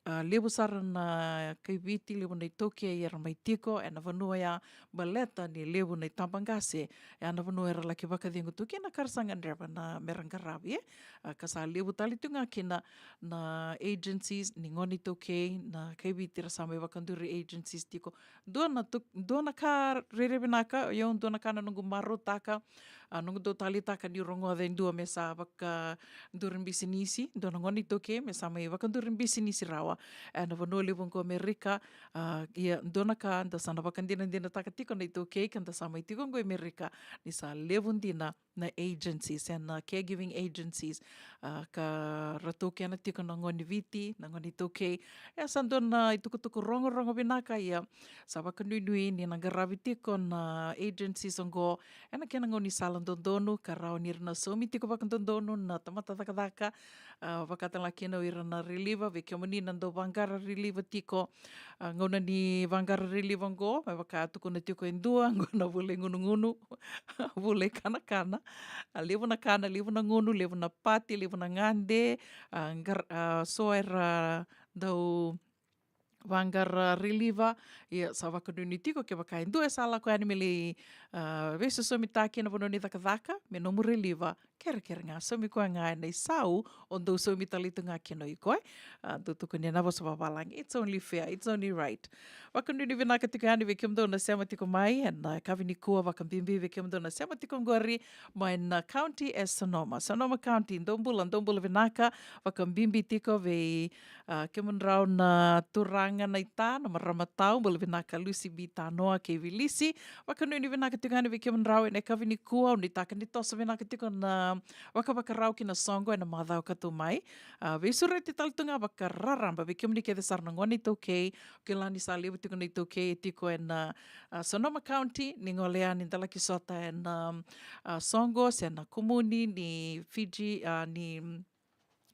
a, levu sara na kai Viti, levu na iTaukei era mai tiko ena vanua ya, baleta ni levu na itaba qase, ya na vanua era laki vakacegu tu kina ka ra sa gadreva na mera qaravi, e. A, ka sa levu tale tu ga kina na agencies ni gone iTaukei, na kai Viti ra sa mai vakaduri agencies tiko. Dua na tu, dua na ka rairai vinaka, io, dua na ka na noqu marautaka, a, noqu dau taleitaka niu rogoca e dua me sa vakaduri bisinisi, dua na gone iTaukei me sa mai vakaduri bisinisi rawa ena vanua levu oqo Amerika. A, ia, dua na ka da sa na vakadinadinataka tiko na iTaukei ka da sa mai tiko oqo Amerika, ni sa levu dina na agencies, ena caregiving agencies, a, ka ra taukena tiko na gone Viti, na gone iTaukei. E sa dua na itukutuku rogorogo vinaka, ia sa vakanuinui ni na qaravi tiko na agencies oqo ena kena gaunisala dodonu, ka rawa ni ra na saumi tiko vakadodonu na tamata cakacaka, a, vaka tale ga kina o ira na reliever, vei kemuni na dau vaqara reliever tiko. A, gauna ni vaqara reliever oqo, me vaka tukuna tiko e dua, oqo na vula i gunugunu, vula i kanakana. A, levu na kana, levu na gunu, levu na pati, levu na gade, a, qar-, a, so era dau vaqara reliever, ia sa vakanuinui tiko kevaka e dua e sa lako yani me lai, a, veisosomitaki ena vanua ni cakacaka me nomu reliever, kerekere ga, saumi koya ga ena isau o dau saumi tale tu ga kina o iko, e. A, dau tukuni ena vosa vavalagi, it's only fair, it's only right. Vakanuinui vinaka tiko yani vei kemudou na sema tiko mai ena yakavi nikua, vakabibi vei kemudou na sema tiko oqori mai na county e Sonoma, Sonoma County. Dou bula, dou bula vinaka, vakabibi tiko vei, a, kemudrau na turaga na ita, na marama tau, bula vinaka Lucy B Tanoa kei Vilisi. Vakanuinui vinaka tiko yani vei kemudrau ena yakavi nikua, au nuitaka ni toso vinaka tiko na vakavakarau ki na soqo ena macawa ka tu mai. A, veisureti tale tu ga vakararaba vei kemuni kece sara na gone iTaukei, kila ni sa levu tiko na iTaukei e tiko ena, a, Sonoma County, ni gole yani da laki sota ena, a, soqo se na kumuni ni Fiji, a, ni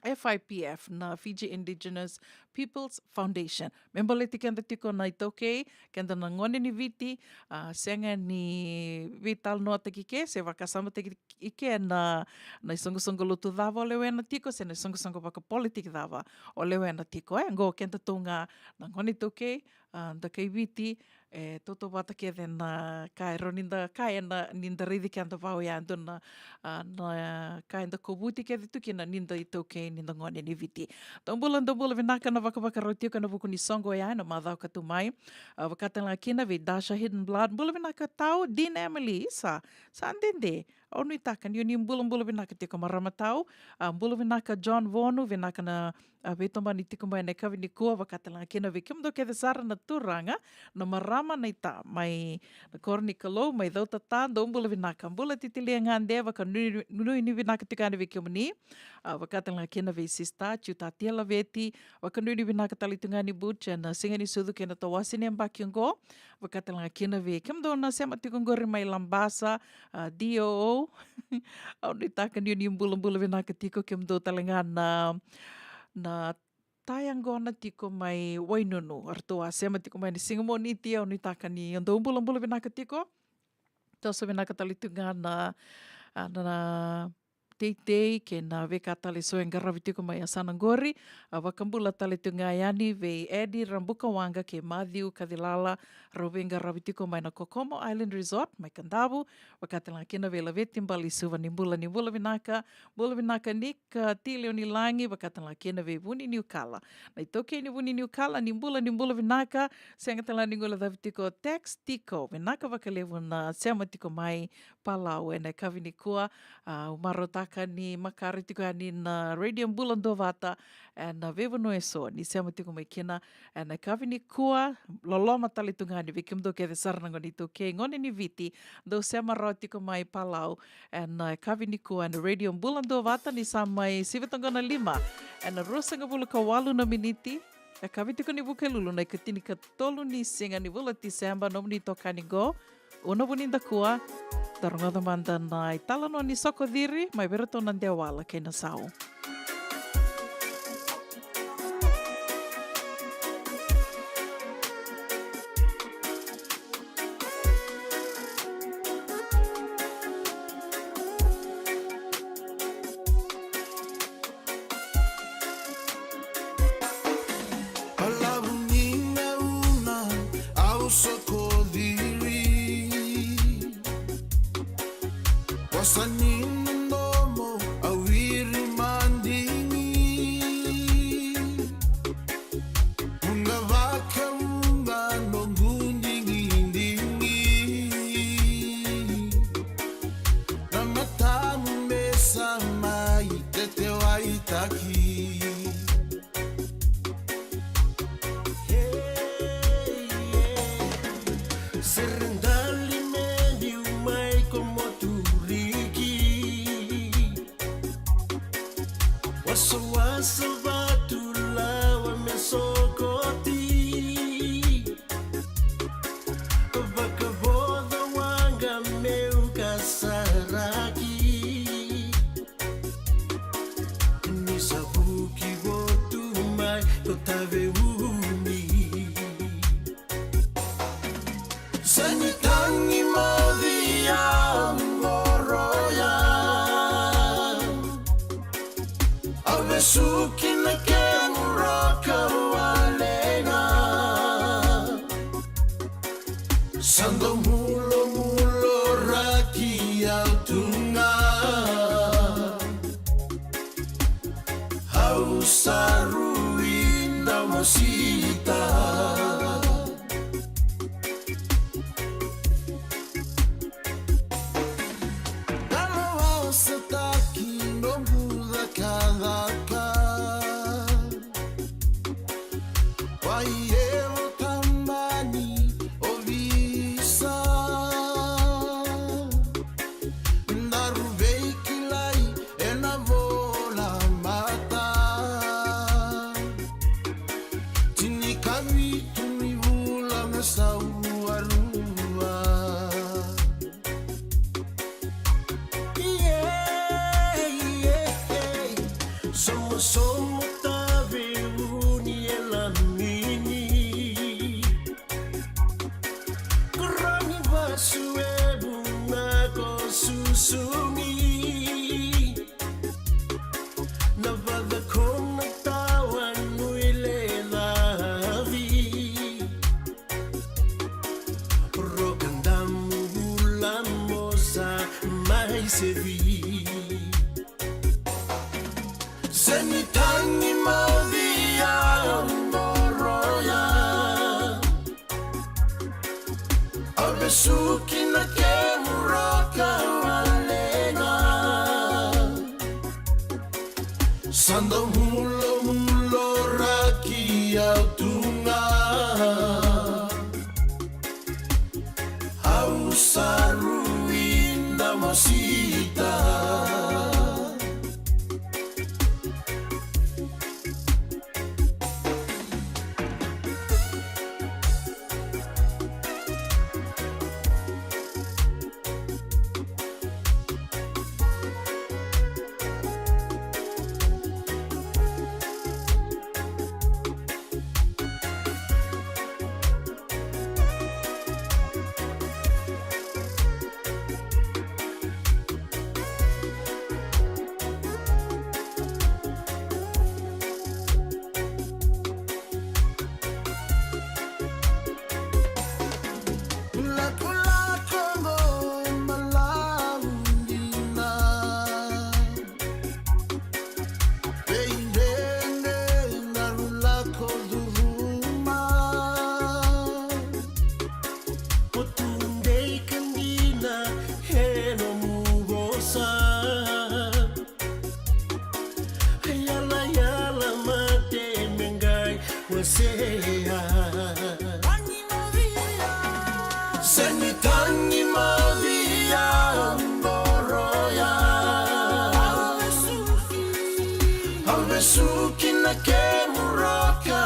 F I P F, na Fiji Indigenous Peoples Foundation. Me baleti keda tiko na iTaukei, keda na gone ni Viti, a, sega ni veitalanoataki ke se vakasamataki i ke na, na isoqosoqo lotu cava o lewena tiko, se na isoqosoqo vakapolitiki cava o lewena tiko, e. Oqo keda tu ga na gone iTaukei, a, da kai Viti, e tautauvata kece na ka e rawa ni da kaya, ena ni da raici keda vau ya, dua na, a, na ka eda kovuti kece tu kina ni da iTaukei, ni da gone ni Viti. Dou bula, dou bula vinaka na vakavakarau tiko ena vuku ni soqo ya ena macawa ka tu mai. A, vaka tale ga kina vei Dasha Hidden Blood, bula vinaka tau. Dean Emily, isa, sa dede. Au nuitaka ni o ni bulabula vinaka tiko, marama tau. A, bula vinaka John Vonu, vinaka na, a, veitomani tiko mai ena yakavi nikua, vaka tale ga kina vei kemudou kece sara na turaga, na marama, na ita mai na koro ni Kalou, mai Cautata, dou bula vinaka. Bula Titilia Gade, vakanuinui vinaka tiko yani vei kemuni. A, vaka tale ga kina vei sista Tiutatia Laveti, vakanuinui vinaka tale tu ga yani Butch ena siga ni sucu kei na tawase ni yabaki oqo. Vaka tale ga kina vei kemudou na sema tiko oqori mai Labasa, a, D O O. Au nuitaka ni o ni bulabula vinaka tiko, kemudou tale ga na, na tayaqona tiko mai Wainunu, eratou a sema tiko mai na siga Moniti, au nuitaka ni o dou bulabula vinaka tiko. Toso vinaka tale tu ga na, a, na, na teitei kei na veika tale eso e qaravi tiko mai yasana qori. A, vakabula tale tu ga yani vei Edi Rabukawaqa kei Matthew Kacilala, rau veiqaravi tiko mai na Kokomo Island Resort mai Kadavu. Vaka tale ga kina vei Laveti Balisuva, ni bula, ni bula vinaka. Bula vinaka Nika Tileonilagi, vaka tale ga kina vei Vuniniukala, na itaukei ni Vuniniukala, ni bula, ni bula vinaka. Sega tale ga ni guilecavi tiko Tex Tiko, vinaka vakalevu na sema tiko mai Palau ena yakavi nikua. A, au marautaka ni makare tiko yani na Radio Bula Duavata ena veivanua eso ni sema tiko mai kina ena yakavi nikua. Loloma tale tu ga yani vei kemudou kece sara na gone iTaukei, gone ni Viti, dou sema rawa tiko mai Palau ena yakavi nikua ena Radio Bula Duavata, ni sa mai sivi toka na lima ena ruasagavulu ka walu na miniti. E kavi tiko ni Vukelulu na ikatinikatolu ni siga ni vula Tiseba, nomuni itokani qo o Navuni Dakua. Da rogoca mada na italanoa ni Soko Ciri mai vei iratou na Dewala kei na Sau. Balavu ni gauna au Soko Ciri, wasa ni domo au iri madigi. Vuqa vakavuqa noqu digidigi, na matamu me sa mai tetewaitaki. Hey, yeah. Sere dali me biu mai ko Moturiki. Wasawasa vatu lawa me sokoti. Vakavoca waqa meu kasaraki. Ni sa vuki votu mai ko Taveuni. Sa ni tagi moci au qoroya. Au vesuki na kemu roka wale ga. Sa dau mulomuloraki au tu ga. Au sa rui dau mosita. Dau wasataki noqu cakacaka. Wai evo tabani ovisa. Daru veikilai ena vola mata. Tinikavitu ni vula me sau arua. Yeah, yeah, yeah. Somosomo Taveuni e lamini. Koroni vasu e vuna ko susugi. Na vaca ko na tawa nui le lavi. Roka damu vula mosa mai sevi. Se ni tagi moci au qoroya. Au vesuki na kemu roka wale ga. Sa dau mulomuloraki au tu ga. Au sa rui dau mosita. Lakolako mo malavu dina. Vei dredre na rulako curuma. Ko tu dei ka dina e nomu vosa. Yalayala mate me qai wasea. Se ni tagi moci au qoroya. Au vesuki na kemu roka.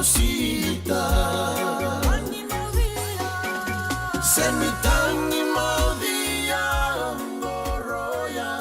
Sita. Semi tangi maudhi ya ngoroya.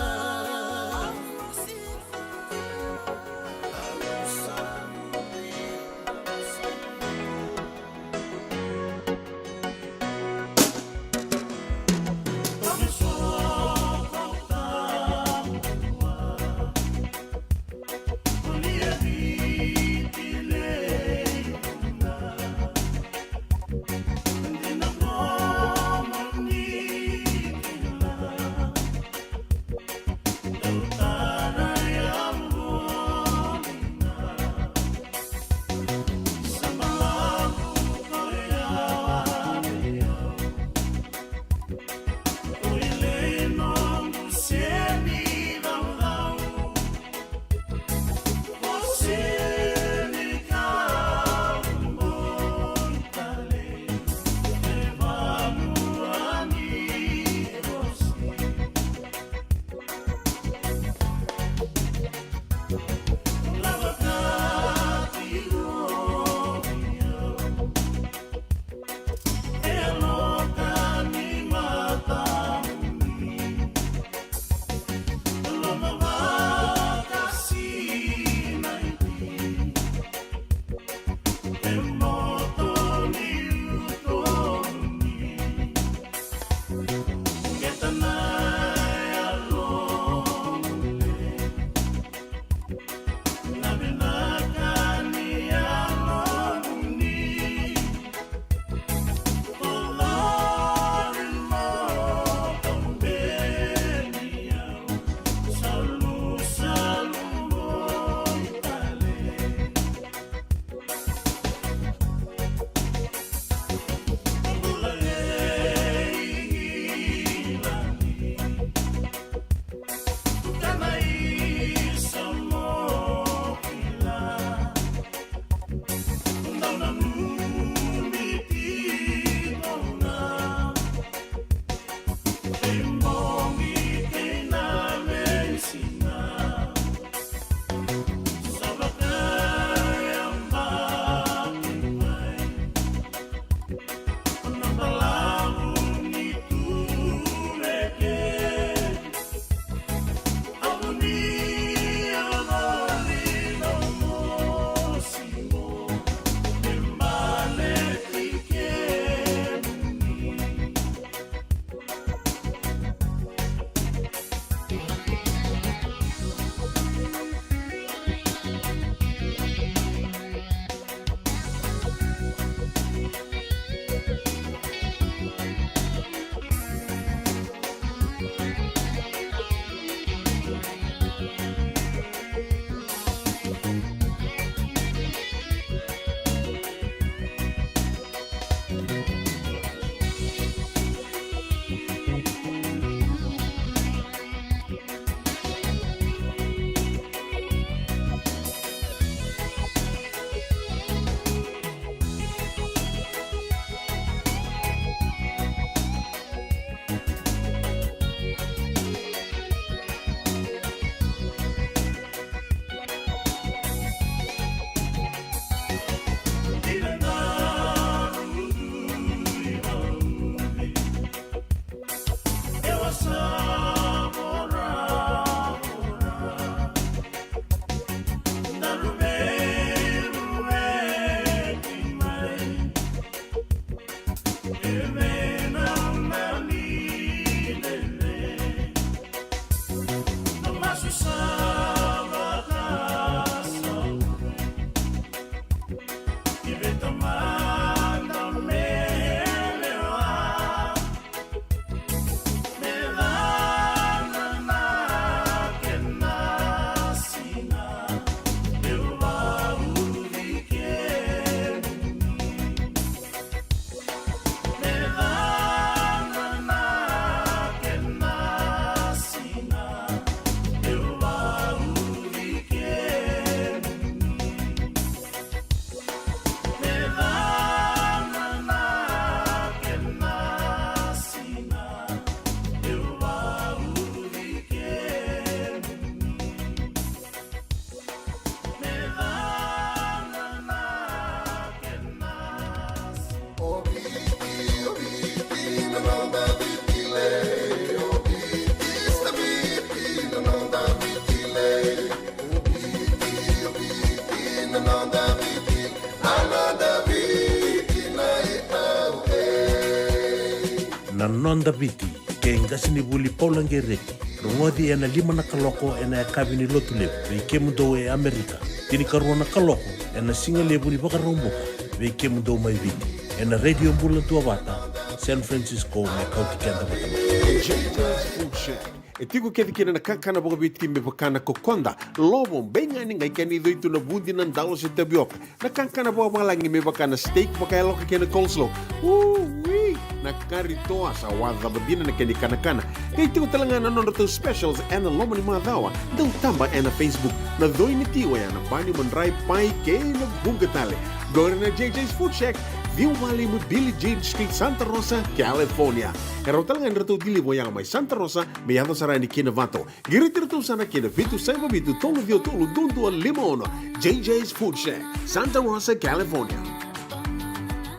Noda Viti, kei qasenivuli Paula Gereti. Rogoci ena lima na kaloko ena yakavi ni Lotulevu vei kemudou e Amerika. Tinikarua na kaloko ena sigalevu ni Vakaraubuka vei kemudou mai Viti, ena Radio Bula Duavata, San Francisco, me kauti keda vata mai. J J's Food Shack. E tiko kece kina na kakana vakaviti me vaka na kokoda, lovo, beigani, qai kena icoi tu na vudi, na dalo se tavioka. Na kakana vakavalagi me vaka na steak vakayaloka kei na coleslaw. Ui! Na kari toa sa wacava dina na kena ikanakana. Qai tiko tale ga na nodratou specials ena loma ni macawa. Dau taba ena Facebook. Na coi ni ti oya na bani, madrai, pai kei na vuqa tale. Qori na J J's Food Shack, ciwa walu lima Billie Jean Street, Santa Rosa, California. E rawa tale ga ni ratou deliver oya mai Santa Rosa me yaco sara yani ki Novato. Qiriti iratou sara ki na vitu saiva vitu tolu ciwa tolu dua dua lima ono. J J's Food Shack, Santa Rosa, California.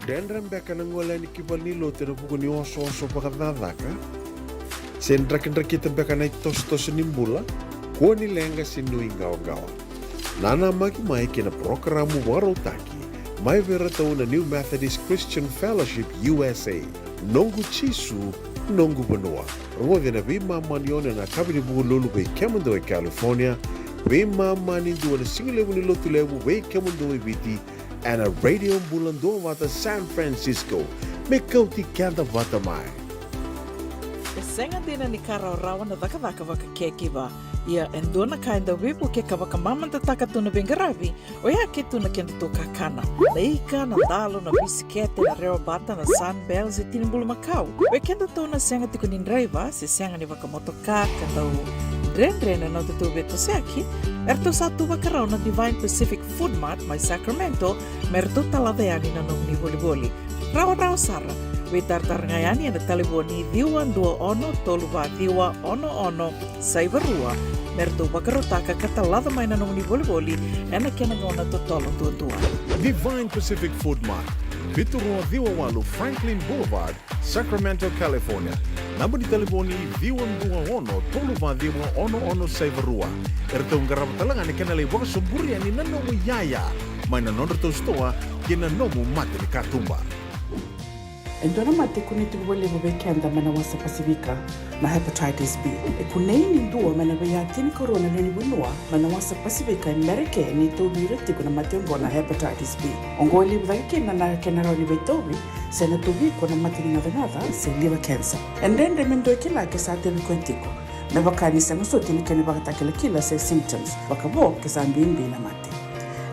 Dredre beka na gole yani ki valenilotu ena vuku ni osooso vakacakacaka? Se drakidrakita beka na itosotoso ni bula? Kua ni leqa se nuiqawaqawa. Nanamaki mai ki na parokaramu vakarautaki mai vei iratou na New Methodist Christian Fellowship U S A. Noqu Jisu, noqu vanua. Rogoci ena veimama ni ono ena yakavi ni Vukelulu vei kemudou e California, veimama ni dua ena sigalevu ni Lotulevu vei kemudou e Viti, ena Radio Bula Duavata, San Francisco. Me kauti keda vata mai. E sega dina ni ka rawarawa na cakacaka vakacakekiva. Ia e dua na ka e dau veivuke ka vakamamadataka tu na veiqaravi, oya ke tu na kedatou kakana. Na ika, na dalo, na bisikete, na rewabata, na Sunbell se tini bulumakau. Vei kedatou na sega tiko ni draiva se sega ni vakamotoka ka dau dredre na nodatou veitosoyaki, eratou sa tu vakarau na Divine Pacific Food Mart mai Sacramento me ratou talaca yani na nomuni volivoli. Rawarawa sara. Veitaratara ga yani ena talevoni ciwa dua ono tolu va ciwa ono ono saiva rua me ratou vakarautaka ka talaca mai na nomuni volivoli ena kena gauna totolo duadua. Divine Pacific Food Mart, vitu rua ciwa walu Franklin Boulevard, Sacramento, California. Naba ni talevoni ciwa dua ono tolu va ciwa ono ono saiva rua. Eratou qarava tale ga na kena lai vakasoburi yani na nomu iyaya mai na nodratou sitoa kei na nomu mate ni katuba. E dua na mate e kunei tiko vakalevu vei keda mai na wasa Pasifika, na hepatitis B. E kunei ni dua mai na veiya tinikarua na lewe ni vanua mai na wasa Pasifika e Merika ni tauvi ira tiko na mate oqo na hepatitis B. Oqo e levu cake kina na kena rawa ni veitauvi se na tauvi iko na mate ni gacagaca se liver cancer. E dredre me dua e kila ke sa tauvi koya tiko, me vaka ni sega soti na kena ivakatakilakila se symptoms, vakavo ke sa bibi na mate.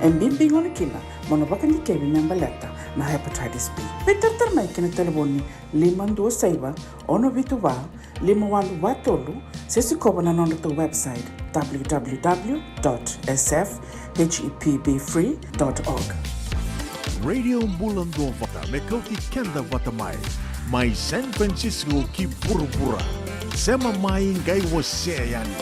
E bibi gona kina mo na vakadikevi me baleta na hepatitis B. Veitaratara mai ki na talevoni lima dua saiva ono vitu va lima walu va tolu, se sikova na nodratou website, w w w dot s f h e p b free dot org. Radio Bula Duavata me kauti keda vata mai, mai San Francisco ki vuravura. Sema mai, qai wasea yani.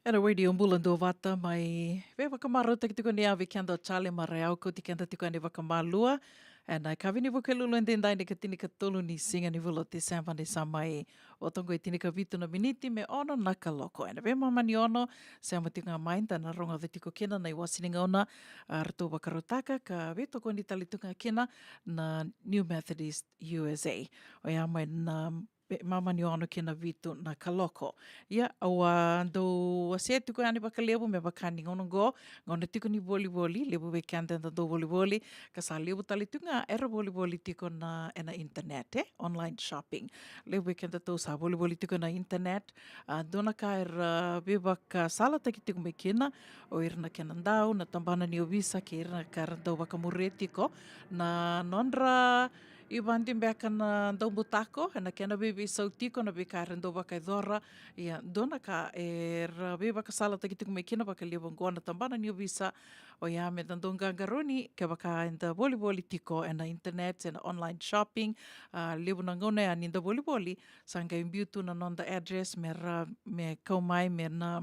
Ena Radio Bula Duavata mai veivakamarautaki tiko ni yavi keda o Charlie Marayau, kauti keda tiko yani vakamalua. Ena yakavi ni Vukelulu edaidai, ni ka tinikatolu ni siga ni vula o Tiseba, ni sa mai oti oqo e tinikavitu na miniti me ono na kaloko. Ena veimama ni ono, sema tiko ga mai da na rogoca tiko kina na iwase ni gauna, a, ratou vakarautaka ka veitokoni tale tu ga kina na New Methodist U S A. Oya mai na veimama ni ono ki na vitu na kaloko. Ia, au a dau wasea tiko yani vakalevu me vaka ni gauna oqo, gauna tiko ni volivoli, levu vei keda eda dau volivoli, ka sa levu tale tu ga era volivoli tiko na, ena internet, e, online shopping. Levu vei kedatou sa volivoli tiko na internet, a, dua na ka era veivakasalataki tiko mai kina, o ira na kena dau, na tabana ni ovisa, kei ira na ka era dau vakamuria tiko, na nodra ivadi beka na daubutako, ena kena veiveisau tiko na veika era dau vakayacora. Ia, dua na ka era veivakasalataki tiko mai kina vakalevu oqo na tabana ni ovisa, oya me da dau qaqarauni, kevaka eda volivoli tiko ena internet, ena online shopping, a, levu na gauna yani da volivoli, sa qai biu tu na noda address me ra, me kau mai, me na,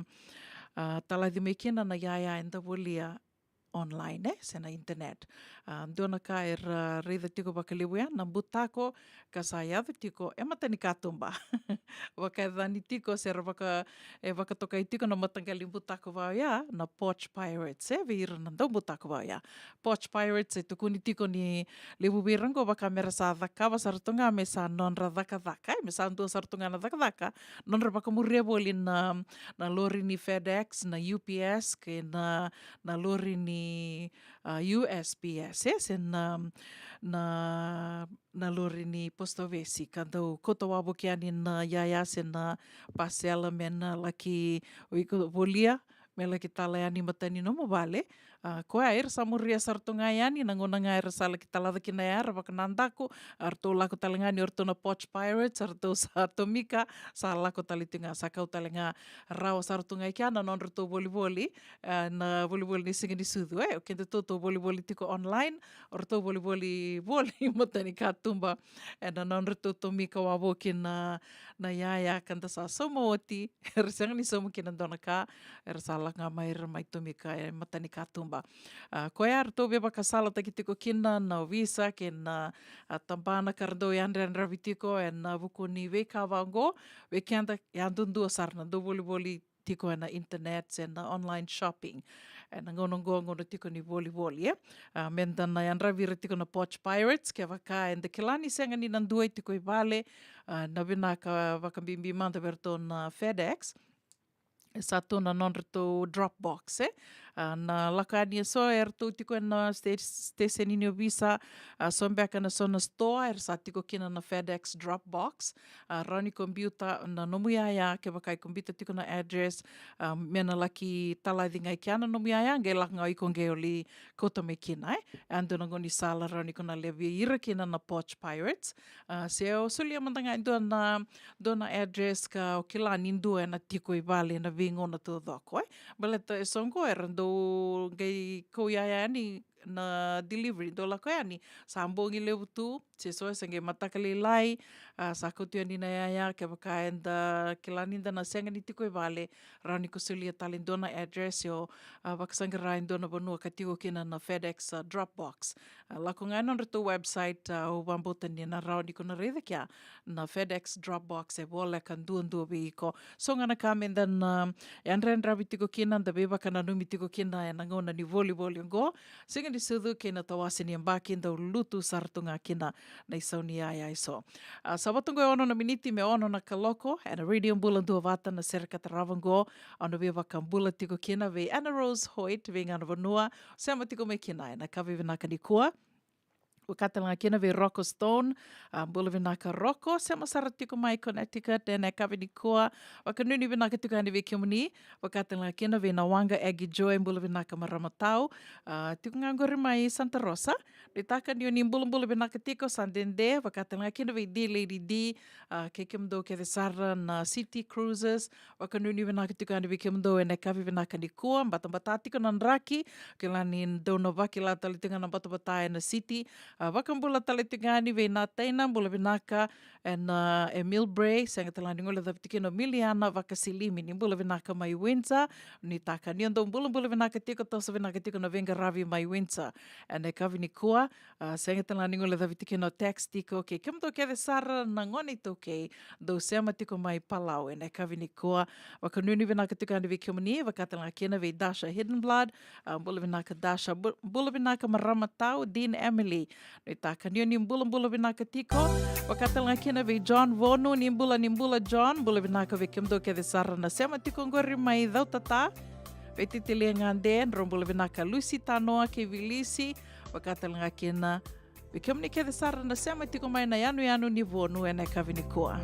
a, talaci mai kina na yaya eda volia online, e, se na internet. A, dua na ka era raica tiko vakalevu ya, na butako ka sa yaco tiko e mata ni katuba. Vakayacani tiko se ra vaka, e vakatokai tiko na mataqali butako vaya na Porch Pirates, e, vei ira na daubutako vaya. Porch Pirates e tukuni tiko ni levu vei ira oqo vaka me ra sa cakava sara tu ga me sa nodra cakacaka, e, me sa dua sara tu ga na cakacaka, nodra vakamuria voli na, na lori ni FedEx, na U P S, kei na, na lori ni, a, U S P S, e, se na, na, na lori ni post office, ka dau kauta wavoki yani na yaya se na pasela me na laki o iko volia, me laki tala yani mata ni nomu vale. A, koya era sa muria sara tu ga yani, na gauna ga era sa laki talaca kina ya, era vakanadaku, a, ratou lako tale ga ni o ratou na Porch Pirates, a, ratou sa tomika, sa lako tale tu ga, sa kau tale ga rawa sara tu ga i kea na nodratou volivoli, a, na volivoli ni siga ni sucu, e, o kedatou tou volivoli tiko online, o ratou volivoli voli mata ni katuba, e, na nodratou tomika wavoki na, na yaya ka da sa sauma oti, era sega ni sauma kina dua na ka, era sa lako ga mai, era mai tomika e mata ni katuba. A, koya ratou veivakasalataki tiko kina na ovisa kei na, a, tabana ka ra dau yadrayadravi tiko ena vuku ni veika vaqo, vei keda yadudua sara na dau volivoli tiko ena internet, ena online shopping. Ena gauna oqo, gauna tiko ni volivoli, e. A, me da na yadravi ira tiko na Porch Pirates, kevaka eda kila ni sega ni na dua e tiko i vale, a, na vinaka vakabibi mada vei ratou na FedEx. E sa tu na nodratou drop box, e. A, na lako yani e so, eratou tiko ena sta-, station ni ovisa, a, so beka na so na store, era sa tiko kina na FedEx drop box, a, rawa ni ko biuta na nomu yaya, kevaka iko biuta tiko na address, a, me na laki talaci ga i kea na nomu yaya, qai lako ga o iko qai o lai kauta mai kina, e. E dua na gaunisala rawa ni ko na levei ira kina na Porch Pirates. A, se o solia mada ga e dua na, dua na address ka o kila ni dua ena tiko i vale ena veigauna taucoko, e. Baleta e so oqo era dau qai kau yaya yani na delivery, dau lako yani sa bogi levu tu, se so e se qai mataka lailai, a, sa kauta yani na yaya, kevaka eda kila ni da na sega ni tiko i vale, rawa ni ko solia tale e dua na address, o, a, vakasaqara e dua na vanua ka tiko kina na FedEx, a, drop box. A, lako ga e nodratou website, a, au vakabauta ni na rawa ni ko na raica kea na FedEx drop box e voleka duadua vei iko. So ga na ka me da na, e, yadrayadravi tiko kina, da veivakananumi tiko kina ena gauna ni volivoli oqo. Siga ni sucu kei na tawase ni yabaki dau lutu sara tu ga kina na isau ni yaya e so. A, sa vata oqo e ono na miniti me ono na kaloko, ena Radio Bula Duavata na sere ka tarava oqo, au na veivakabula tiko kina vei Anna Rose Hoyt, vei Gana Vanua, sema tiko mai kina ena yakavi vinaka nikua. Vaka tale ga kina vei Rocco Stone, a, bula vinaka Rocco, sema sara tiko mai Connecticut ena yakavi nikua. Vakanuinui vinaka tiko yani vei kemuni, vaka tale ga kina vei Nawaqa Aggie Joy, bula vinaka marama tau. A, tiko ga qori mai Santa Rosa, nuitaka ni o ni bulabula vinaka tiko, sa dede, vaka tale ga kina vei D Lady D, a, kei kemudou kece sara na City Cruisers, vakanuinui vinaka tiko yani vei kemudou ena yakavi vinaka nikua, batabata tiko na draki, kila ni dou na vakila tale tiko ga na batabata ena city, A, vakabula tale tiko yani vei Nataina, bula vinaka, ena, e Millbrae, sega tale ga ni guilecavi tiko kina o Miliana Vakasilimi, ni bula vinaka mai Windsor. Nuitaka ni o dou bulabula vinaka tiko, toso vinaka tiko na veiqaravi mai Windsor ena yakavi nikua. A, sega tale ga ni guilecavi tiko kina o text tiko, kei kemudou kece sara na gone iTaukei dou sema tiko mai Palau ena yakavi nikua. Vakanuinui vinaka tiko yani vei kemuni, vaka tale ga kina vei Dasha Hidden Blood, a, bula vinaka Dasha, bu-, bula vinaka marama tau, Dean Emily. Nuitaka ni o ni bulabula vinaka tiko. Vaka tale ga kina vei John Vonu, ni bula, ni bula John, bula vinaka vei kemudou kece sara na sema tiko oqori mai Cautata. Vei Titilia Gade, drau bula vinaka Lucy Tanoa kei Vilisi, vaka tale ga kina vei kemuni kece sara na sema tiko mai na yanuyanu ni Vonu ena yakavi nikua.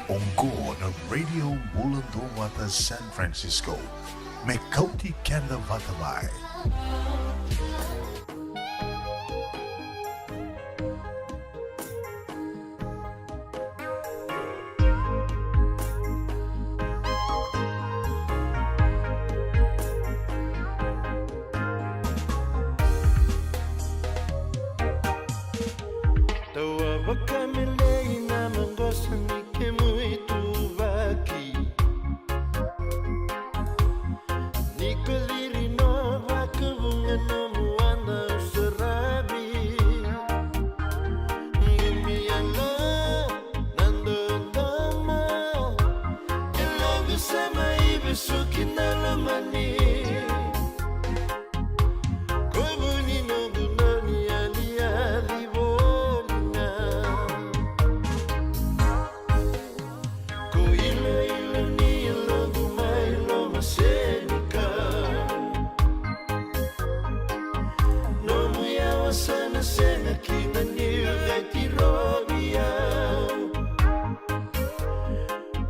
Oqo na Radio Bula Duavata San Francisco, me kauti keda vata mai. Tawa vakamelei na maqosa ni kemu ituvaki. Ni ko ciri na vakavuqa nomu wada saravi. Ni mi ala na dodoma. E loqu sema i vesuki na lomani. Ko vuni noqu nani aliali voli ga. Ko iloilo ni yaloqu mai loma senikau. Nomu yawa sa na sega kina ni qai tirovi au.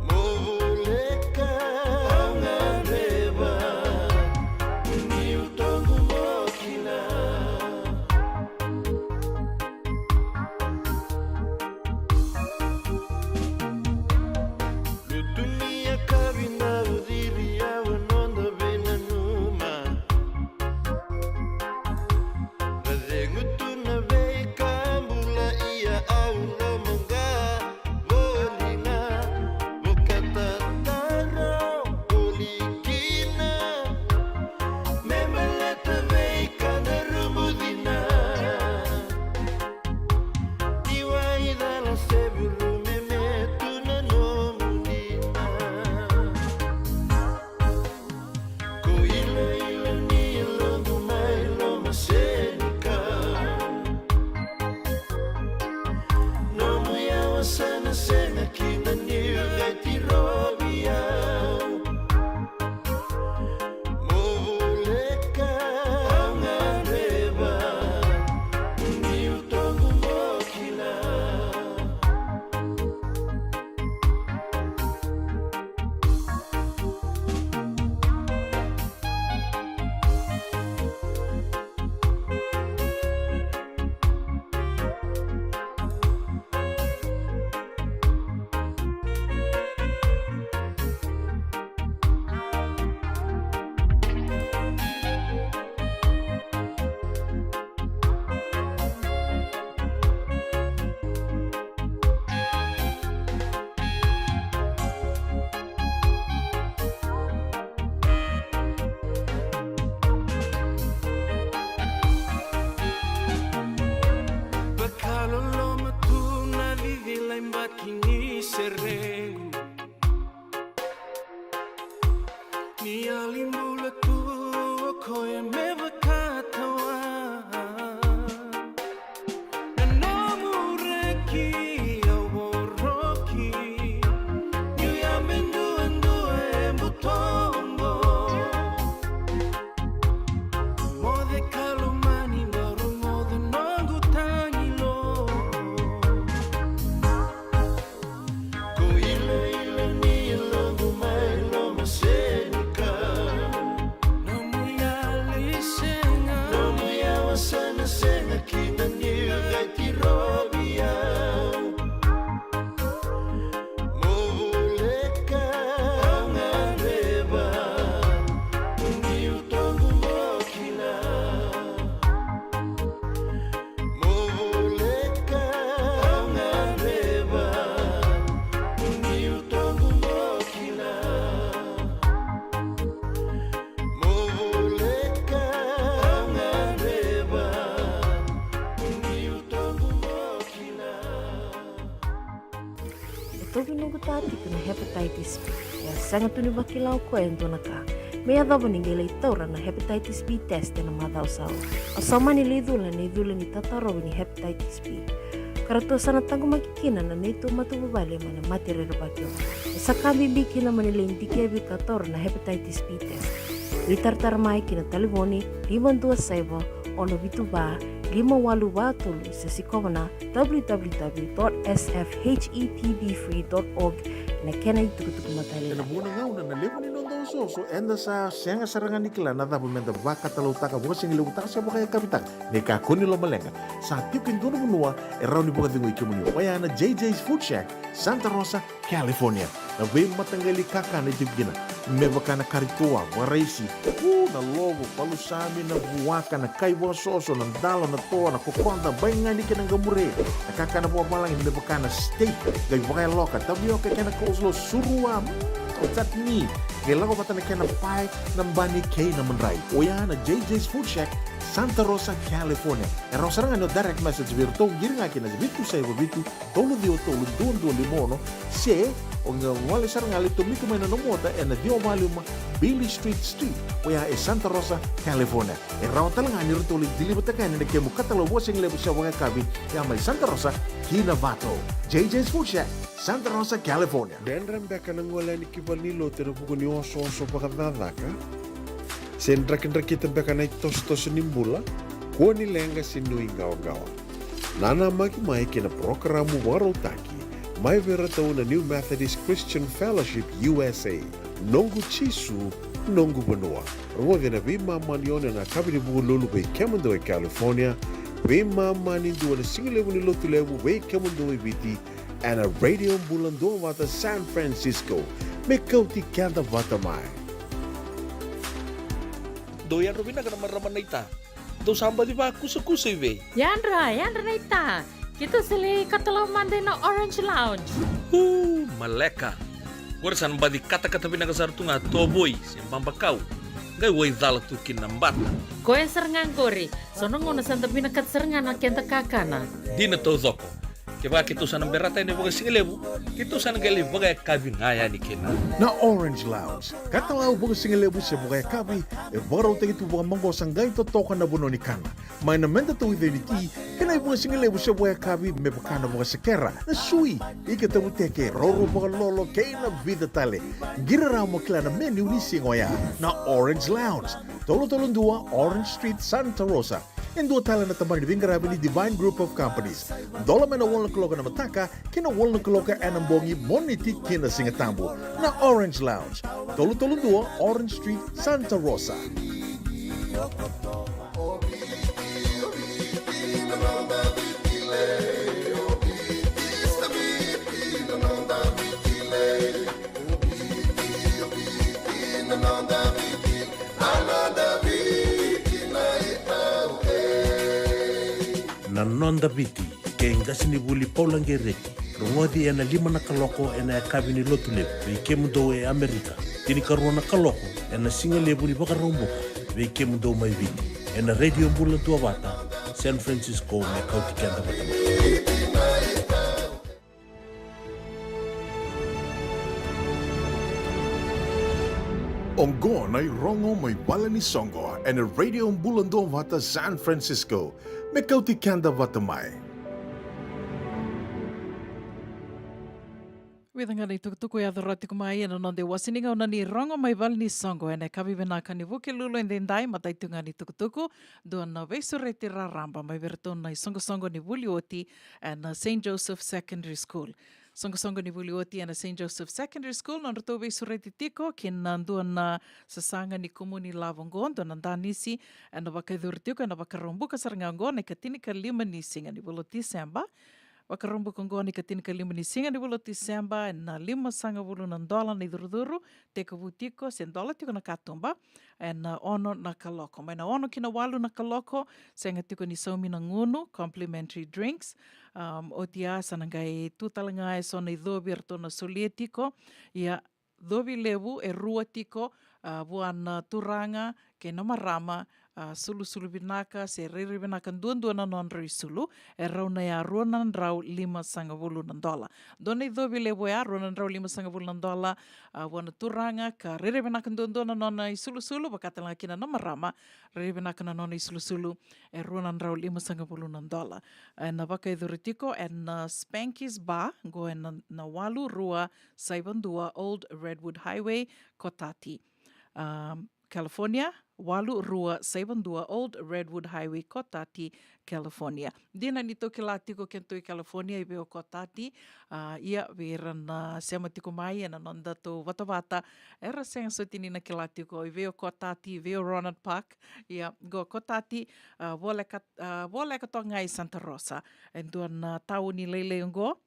Mo voleka au gadreva, niu toqu mo kila. Lutu ni yakavi na uciri au a noda veinanuma. Ra cegu tu na veika bula ia au lomaqa voli ga. Vakatataro voli kina me baleta veika na rumu cina. Ni waicala se vuru me metu na nomu dina. Ko iloilo ni yaloqu mai loma senikau. Nomu yawa sa na sega kina niu qai tirovi au. Mo voleka au gadreva, niu toqu mo kila. Vakaloloma tu na cicila i baki ni serequ. Ni yali bula tu o koya me vakatawa. Na nomu reki au voroki. Niu yabe duadua e butobo. Moce ka lomani, bau rogoca noqu tagilo. Ko iloilo ni yaloqu mai loma senikau. Nomu yali sega. Nomu yawa sa na sega kina niu qai tirovi au. Mo voleka au gadreva, niu toqu mo kila. Mo voleka au gadreva, niu toqu mo kila. Mo voleka au gadreva, niu toqu mo kila. E tovi noqu ta tiko na hepatitis B. E a sega tu ni vakila o koya e dua na ka me yacova ni qai lai taura na hepatitis B test ena macawa sa oti. Au sa mani lai cula na icula ni tatarovi ni hepatitis B. Ka ratou sa na taqomaki kina na neitou matavuvale mai na mate rerevaki oqo. E sa ka bibi kina mo ni lai dikevi ka taura na hepatitis B test. Veitaratara mai ki na talevoni lima dua saiva, ono vitu va, lima walu va tolu, se sikova na w w w dot s f h e p b free dot org. Na kena itukutuku matailalai. Ena vuqa na gauna na levu ni noda osooso, eda sa sega sara ga ni kila na cava meda vakatalautaka, vakasigalevu taka se vakayakavi taka. Ni kakua ni lomaleqa, sa tiko e dua na vanua e rawa ni vakacegui kemuni. Oya na J J's Food Shack, Santa Rosa, California. Na veimataqali kakana e tiko kina, me vaka na kari toa, vakaraisi, u, na lovo, palusami, na vuaka, na kai vakasoso, na dalo, na toa, na kokoda, baigani kei na qamure. Na kakana vakavalagi me vaka na steak, qai vakayaloka, tavioka kei na coleslaw, surua, mm, o chutney. Qai lako vata na kena pae, na bani kei na madrai. Oya na J J's Food Shack, Santa Rosa, California. E rawa sara ga ni o direct message vei iratou, qiri ga kina vitu saiva vitu, tolu ciwa tolu, dua dua lima ono, se o qai gole sara ga, lai tomika mai na nomu ota ena ciwa walu lima Beale Street Suite, oya e Santa Rosa, California. E rawa tale ga ni ratou lai deliver-taka yani na kemu katalau vakasigalevu se vakayakavi, ya mai Santa Rosa ki Novato. J J's Food Shack, Santa Rosa, California. Dredre beka na gole yani ki valenilotu ena vuku ni osooso vakacakacaka? Se drakidrakita beka na itosotoso ni bula? Kua ni leqa se nuiqawaqawa. Nanamaki mai kei na parokaramu vakarautaki mai vei iratou na New Methodist Christian Fellowship U S A, Noqu Jisu, Noqu Vanua. Rogoci ena veimama ni ono ena yakavi ni Vukelulu vei kemudou e California, veimama ni dua ena sigalevu ni Lotulevu vei kemudou e Viti, ena Radio Bula Duavata San Francisco. Me kauti keda vata mai. Dou yadra vinaka na marama naita. Dou sa baci vakusakusa i vei? Yadra, yadra naita. Keitou sa lai katalau mada ina Orange Lounge. U, maleka. Qori sa na baci katakata vinaka sara tu ga tovoi se babakau. Qai waicala tu kina na bata. Koya sara ga qori. So na gauna sa da vinakata sara ga na keda kakana. Dina taucoko. Kevaka keitou sa na berata yani vakasigalevu, keitou sa na qai lai vakayakavi ga yani kina. Na Orange Lounge, katalau vakasigalevu se vakayakavi, e vakarautaki tu vakamaqosa, qai totoka na vanua ni kana. Mai na meda tauica ni ti, kei na ivakasigalevu se vakayakavi me vaka na vakasekera, na sui, ika tavuteke, rourou vakalolo, kei na vica tale. Qiri rawa mo kila na menu ni siga oya. Na Orange Lounge, tolu tolu dua Orange Street, Santa Rosa. E dua tale na tabana ni veiqaravi ni Divine Group of Companies. Dola mai na walu na kaloko ena mataka ki na walu na kaloko ena bogi, Moniti ki na Sigatabu. Na Orange Lounge, tolu tolu dua Orange Street, Santa Rosa. Na Noda Viti, kei qasenivuli Paula Qereti, rogoci ena lima na kaloko ena yakavi ni Lotulevu vei kemudou e Amerika, tinikarua na kaloko ena sigalevu ni Vakaraubuka vei kemudou mai Viti, ena Radio Bula Duavata San Francisco, me kauti keda vata mai. Oqo na irogo mai vale ni soqo ena Radio Bula Duavata San Francisco, me kauti keda vata mai. Vica ga na itukutuku e yaco rawa tiko mai ena noda iwase ni gauna ni rogo mai vale ni soqo ena yakavi vinaka ni Vukelulu edaidai. Matai tu ga ni tukutuku, dua na veisureti raraba mai vei iratou na isoqosoqo ni vuli oti ena Saint Joseph Secondary School. Soqosoqo ni vuli oti ena Saint Joseph Secondary School, nodratou veisureti tiko ki na dua na sasaga ni kumuni lavo oqo, dua na danisi, ena vakayacori tiko ena Vakaraubuka sara ga oqo, na ikatinikalima ni siga ni vula o Tiseba. Vakaraubuka oqo na ikatinikalima ni siga ni vula o Tiseba, ena limasagavulu na dola na icurucuru, tekivu tiko se dola tiko na katuba, ena ono na kaloko. Mai na ono ki na walu na kaloko, sega tiko ni saumi na gunu, complimentary drinks. Um, oti ya sa na qai tu tale ga eso na icovi eratou na solia tiko. Ia, covi levu e rua tiko, a, vua na turaga kei na marama, a, sulusulu vinaka se rairai vinaka duadua na nodrau isulu, e rawa na ya rua na drau limasagavulu na dola. Dua na icovi levu ya, rua na drau limasagavulu na dola, a, vua na turaga, ka rairai vinaka duadua na nona isulusulu, vaka tale ga kina na marama, rairai vinaka na nona isulusulu, e rua na drau limasagavulu na dola. Ena vakayacori tiko ena Spanky's Bar, qo ena, na walu rua saiva dua Old Redwood Highway, Cotati. Um, California, walu rua saiva dua Old Redwood Highway, Cotati, California. Dina ni tou kila tiko kedatou i California i vei o Cotati, a, ia vei ira na sema tiko mai ena nodatou vatavata, era sega soti ni na kila tiko i vei o Cotati, i vei o Rohnert Park, ia qo Cotati, a, voleka, a, voleka toka ga i Santa Rosa. E dua na tauni lailai oqo,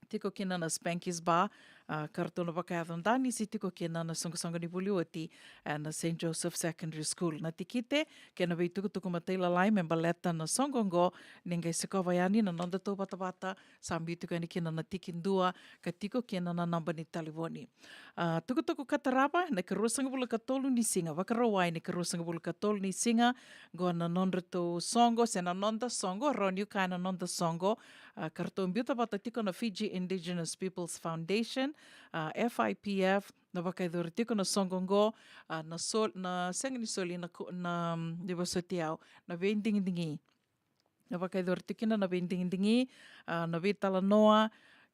tiko kina na Spanky's Bar, a, ka ratou na vakayaco danisi tiko kina na soqosoqo ni vuli oti ena Saint Joseph Secondary School. Na tikite kei na veitukutuku matailalai me baleta na soqo oqo, ni qai sikova yani na nodatou vatavata, sa biu tiko yani kina na tiki dua, ka tiko kina na naba ni talevoni. A, tukutuku ka tarava, na ikaruasagavulu ka tolu ni siga, Vakarauwai, na ikaruasagavulu ka tolu ni siga, qo na nodratou soqo, se na noda soqo, rawa niu kaya na noda soqo, a, ka ratou biuta vata tiko na Fiji Indigenous Peoples Foundation, a, F I P F, na vakayacori tiko na soqo oqo, a, na sol-, na sega ni soli na ko-, na, mm, ni vosoti au, na veidigidigi. Na vakayacori tiko kina na veidigidigi, a, na veitalanoa,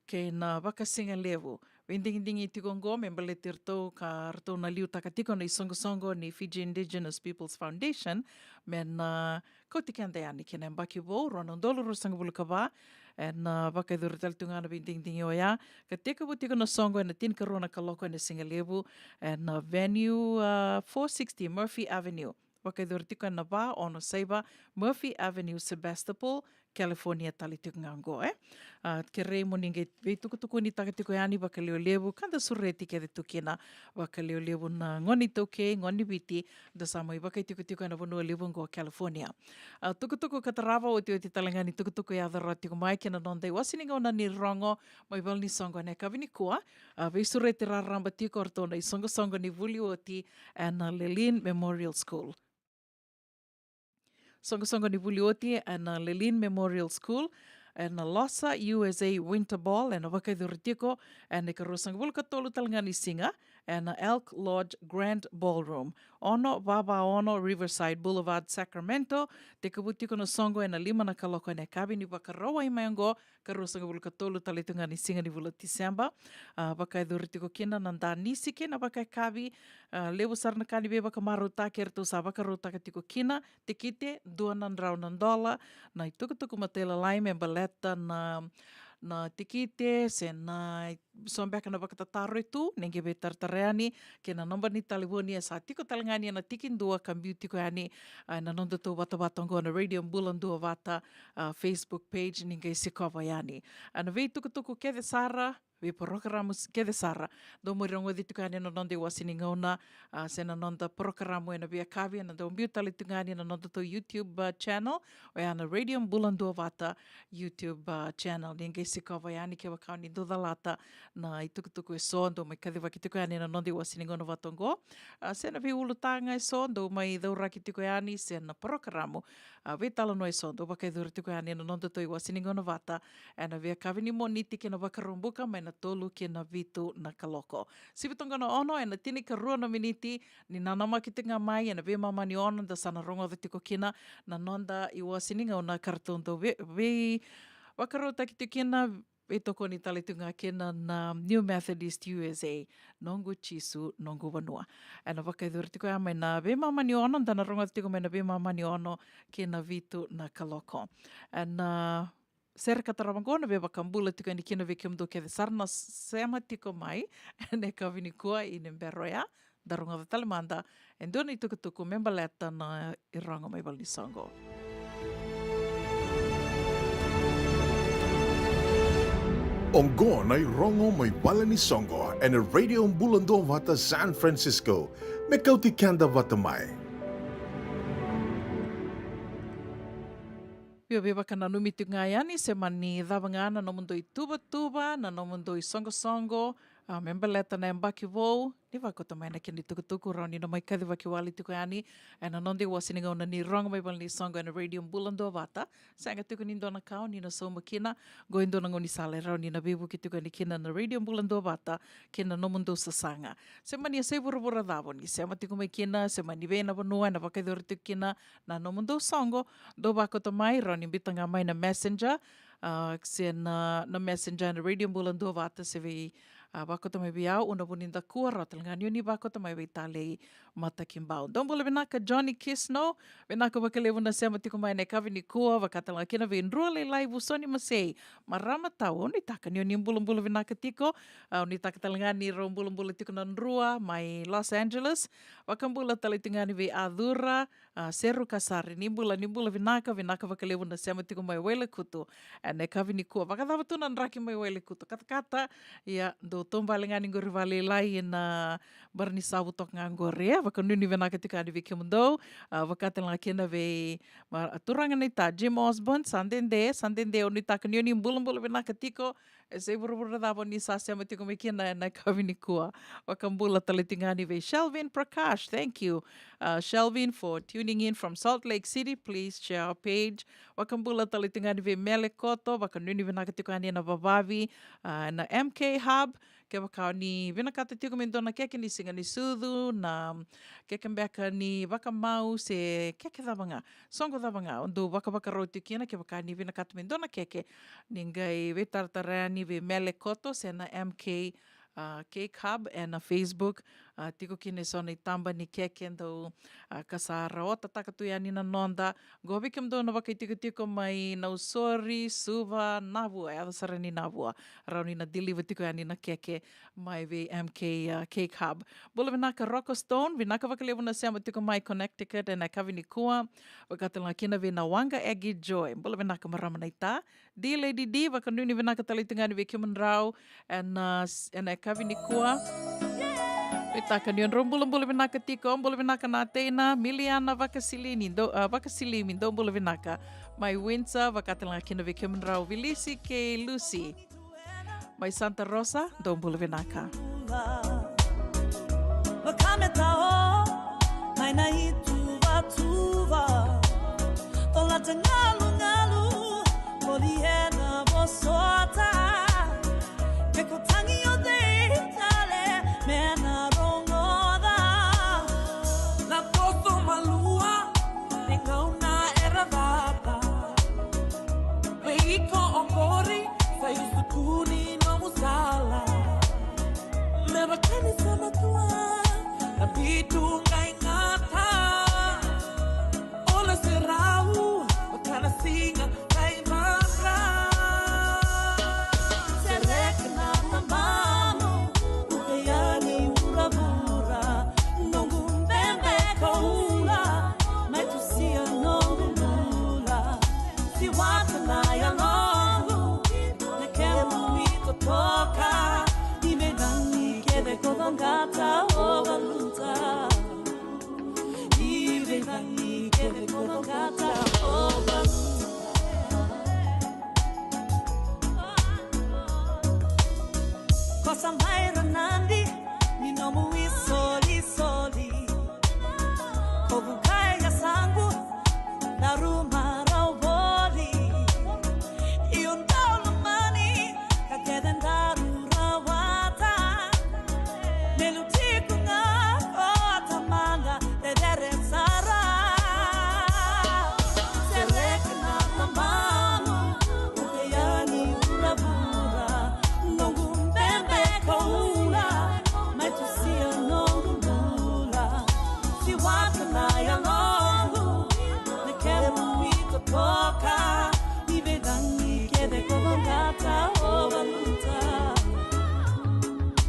kei na vakasigalevu. Veidigidigi tiko oqo me baleti iratou ka ratou na liutaka tiko na isoqosoqo ni Fiji Indigenous Peoples Foundation, me na kauti keda yani ki na yabaki vou, rua na udolu ruasagavulu ka va, ena vakayacori tale tu ga na veidigidigi oya, ka tekivu tiko na soqo ena tinikarua na kaloko ena sigalevu, ena venue, a, four sixty Murphy Avenue. Vakayacori tiko ena va ono saiva Murphy Avenue, Sebastopol, California tale tiko ga oqo, e. A, kerei mo ni qai veitukutukunitaka tiko yani vakalevulevu, ka da sureti kece tu kina vakalevulevu na gone iTaukei, gone ni Viti, da sa mai vakaitikotiko ena vanua levu oqo California. A, tukutuku ka tarava, otioti tale ga ni tukutuku e yaco rawa tiko mai kei na noda iwase ni gauna ni rogo mai valenisoqo ena yakavi nikua, a, veisureti raraba tiko o ratou na isoqosoqo ni vuli oti ena Lelean Memorial School. Soqosoqo ni vuli oti ena Lelean Memorial School, ena Losa U S A Winter Ball, ena vakayacori tiko ena ikaruasagavulu ka tolu tale ga ni siga, ena Elk Lodge Grand Ballroom, ono va va ono Riverside Boulevard, Sacramento. Tekivu tiko na soqo ena lima na kaloko ena yakavi ni Vakarauwai mai oqo, ka ruasagavulu ka tolu tale tu ga ni siga ni vula Tiseba. A, vakayacori tiko kina na danisi kei na vakayakavi, a, levu sara na ka ni veivakamarautaki eratou sa vakarautaka tiko kina, tikite, dua na drau na dola, na itukutuku matailalai me baleta na, na tikite, se na so beka na vakatataro e tu, ni qai veitaratara yani, kei na naba ni talevoni e sa tiko tale ga yani ena tiki dua ka biu tiko yani, a, ena nodatou vatavata oqo na Radio Bula Duavata, a, Facebook page ni qai sikova yani. A, na veitukutuku kece sara, veiporokaramu s-, kece sara, dou mai rogoci tiko yani ena noda iwase ni gauna, a, se na noda porokaramu ena veiyakavi, ena dau biu tale tiko yani ena nodatou YouTube, a, channel, oya na Radio Bula Duavata YouTube, a, channel. Ni qai sikova yani kevaka o ni dau calata na itukutuku eso, dou mai kacivaki tiko yani ena noda iwase ni gauna vata oqo. A, se na veiulutaga eso, dou mai cauraki tiko yani, se na porokaramu, a, veitalanoa eso, dou vakayacori tiko yani ena nodatou iwase ni gauna vata, ena veiyakavi ni Moniti kei na Vakaraubuka, mai na tolu ki na vitu na kaloko. Sivi toka na ono, ena tinikarua na miniti, ni nanamaki tiko ga mai, ena veimama ni ono, da sa na rogoca tiko kina na noda iwase ni gauna ka ratou dau vei, veivakarautaki tiko kina, veitokoni tale tu ga kina na New Methodist U S A, Noqu Jisu, Noqu Vanua. Ena vakayacori tiko ya mai na veimama ni ono, da na rogoca tiko mai na veimama ni ono ki na vitu na kaloko. Ena sere ka tarava oqo na veivakabula tiko yani kina vei kemudou kece sara na sema tiko mai ena yakavi nikua, i ni bera oya, da rogoca tale mada e dua na itukutuku me baleta na irogo mai valenisoqo. Oqo na irogo mai valenisoqo ena Radio Bula Duavata San Francisco. Me kauti keda vata mai. Via veivakananumi tiko ga yani, se mani cava ga na nomudou ituvatuva, na nomudou isoqosoqo, a, me baleta na yabaki vou, ni vakauta mai na kena itukutuku, rawa ni na mai kacivaki wale tiko yani ena noda iwase ni gauna ni rogo mai valenisoqo ena Radio Bula Duavata. Sega tiko ni dua na ka o ni na sauma kina, qo e dua na gaunisala e rawa ni na veivuke tiko yani kina na Radio Bula Duavata kei na nomudou sasaga. Se mani yasai vuravura cava o ni sema tiko mai kina, se mani vei na vanua ena vakayacori tiko kina na nomudou soqo, dou vakauta mai, rawa ni biuta ga mai na Messenger, a, se na, na Messenger na Radio Bula Duavata, se vei, A, vakota mai vei au, Una Vunidakua, rawa tale ga ni o ni vakota mai vei Talei Matakibau. Dou bula vinaka Johnny Kisno, vinaka vakalevu na sema tiko mai na yakavi nikua, vaka tale ga kina vei Drua Lailai Vusoni Masei, marama tau, au nuitaka ni o ni bulabula vinaka tiko, a, au nuitaka tale ga ni rau bulabula tiko na Drua mai Los Angeles, vakabula tale tiko ga ni vei Acura, a, Seru Kasari, ni bula, ni bula vinaka, vinaka vakalevu na sema tiko mai Wailekutu. Ena yakavi nikua, vakacava tu na draki mai Wailekutu? Katakata, ia, dou taubale ga ni qori vakalailai ena Baranisavu toka ga qori, e, vakanuinui vinaka tiko yani vei kemudou, a, vaka tale ga kina vei, ma, a, turaga naita, Jim Osborne, sa dede, sa dede, au nuitaka ni o ni bulabula vinaka tiko, e se i vuravura cava o ni sa sema tiko mai kina ena yakavi nikua. Vakabula tale tiko ga ni vei Shelvin Prakash, thank you. Uh, Shelvin for tuning in from Salt Lake City, please share our page. Vakabula tale tiko ga ni vei Mele Koto, vakanuinui vinaka tiko yani ena vavavi, uh, na M K Hub, kevaka o ni vinakata tiko me dua na keke ni siga ni sucu, na keke beka ni vakamau se keke cava ga, soqo cava ga, o dou vakavakarau tiko kina, kevaka ni vinakata me dua na keke, ni qai veitaratara yani vei Mele Koto se na M K, a, Cake Hub ena Facebook, a, tiko kina eso na itaba ni keke dou, a, ka sa rawatataka tu yani na noda. Qo vei kemudou na vakaitikotiko mai Nausori, Suva, Navua, e yaco sara ni Navua. Rawa ni na deliver tiko yani na keke mai vei M K, a, Cake Hub. Bula vinaka Rocco Stone, vinaka vakalevu na sema tiko mai Connecticut ena yakavi nikua. Vaka tale ga kina vei na Waqa Egi Joy. Bula vinaka marama naita. D Lady D, vakanuinui vinaka tale tiko ga yani vei kemudrau ena, s-, ena yakavi nikua. Nuitaka ni o drau bulabula vinaka tiko, bula vinaka na teina, Miliana Vakasilini, dou, a, Vakasilimi, dou bula vinaka. Mai Windsor, vaka tale ga kina vei kemudrau, Vilisi kei Lucy. Mai Santa Rosa, dou bula vinaka. Vaka me tao mai na ituvatuva, colata galugalu, voli ena vosota. Ke ko tagi o cei tale me na rogoca? Na toso malua ni gauna era cata. Vei iko oqori sa i sucu ni nomu sala. Me vaka ni sa matua na vitu qai gata. O na serau vaka na siga qai madra. Sereka na tabamu, uke yani vuravura. Noqu bebe koula, mai tusia noqu bula. Siwata na yaloqu, na kemu itotoka. Ni veicagi kece ko caqata o valuta. Ni veicagi kece ko caqata o valuta. Ko sa mai ra nadi ni nomu isolisoli. Ko vukai yasaqu, daru marau voli. Io dau lomani, ka kece daru rawata. Me lutiko ga ko tamaqu, cecere sara. Sereka na tabamu, uke yani vuravura. Noqu bebe koula, mai tusia noqu bula. Siwata na yaloqu, na kemu itotoka. Ni veicagi kece ko caqata o valuta.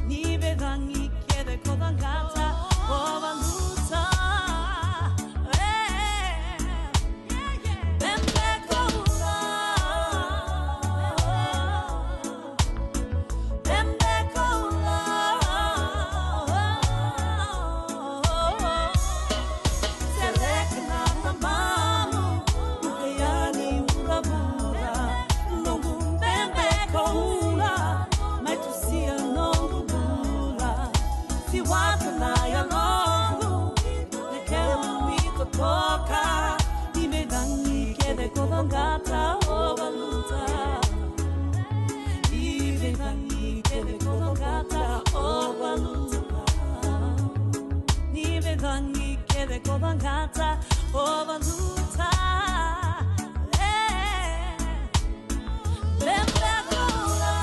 Ni veicagi kece ko caqata o valuta. E. Siwata na yaloqu, na kemu itotoka. Ni veicagi kece ko caqata o valuta. Ni veicagi kece ko caqata o valuta. Ni veicagi kece ko caqata o valuta. E. Bebe koula.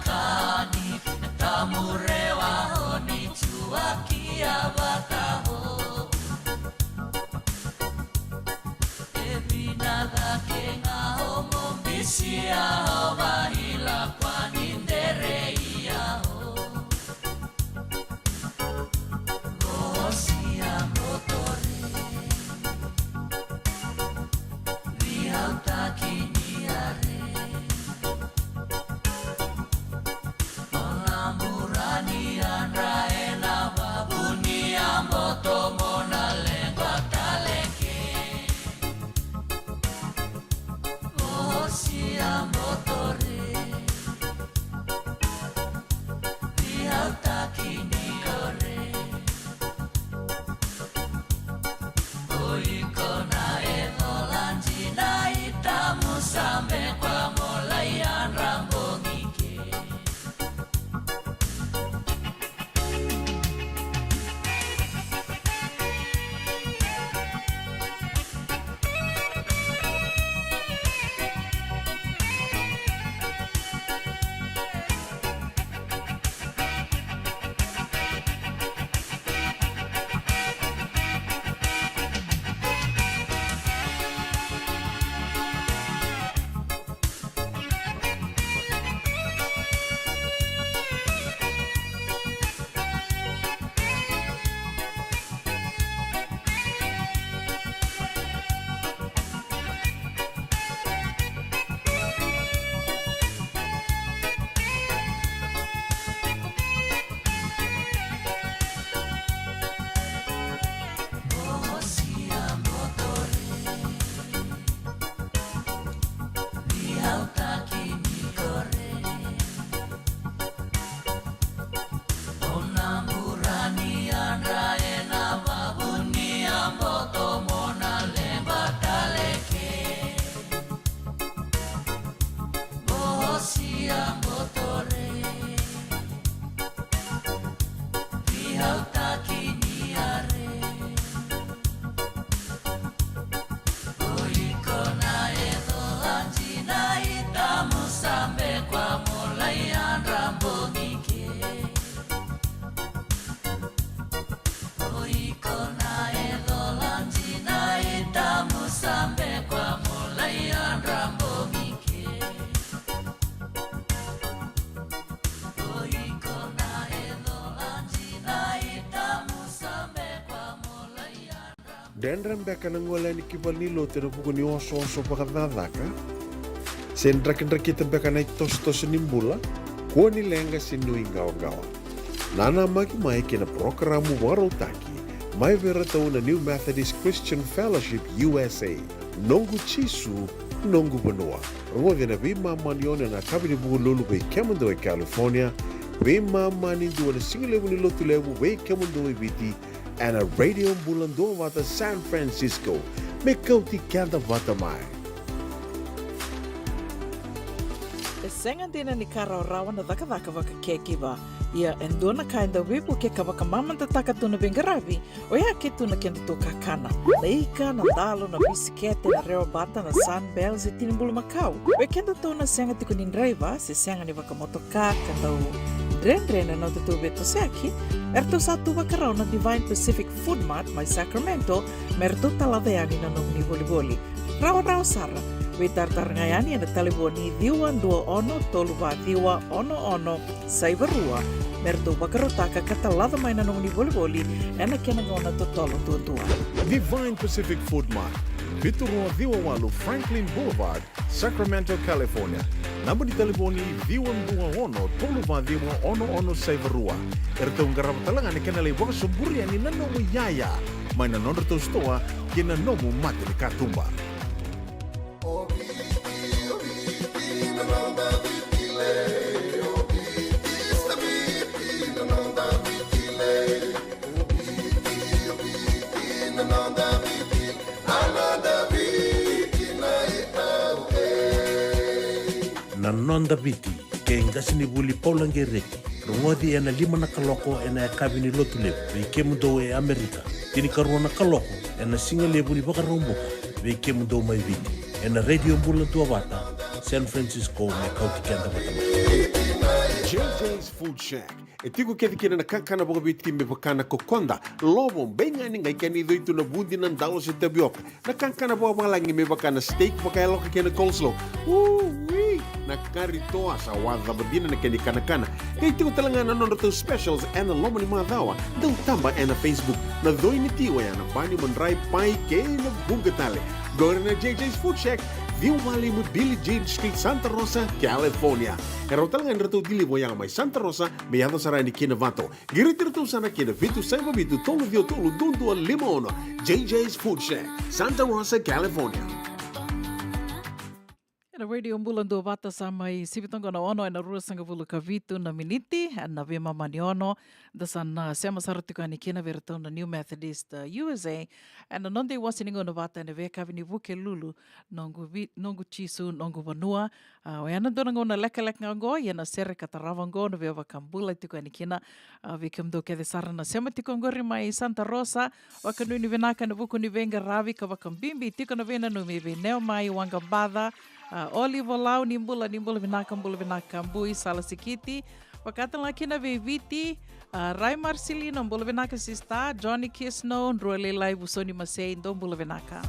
Kani tamurewa honi tuakia vata ho. E vina cake ga ho mo bisia ho vahila kwani dereia ho. Vosia motore. Vihautaki ni are. Ona burani andra ena vavuni a boto mona lengua taleke. Vosia motore. Vihautaki ni kore. O iko na e cola dina i tamu sabe kwa molai andra bogi ke. Vosia motore. Vihautaki ni are. O iko na e cola dina i tamu sabe kwa molai andra bogi ke. O iko na e cola dina i tamu sabe kwa molai andra bogi ke. O iko na e cola dina i tamu sabe kwa molai andra. Dredre beka na gole yani ki valenilotu ena vuku ni osooso vakacakacaka? Se drakidrakita beka na itosotoso ni bula? Kua ni leqa se nuiqawaqawa. Nanamaki mai kei na parokaramu vakarautaki mai vei iratou na New Methodist Christian Fellowship U S A, Noqu Jisu, Noqu Vanua. Rogoci ena veimama ni ono ena yakavi ni Vukelulu vei kemudou e California, veimama ni dua ena sigalevu ni Lotulevu vei kemudou e Viti, ena Radio Bula Duavata San Francisco. Me kauti keda vata mai. E sega dina ni ka rawarawa na cakacaka vakacakekiva. Ia e dua na ka e dau veivuke ka vakamamadataka tu na veiqaravi, oya ke tu na kedatou kakana. Na ika, na dalo, na bisikete, na rewa bata, na Sunbell, se tini bulumakau. Vei kedatou na sega tiko ni draiva, se sega ni vakamotoka, ka dau dredre na nodatou veitosoyaki, eratou sa tu vakarau na Divine Pacific Food Mart mai Sacramento, me ratou talaca yani na nomuni volivoli. Rawarawa sara, veitaratara ga yani ena talevoni ciwa dua ono tolu va ciwa ono ono saiva rua, me ratou vakarautaka ka talaca mai na nomuni volivoli ena kena gauna totolo duadua. Divine Pacific Food Mart, vitu rua ciwa walu Franklin Boulevard, Sacramento, California. Naba ni talevoni ciwa dua ono tolu va ciwa ono ono saiva rua. Eratou qarava tale ga na kena lai vakasoburi yani na nomu iyaya mai na nodratou sitoa kei na nomu mata ni katuba. Na Noda Viti, kei qasenivuli Paula Qereti. Rogoci ena lima na kaloko ena yakavi ni Lotulevu vei kemudou e Amerika, tinikarua na kaloko ena sigalevu ni Vakaraubuka vei kemudou mai Viti, ena Radio Bula Duavata San Francisco me kauti keda vata mai. J J's Food Shack. E tiko kece kina na kakana vakaviti me vaka na kokoda, lovo, beigani, qai kena icoi tu na vudi, na dalo se tavioka. Na kakana vakavalagi me vaka na steak vakayaloka kei na coleslaw. Ui! Na kari toa sa wacava dina na kena ikanakana. Qai tiko tale ga na nodratou specials ena loma ni macawa. Dau taba ena Facebook. Na coi ni ti oya na bani, madrai, pai kei na vuqa tale. Qori na J J's Food Shack, ciwa walu lima Billie Jean Street, Santa Rosa, California. E rawa tale ga ni ratou deliver oya mai Santa Rosa me yaco sara yani ki Novato. Qiriti iratou sara ki na vitu saiva vitu tolu ciwa tolu dua dua lima ono. J J's Food Shack, Santa Rosa, California. Ena Radio Bula Duavata sa mai sivi toka na ono ena ruasagavulu ka vitu na miniti ena veimama ni ono. Da sa na sema sara tiko yani kina vei iratou na New Methodist, uh, U S A ena noda iwase ni gauna vata ena veiyakavi ni Vukelulu, noqu, vi, noqu Jisu, noqu vanua. A, oya na dua na gauna lekaleka ga oqo, ia na sere ka tarava oqo na veivakabula tiko yani kina. A, vei kemudou kece sara na sema tiko oqori mai Santa Rosa, vakanuinui vinaka ena vuku ni veiqaravi ka vakabibi tiko na veinanumi vei Neomai Waqabaca. A, Olive Olau, ni bula, ni bula vinaka, bula vinaka Bui Sala Sikiti. Vaka tale ga kina vei Viti, a, Rai Marcelino, bula vinaka sista, Johnny Kisno, Drua Lailai, Vusoni Masei, dou bula vinaka.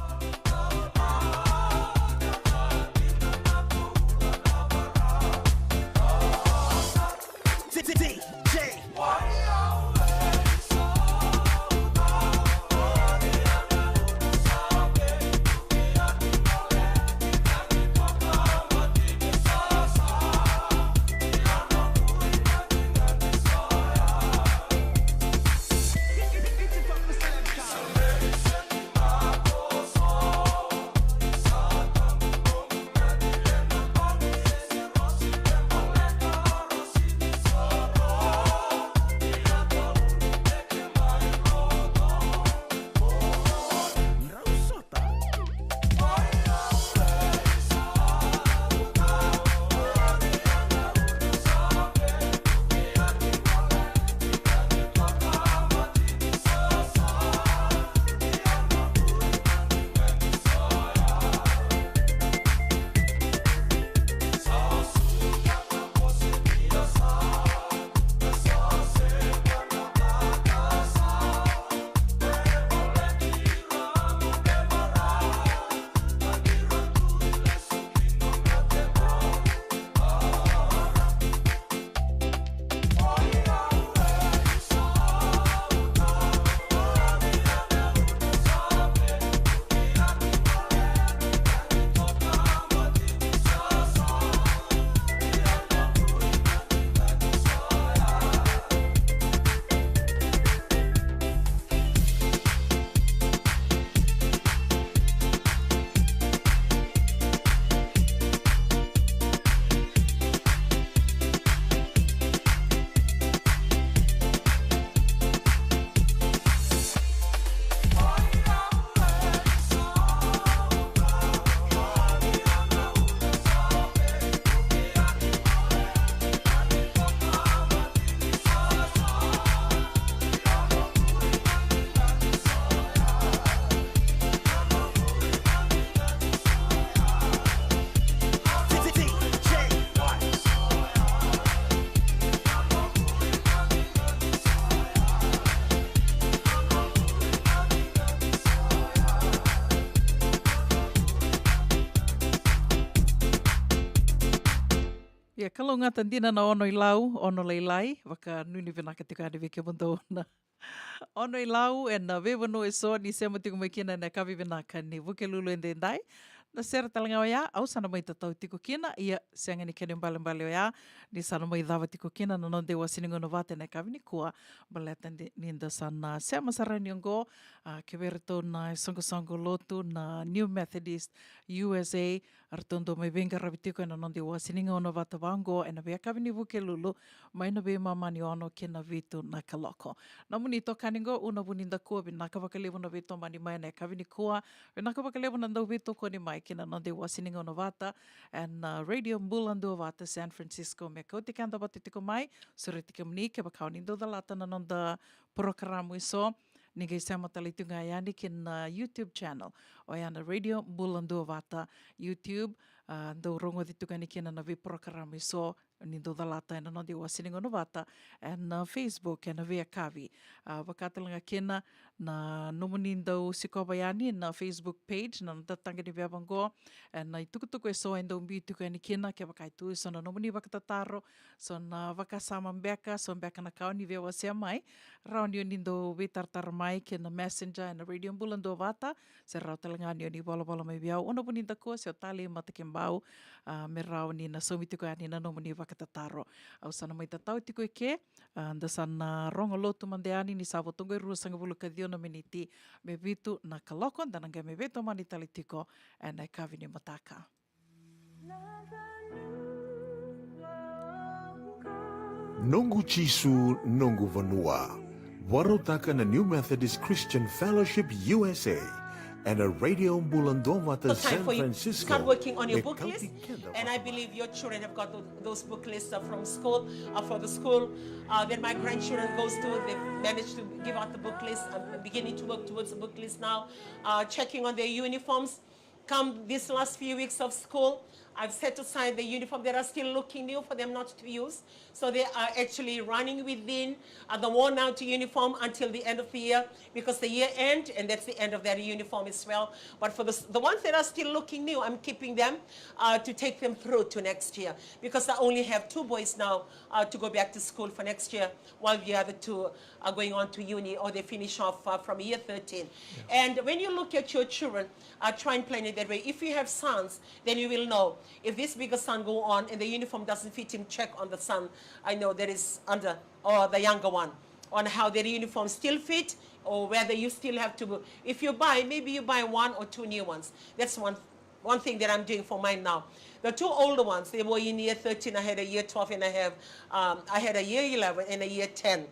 Ia, kalougata dina na Ono i Lau, Ono Lailai, vakanuinui vinaka tiko yani vei kemudou na Ono i Lau ena veivanua eso ni sema tiko mai kina ena yakavi vinaka ni Vukelulu edaidai. Na sere tale ga oya, au sa na mai tatau tiko kina, ia sega ni kena ibalebale oya, ni sa na mai cava tiko kina na noda iwase ni gauna vata ena yakavi nikua, baleta ni, ni da sa na sema sara yani oqo, a, kei vei iratou na isoqosoqo lotu na New Methodist U S A, eratou dau mai veiqaravi tiko ena noda iwase ni gauna vata vaqo ena veiyakavi ni Vukelulu, mai na veimama ni ono ki na vitu na kaloko. Nomuni itokani oqo, Una Vunidakua, vinaka vakalevu na veitomani mai ena yakavi nikua. Vinaka vakalevu na dau veitokoni mai ki na noda iwase ni gauna vata ena, a, Radio Bula Duavata San Francisco, me kauti keda vata tiko mai. Sureti kemuni, kevaka o ni dau calata na noda porokaramu eso, ni qai sema tale tiko ga yani ki na YouTube channel, oya na Radio Bula Duavata YouTube. a, dau rogoci tiko yani kina na veiporokaramu eso ni dau calata ena noda iwase ni gauna vata ena Facebook ena veiyakavi. A, vaka tale ga kina na nomuni dau sikova yani na Facebook page na noda taqa ni veva oqo, ena itukutuku eso e dau biu tiko yani kina. Kevaka e tu eso na nomuni vakatataro, so na vakasama beka, so beka na ka o ni via wasea mai, rawa ni o ni dau veitaratara mai kei na Messenger ena Radio Bula Duavata, se rawa tale ga ni o ni volavola mai vei au, o na vuni dakua se o talei mata kei Bau, a, me rawa ni na saumi tiko yani na nomuni vakatataro. Au sa na mai tatau tiko eke, a, da sa na rogo lotu mada yani ni sa vo toqo e ruasagavulu ka ciwa na miniti me vitu na kaloko, da na qai mai veitomani tale tiko ena yakavi ni mataka. Noqu Jisu, noqu vanua. Vakarautaka na New Methodist Christian Fellowship U S A ena Radio Bula Duavata, San Francisco. Start working on your book list, and I believe your children have got tho-, those book lists, uh, from school, uh, for the school. Uh, then my grandchildren goes to, they managed to give out the book list. I'm beginning to work towards the book list now, uh, checking on their uniforms. Come these last few weeks of school, I've set aside the uniform that are still looking new for them not to use. So they are actually running within, uh, the worn out uniform until the end of the year, because the year end, and that's the end of that uniform as well. But for the, s-, the ones that are still looking new, I'm keeping them, uh, to take them through to next year, because I only have two boys now, uh, to go back to school for next year, while the other two are going on to uni, or they finish off, uh, from year thirteen. Yeah. And when you look at your children, uh, try and plan it that way. If you have sons, then you will know. If this bigger son go on and the uniform doesn't fit him, check on the son I know that is under, or the younger one, on how their uniform still fit, or whether you still have to, if you buy, maybe you buy one or two new ones. That's one, one thing that I'm doing for mine now. The two older ones, they were in year thirteen, I had a year twelve, and I have, um, I had a year eleven and a year ten.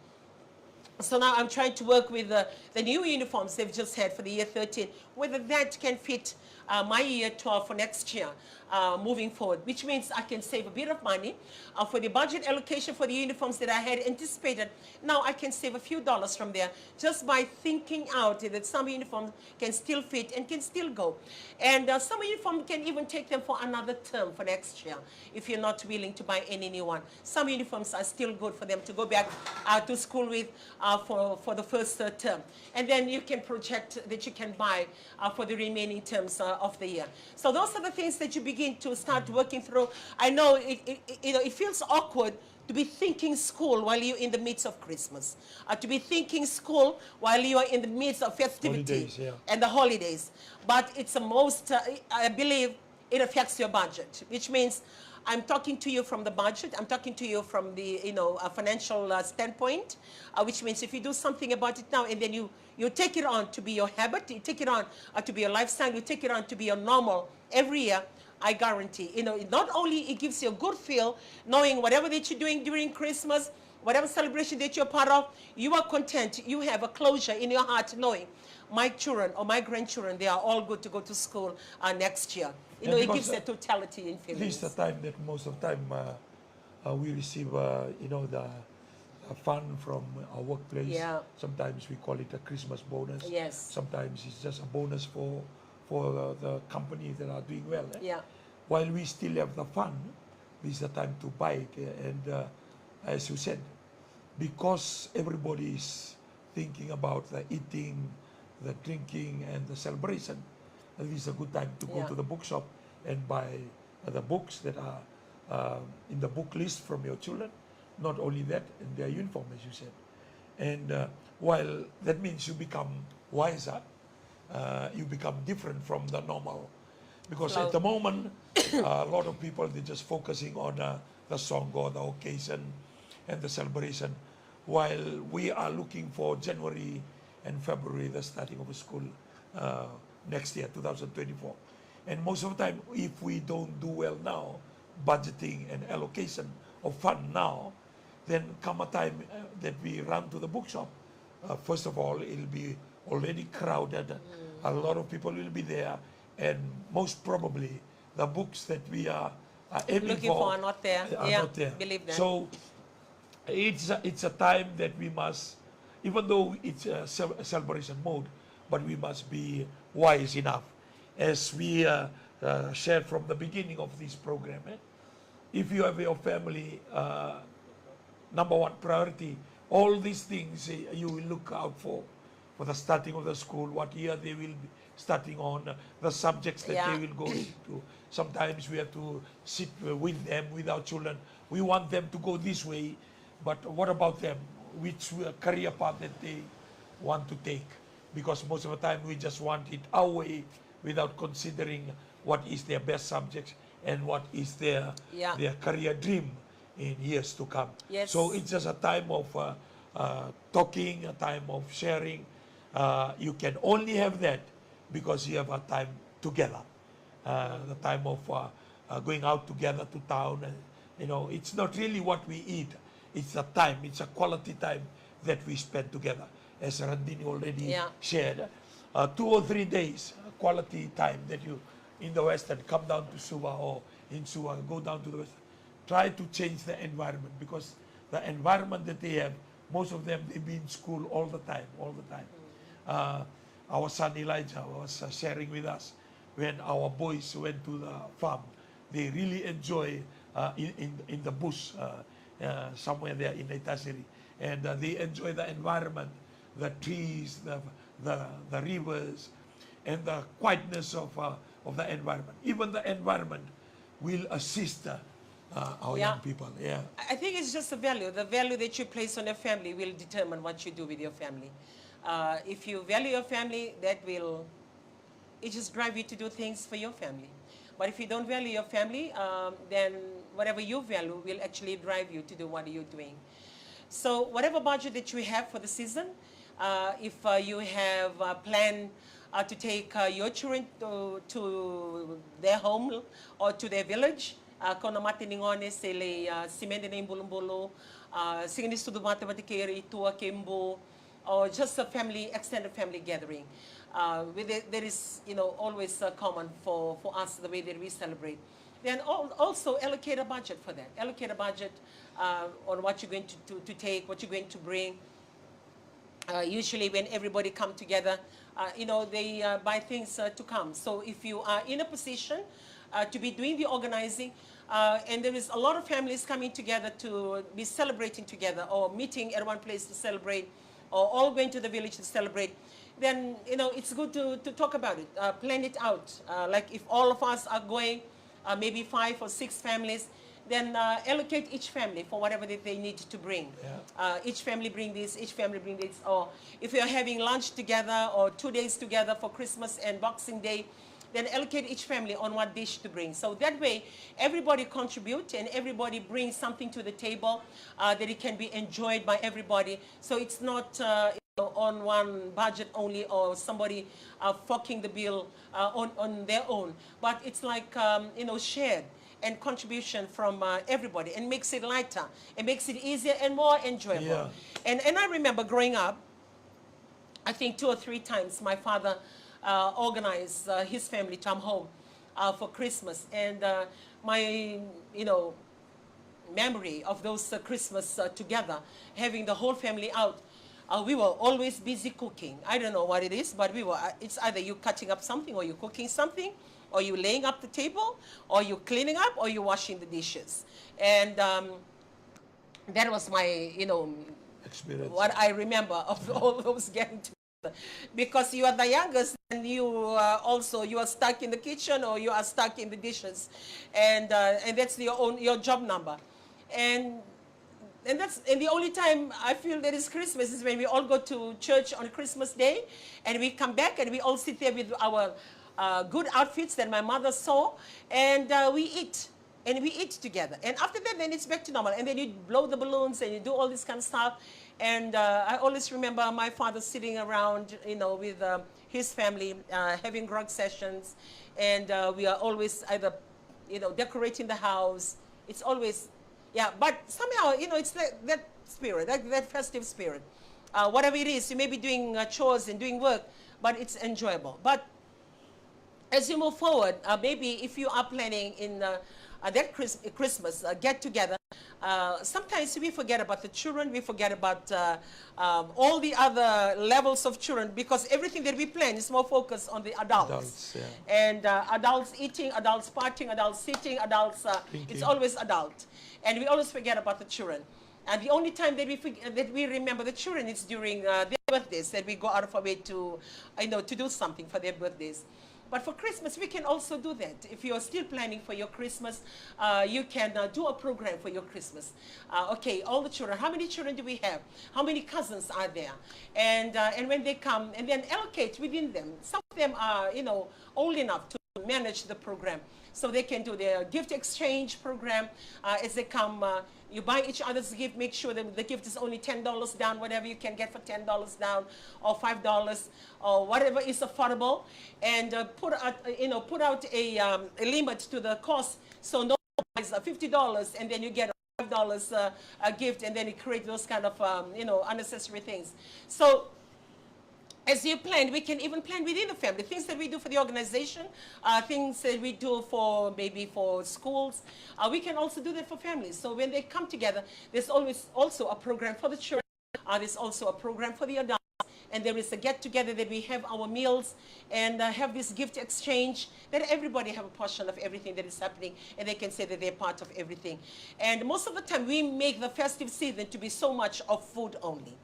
So now I'm trying to work with the, the new uniforms they've just had for the year thirteen, whether that can fit, uh, my year twelve for next year, uh, moving forward, which means I can save a bit of money, uh, for the budget allocation for the uniforms that I had anticipated. Now I can save a few dollars from there just by thinking out that some uniforms can still fit and can still go. And, uh, some uniform can even take them for another term for next year if you're not willing to buy any new one. Some uniforms are still good for them to go back, uh, to school with, uh, for, for the first, uh, term. And then you can project that you can buy, uh, for the remaining terms, uh, of the year. So those are the things that you begin to start working through. I know it, it, it, you know, it feels awkward to be thinking school while you're in the midst of Christmas, uh, to be thinking school while you are in the midst of festivity and the holidays. But it's the most, uh, I believe, it affects your budget, which means I'm talking to you from the budget. I'm talking to you from the, you know, a financial, uh, standpoint, uh, which means if you do something about it now and then you, you take it on to be your habit, you take it on, uh, to be your lifestyle, you take it on to be your normal every year, I guarantee, you know, not only it gives you a good feel knowing whatever that you're doing during Christmas, whatever celebration that you're part of, you are content. You have a closure in your heart knowing my children or my grandchildren, they are all good to go to school, uh, next year. You know, it gives a totality in feelings. This is the time that most of the time, uh, uh, we receive, uh, you know, the, uh, fund from our workplace. Yeah. Sometimes we call it a Christmas bonus. Yes. Sometimes it's just a bonus for, for, uh, the company that are doing well, eh? Yeah. While we still have the fund, this is the time to buy it, eh? And, uh, as you said, because everybody is thinking about the eating, the drinking, and the celebration, this is a good time to go to the bookshop and buy, uh, the books that are, uh, in the book list from your children. Not only that, in their uniform, as you said. And, uh, while that means you become wiser, uh, you become different from the normal. Because at the moment, uh, a lot of people, they're just focusing on, uh, the song or the occasion and the celebration, while we are looking for January and February, the starting of school, uh, next year, two thousand twenty-four. And most of the time, if we don't do well now, budgeting and allocation of fund now, then come a time, uh, that we run to the bookshop, uh, first of all, it'll be already crowded. Mm. A lot of people will be there, and most probably the books that we are, are aiming for are not there. Yeah, believe that. So it's a, it's a time that we must, even though it's a cel-, a celebration mode, but we must be wise enough as we, uh, uh, shared from the beginning of this program. Eh? If you have your family, uh, number one priority, all these things, eh, you will look out for, for the starting of the school, what year they will be starting on, uh, the subjects that, yeah, they will go into. Sometimes we have to sit, uh, with them, with our children. We want them to go this way, but what about them? Which, uh, career path that they want to take? Because most of the time we just want it our way without considering what is their best subjects and what is their, yeah, their career dream in years to come. Yes. So it's just a time of, uh, uh, talking, a time of sharing. Uh, you can only have that because you have a time together. Uh, the time of, uh, uh, going out together to town. Uh, you know, it's not really what we eat. It's a time, it's a quality time that we spend together. As Randini already, yeah, shared, uh, two or three days, uh, quality time that you, in the Western, come down to Suva, or in Suva, go down to the Western. Try to change the environment, because the environment that they have, most of them, they be in school all the time, all the time. Uh, our son Elijah was, uh, sharing with us when our boys went to the farm. They really enjoy, uh, in, in, in the bush, uh, uh, somewhere there in Naitasiri. And, uh, they enjoy the environment, the trees, the, the, the rivers, and the quietness of, uh, of the environment. Even the environment will assist, uh, uh, our, yeah, young people. Yeah. I I think it's just a value. The value that you place on your family will determine what you do with your family. Uh, if you value your family, that will, it just drive you to do things for your family. But if you don't value your family, um, then whatever you value will actually drive you to do what you're doing. So whatever budget that you have for the season, uh, if, uh, you have a plan, uh, to take, uh, your children to, to their home or to their village, uh, ko na mata ni gone se lai, uh, simede na ibulubulu, uh, siga ni sucu vata vata kei ira i tua kei Bu, or just a family, extended family gathering. Uh, where there, there is, you know, always, uh, common for, for us, the way that we celebrate. Then al- also allocate a budget for that. Allocate a budget, uh, on what you're going to, to, to take, what you're going to bring. Uh, usually when everybody come together, uh, you know, they, uh, buy things, uh, to come. So if you are in a position, uh, to be doing the organizing, uh, and there is a lot of families coming together to be celebrating together or meeting at one place to celebrate, or all going to the village to celebrate, then, you know, it's good to, to talk about it, uh, plan it out. Uh, like if all of us are going, uh, maybe five or six families, then, uh, allocate each family for whatever that they need to bring. Yeah. Uh, each family bring this, each family bring this. Or if you're having lunch together or two days together for Christmas and Boxing Day, then allocate each family on what dish to bring. So that way, everybody contribute and everybody brings something to the table, uh, that it can be enjoyed by everybody. So it's not, uh, you know, on one budget only, or somebody, uh, forking the bill, uh, on, on their own. But it's like, um, you know, shared and contribution from, uh, everybody, and makes it lighter. It makes it easier and more enjoyable. Yeah. And, and I remember growing up, I think two or three times my father, uh, organized, uh, his family to come home, uh, for Christmas. And, uh, my, you know, memory of those, uh, Christmas, uh, together, having the whole family out, uh, we were always busy cooking. I don't know what it is, but we were, uh, it's either you cutting up something, or you cooking something, or you laying up the table, or you cleaning up, or you washing the dishes. And, um, that was my, you know, experience, what I remember of all those getting together. Because you are the youngest, and you are also, you are stuck in the kitchen, or you are stuck in the dishes, and, uh, and that's your own, your job number. And, and that's, and the only time I feel there is Christmas is when we all go to church on Christmas Day, and we come back and we all sit there with our, uh, good outfits that my mother saw, and, uh, we eat. And we eat together. And after that, then it's back to normal. And then you blow the balloons and you do all this kind of stuff. And, uh, I always remember my father sitting around, you know, with, um, his family, uh, having grog sessions. And, uh, we are always either, you know, decorating the house. It's always, yeah, but somehow, you know, it's that, that spirit, that, that festive spirit. Uh, whatever it is, you may be doing, uh, chores and doing work, but it's enjoyable. But as you move forward, uh, maybe if you are planning in, uh, uh, that Chris- Christmas uh, get together, uh, sometimes we forget about the children, we forget about uh, um, all the other levels of children, because everything that we plan is more focused on the adults. Adults, yeah. And uh, adults eating, adults partying, adults sitting, adults, uh, it's Drinking. Always adult. And we always forget about the children. And the only time that we forget, that we remember the children is during uh, their birthdays, that we go out of our way to, you know, to do something for their birthdays. But for Christmas, we can also do that. If you're still planning for your Christmas, uh, you can uh, do a program for your Christmas. Uh, okay, all the children. How many children do we have? How many cousins are there? And uh, and when they come, and then allocate within them. Some of them are, you know, old enough to manage the program, so they can do their gift exchange program uh, as they come. Uh, you buy each other's gift. Make sure that the gift is only ten dollars down, whatever you can get for ten dollars down, or five dollars, or whatever is affordable, and uh, put out, uh, you know, put out a, um, a limit to the cost, so no one buys uh, fifty dollars and then you get a five dollars uh, a gift, and then it creates those kind of um, you know, unnecessary things. So as you plan, we can even plan within the family. Things that we do for the organization, uh, things that we do for maybe for schools, uh, we can also do that for families. So when they come together, there's always also a program for the children. Uh, there's also a program for the adults. And there is a get together that we have our meals and uh, have this gift exchange, that everybody have a portion of everything that is happening, and they can say that they're part of everything. And most of the time, we make the festive season to be so much of food only.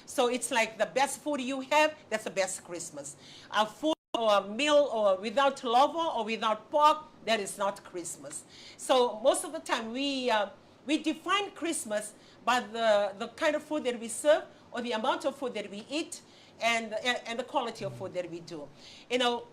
So it's like the best food you have, that's the best Christmas. A food or a meal or without lovo or without pork, that is not Christmas. So most of the time we uh, we define Christmas by the, the kind of food that we serve or the amount of food that we eat and, and, and the quality of food that we do. You know,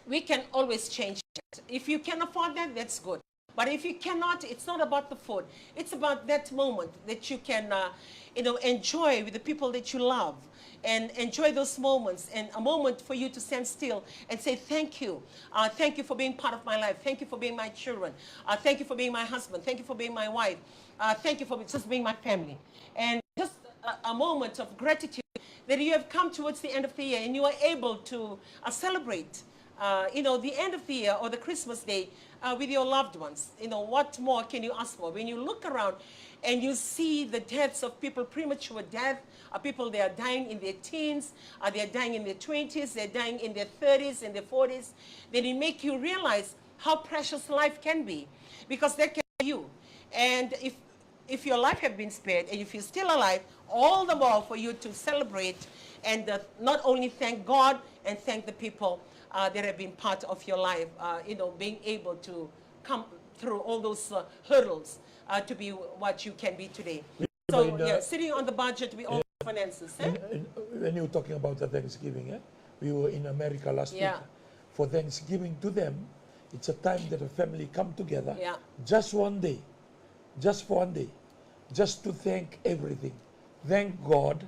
we can always change that. If you can afford that, that's good. But if you cannot, it's not about the food. It's about that moment that you can, uh, you know, enjoy with the people that you love, and enjoy those moments, and a moment for you to stand still and say thank you. Uh, thank you for being part of my life. Thank you for being my children. Uh, thank you for being my husband. Thank you for being my wife. Uh, thank you for just being my family. And just a, a moment of gratitude that you have come towards the end of the year and you are able to uh, celebrate uh, you know, the end of the year or the Christmas day uh, with your loved ones. You know, what more can you ask for? When you look around and you see the deaths of people, premature death, uh, people, they are dying in their teens, uh, they are dying in their twenties, they're dying in their thirties and their forties, then it make you realize how precious life can be, because that can be you. And if if your life have been spared and if you're still alive, all the more for you to celebrate and uh, not only thank God and thank the people uh, that have been part of your life, uh, you know, being able to come through all those uh, hurdles uh, to be what you can be today. So, yeah, sitting on the budget, we all finances. Eh? And, and when you were talking about the Thanksgiving, eh? We were in America last Yeah. week. For Thanksgiving to them, it's a time that a family come together Yeah. just one day, just for one day, just to thank everything, thank God,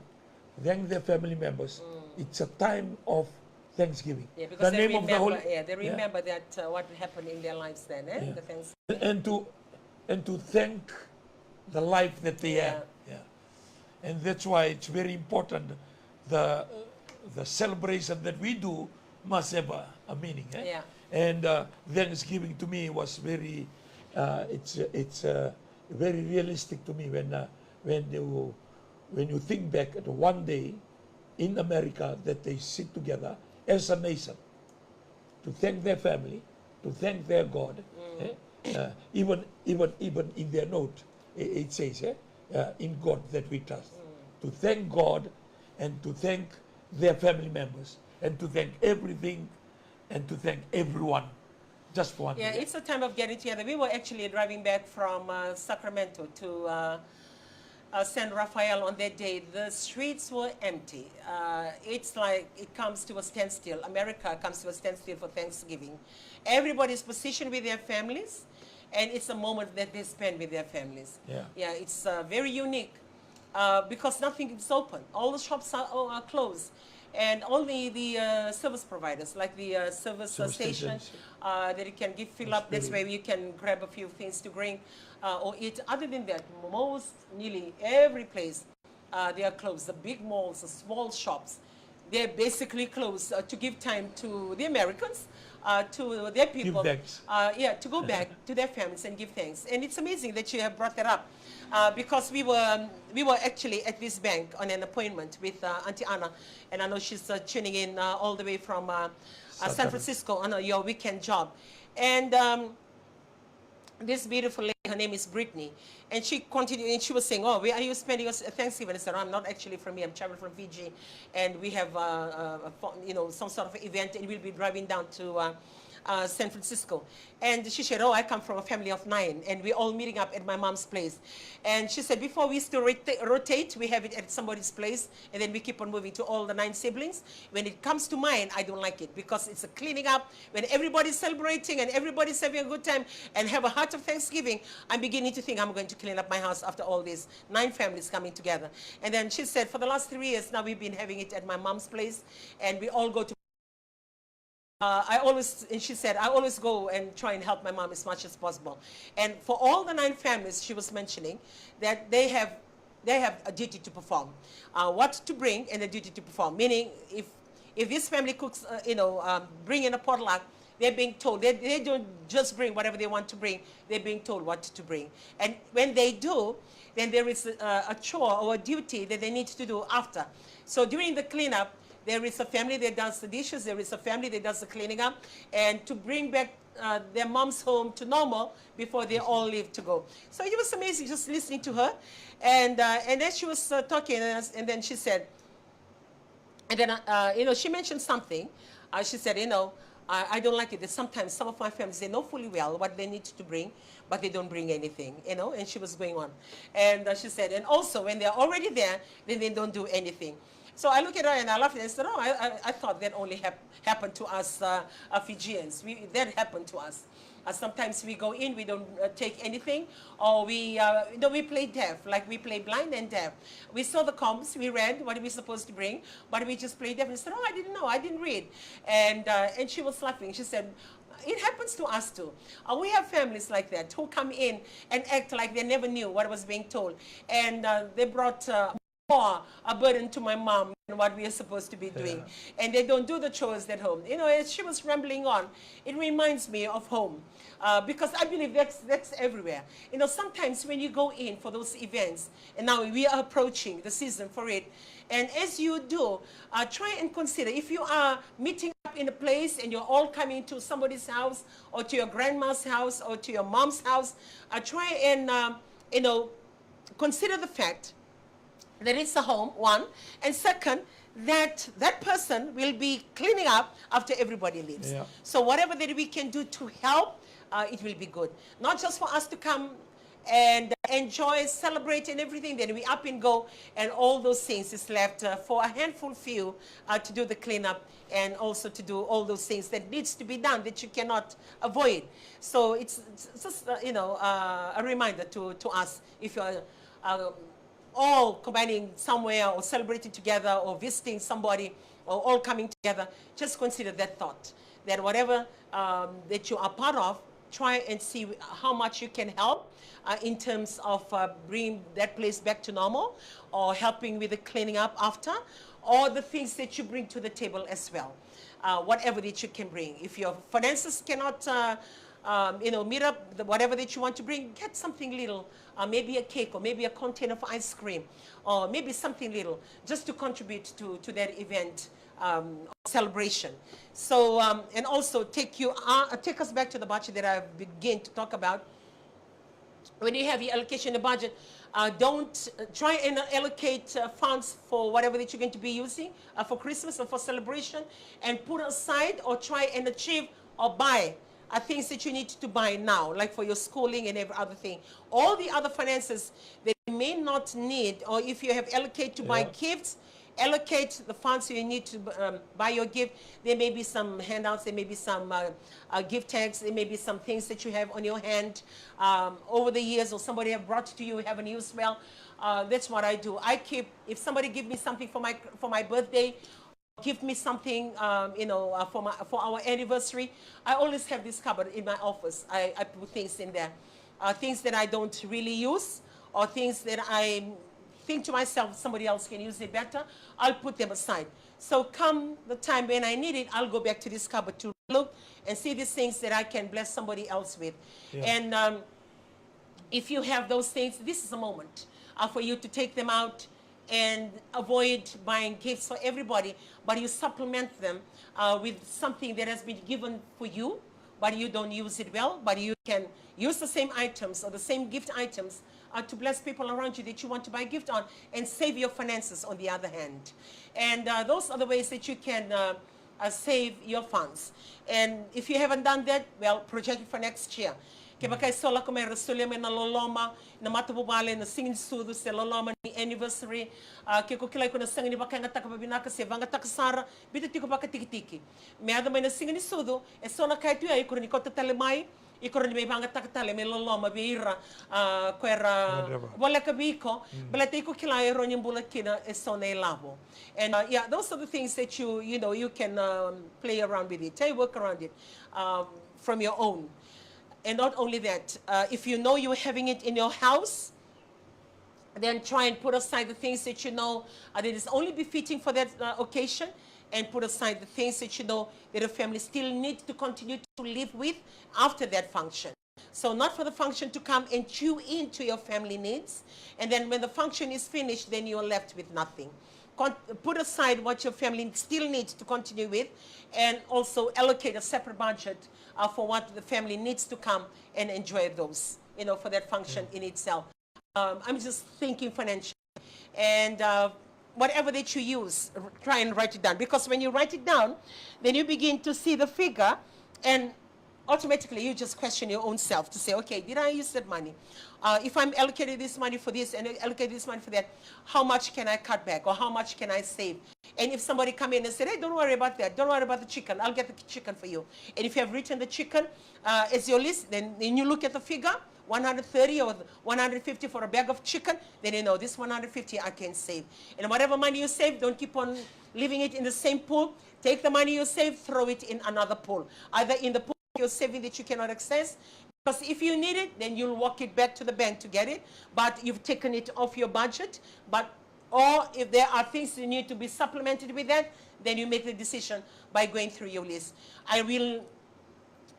thank their family members. It's a time of Thanksgiving. Yeah, because The they name of the remember. Holy- Yeah, they Yeah. Remember that uh, what happened in their lives then, eh? Yeah. The things. And to and to thank the life that they Yeah. have. Yeah. And that's why it's very important the the celebration that we do must have a, a meaning. Eh? Yeah. And uh, Thanksgiving to me was very, uh, it's it's uh, very realistic to me when uh, when you when you think back at one day in America that they sit together as a nation to thank their family, to thank their God. Eh? Uh, even even even in their note, i- it says, eh, uh, "In God that we trust." To thank God and to thank their family members and to thank everything and to thank everyone just for one Yeah, day. It's a time of getting together. We were actually driving back from uh, Sacramento to uh, uh, San Rafael on that day. The streets were empty. Uh, it's like it comes to a standstill. America comes to a standstill for Thanksgiving. Everybody's positioned with their families, and it's a moment that they spend with their families. Yeah. Yeah, it's uh, very unique uh, because nothing is open. All the shops are, are closed. And only the uh, service providers, like the uh, service uh, Service station, stations. Uh, that you can give fill up. That's very- where you can grab a few things to drink uh, or eat. Other than that, most, nearly every place, uh, they are closed. The big malls, the small shops, they're basically closed, uh, to give time to the Americans, uh, to their people. Give thanks. Uh, yeah, to go back to their families and give thanks. And it's amazing that you have brought that up, uh, because we were, um, we were actually at this bank on an appointment with, uh, Auntie Anna, and I know she's, uh, tuning in, uh, all the way from, uh, uh, San Francisco on, uh, your weekend job. And, um, this beautiful lady, her name is Brittany, and she continued, and she was saying, "Oh, where are you spending your s-, Thanksgiving?" I said, "Oh, I'm not actually from here. I'm traveling from Fiji, and we have, uh, uh, a fo-, you know, some sort of event, and we'll be driving down to, uh, uh, San Francisco." And she said, "Oh, I come from a family of nine, and we're all meeting up at my mom's place." And she said, "Before, we used to rota-, rotate. We have it at somebody's place, and then we keep on moving to all the nine siblings. When it comes to mine, I don't like it because it's a cleaning up. When everybody's celebrating and everybody's having a good time and have a heart of thanksgiving, I'm beginning to think I'm going to clean up my house after all these nine families coming together." And then she said, "For the last three years now, we've been having it at my mom's place, and we all go to, uh, I always," and she said, "I always go and try and help my mom as much as possible." And for all the nine families she was mentioning, that they have, they have a duty to perform, uh, what to bring and a duty to perform. Meaning, if, if this family cooks, uh, you know, um, bring in a potluck, they're being told. They, they don't just bring whatever they want to bring. They're being told what to bring. And when they do, then there is a, a chore or a duty that they need to do after. So during the cleanup, there is a family that does the dishes, there is a family that does the cleaning up, and to bring back, uh, their mom's home to normal before they all leave to go. So it was amazing just listening to her. And, uh, and then she was, uh, talking, and, and then she said, and then, uh, you know, she mentioned something. Uh, she said, "You know, I, I don't like it that sometimes some of my families, they know fully well what they need to bring, but they don't bring anything, you know," and she was going on. And, uh, she said, "And also, when they're already there, then they don't do anything." So I look at her and I laugh and I said, "Oh, I, I, I thought that only hap-, happened to us, uh, uh, Fijians. We, that happened to us. Uh, sometimes we go in, we don't, uh, take anything, or we, uh, you know, we play deaf, like, we play blind and deaf. We saw the comps, we read what we're supposed to bring, but we just play deaf." And I said, "Oh, I didn't know, I didn't read." And, uh, and she was laughing. She said, "It happens to us too. Uh, we have families like that who come in and act like they never knew what was being told. And, uh, they brought, uh, more a burden to my mom than what we are supposed to be doing. And they don't do the chores at home." You know, as she was rambling on, it reminds me of home. Uh, because I believe that's, that's everywhere. You know, sometimes when you go in for those events, and now we are approaching the season for it, and as you do, uh, try and consider, if you are meeting up in a place and you're all coming to somebody's house or to your grandma's house or to your mom's house, uh, try and, um, you know, consider the fact that it's a home, one, and second, that that person will be cleaning up after everybody leaves. So whatever that we can do to help, uh, it will be good. Not just for us to come and enjoy, celebrate and everything, then we up and go, and all those things is left, uh, for a handful few, uh, to do the cleanup and also to do all those things that needs to be done that you cannot avoid. So it's, it's just, uh, you know, uh, a reminder to, to us, if you're, um, all combining somewhere or celebrating together or visiting somebody or all coming together, just consider that thought, that whatever, um, that you are part of, try and see how much you can help, uh, in terms of, uh, bringing that place back to normal or helping with the cleaning up after, or the things that you bring to the table as well. Uh, whatever that you can bring. If your finances cannot, uh, um, you know, meet up the, whatever that you want to bring, get something little, uh, maybe a cake or maybe a container of ice cream or maybe something little, just to contribute to, to that event, um, celebration. So, um, and also take you, uh, take us back to the budget that I began to talk about. When you have your allocation in the budget, uh, don't, uh, try and allocate, uh, funds for whatever that you're going to be using, uh, for Christmas or for celebration, and put aside or try and achieve or buy, uh, things that you need to buy now, like for your schooling and every other thing. All the other finances that you may not need, or if you have allocate to buy gifts, allocate the funds you need to, um, buy your gift. There may be some handouts, there may be some, uh, uh, gift tags, there may be some things that you have on your hand, um, over the years, or somebody have brought to you, you haven't used well. Uh, that's what I do. I keep, if somebody give me something for my, for my birthday, give me something, um, you know, uh, for my, for our anniversary, I always have this cupboard in my office. I, I put things in there, uh, things that I don't really use, or things that I think to myself, somebody else can use it better, I'll put them aside. So come the time when I need it, I'll go back to this cupboard to look and see these things that I can bless somebody else with. Yeah. And um, if you have those things, this is a moment uh, for you to take them out and avoid buying gifts for everybody, but you supplement them uh, with something that has been given for you, but you don't use it well, but you can use the same items or the same gift items uh, to bless people around you that you want to buy a gift on and save your finances on the other hand. And uh, those are the ways that you can uh, uh, save your funds. And if you haven't done that, well, project it for next year. Kevaka e so lako mai era solia mai na loloma, na matavuvale, na siga ni sucu, se loloma ni anniversary, uh, ke ko kila iko na sega ni vakayagataka vavinaka, se vagataka sara, biuta tiko vakatikitiki. Me yaco mai na siga ni sucu, e so na ka e tu ya, iko rawa ni kauta tale mai, iko rawa ni mai vagataka tale me loloma vei ira uh, ko era voleka vei iko. Baleta iko kila e rawa ni bula kina e so na ilavo. And uh, yeah, those are the things that you you know you can um, play around with it, eh, work around it um, from your own. And not only that, uh, if you know you're having it in your house, then try and put aside the things that you know uh, that is only befitting for that uh, occasion, and put aside the things that you know that your family still need to continue to live with after that function. So not for the function to come and chew into your family needs, and then when the function is finished, then you're left with nothing. Con- put aside what your family still needs to continue with, and also allocate a separate budget uh, for what the family needs to come and enjoy those, you know, for that function in itself. Um, I'm just thinking financially. And uh, whatever that you use, r- try and write it down. Because when you write it down, then you begin to see the figure, and automatically you just question your own self to say, okay, did I use that money? Uh, if I'm allocating this money for this and allocate this money for that, how much can I cut back or how much can I save? And if somebody come in and said, hey, don't worry about that, don't worry about the chicken, I'll get the chicken for you. And if you have written the chicken uh, as your list, then, then you look at the figure, one hundred thirty or one hundred fifty for a bag of chicken, then you know this one hundred fifty I can save. And whatever money you save, don't keep on leaving it in the same pool. Take the money you save, throw it in another pool, either in the pool you're saving that you cannot access. Because if you need it, then you'll walk it back to the bank to get it. But you've taken it off your budget. But or if there are things you need to be supplemented with that, then you make the decision by going through your list. I will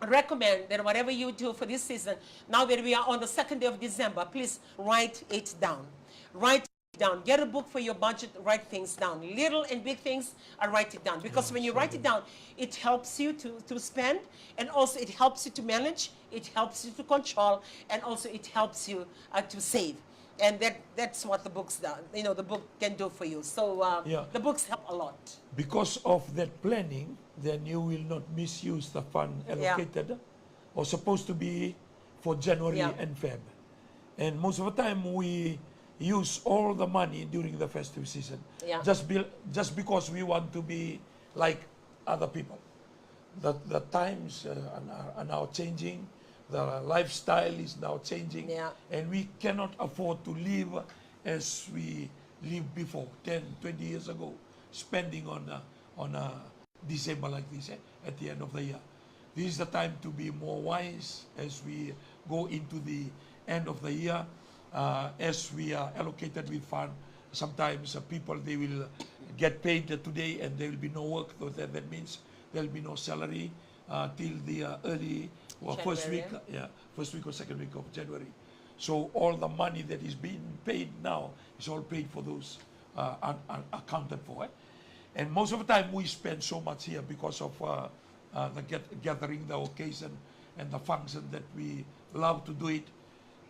recommend that whatever you do for this season, now that we are on the second day of December, please write it down. Write it down. Get a book for your budget, write things down. Little and big things, and write it down. Because when you write it down, it helps you to, to spend, and also it helps you to manage, it helps you to control, and also it helps you uh, to save. And that, that's what the books do, you know, the book can do for you. So uh, yeah. The books help a lot. Because of that planning, then you will not misuse the fund allocated or supposed to be for January and Feb. And most of the time we use all the money during the festive season. Yeah. Just be, just because we want to be like other people. The, the times uh, are, are now changing. The lifestyle is now changing. Yeah. And we cannot afford to live as we lived before, ten, twenty years ago, spending on uh, on uh, December like this, eh, at the end of the year. This is the time to be more wise as we go into the end of the year, uh, as we are allocated with fund. Sometimes uh, people, they will get paid today and there will be no work. So that, that means there will be no salary uh, till the uh, early or first week, January. Uh, yeah, first week or second week of January. So all the money that is being paid now is all paid for those uh, un- unaccounted for. Eh? And most of the time we spend so much here because of uh, uh, the get- gathering, the occasion, and the function that we love to do it.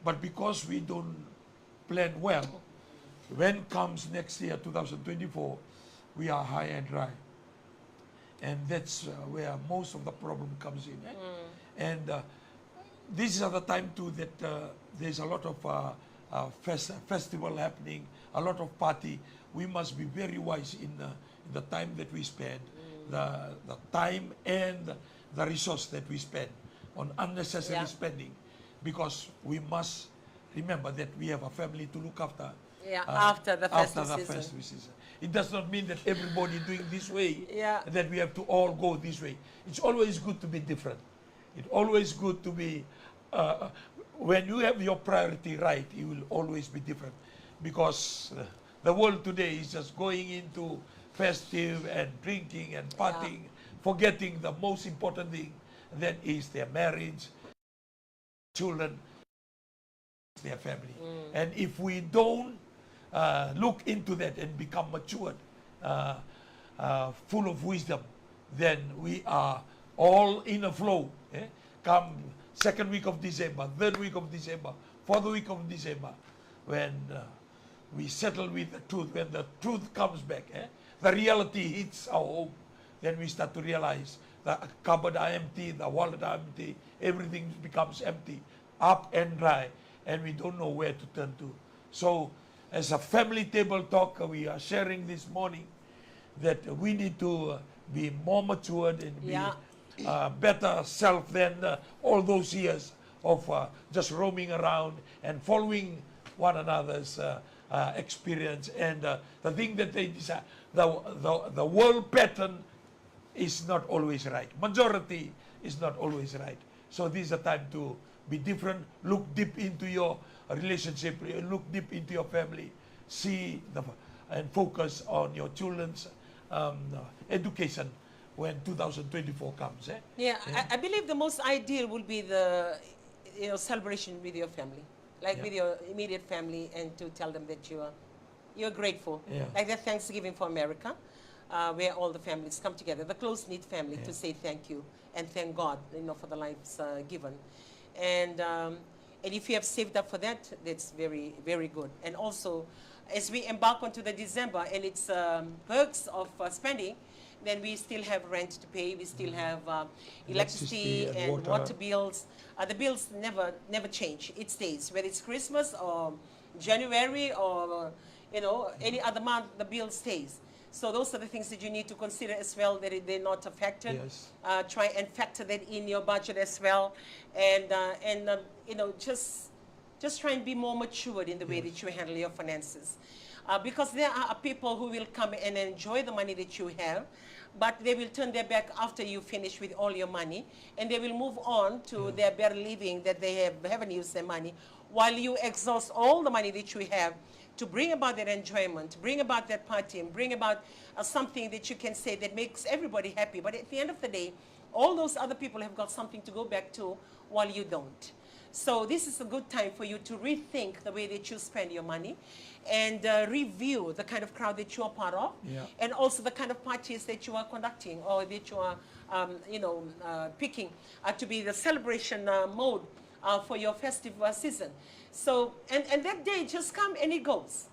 But because we don't plan well, when comes next year, two thousand twenty-four, we are high and dry. And that's uh, where most of the problem comes in. Eh? And uh, this is the time too that uh, there's a lot of uh, uh, fest- festival happening, a lot of party. We must be very wise in, uh, in the time that we spend, the, the time and the resource that we spend on unnecessary spending, because we must remember that we have a family to look after. Yeah, uh, after the after festive the season. Festive season. It does not mean that everybody doing this way that we have to all go this way. It's always good to be different. It's always good to be, uh, when you have your priority right, you will always be different. because uh, the world today is just going into festive and drinking and partying, forgetting the most important thing, that is their marriage, children, their family. And if we don't uh, look into that and become matured, uh, uh, full of wisdom, then we are all in a flow. Eh? Come second week of December, third week of December, fourth week of December, when uh, we settle with the truth, when the truth comes back, eh? The reality hits our home, then we start to realize the cupboard are empty, the wallet are empty, everything becomes empty, up and dry, and we don't know where to turn to. So, as a family table talk, we are sharing this morning that we need to uh, be more matured and be Yeah. uh, better self than uh, all those years of uh, just roaming around and following one another's uh, uh, experience and uh, the thing that they desire. The, the, the world pattern is not always right. Majority is not always right. So this is a time to be different. Look deep into your relationship. Look deep into your family. See the, and focus on your children's um, education when two thousand twenty-four comes. Eh? Yeah, I, I believe the most ideal will be the you know celebration with your family, like Yeah. with your immediate family, and to tell them that you are you're grateful. Yeah. Like the Thanksgiving for America, uh, where all the families come together, the close-knit family, to Yeah. say thank you and thank God, you know, for the lives uh, given. And um, and if you have saved up for that, that's very, very good. And also, as we embark onto the December and its um, perks of uh, spending, then we still have rent to pay, we still have uh, electricity Electricity and and water. water bills. Uh, the bills never, never change. It stays, whether it's Christmas or January or you know any other month, the bill stays. So those are the things that you need to consider as well, that it- they're not affected. Yes. Uh, try and factor that in your budget as well, and uh, and uh, you know just just try and be more matured in the way Yes. that you handle your finances. Uh, because there are people who will come and enjoy the money that you have, but they will turn their back after you finish with all your money, and they will move on to Yeah. their better living that they have, haven't used their money, while you exhaust all the money that you have to bring about that enjoyment, bring about that partying, bring about uh, something that you can say that makes everybody happy. But at the end of the day, all those other people have got something to go back to while you don't. So this is a good time for you to rethink the way that you spend your money and uh, review the kind of crowd that you are part of Yeah. and also the kind of parties that you are conducting or that you are, um, you know, uh, picking uh, to be the celebration uh, mode uh, for your festive uh, season. So, and, and that day just come and it goes.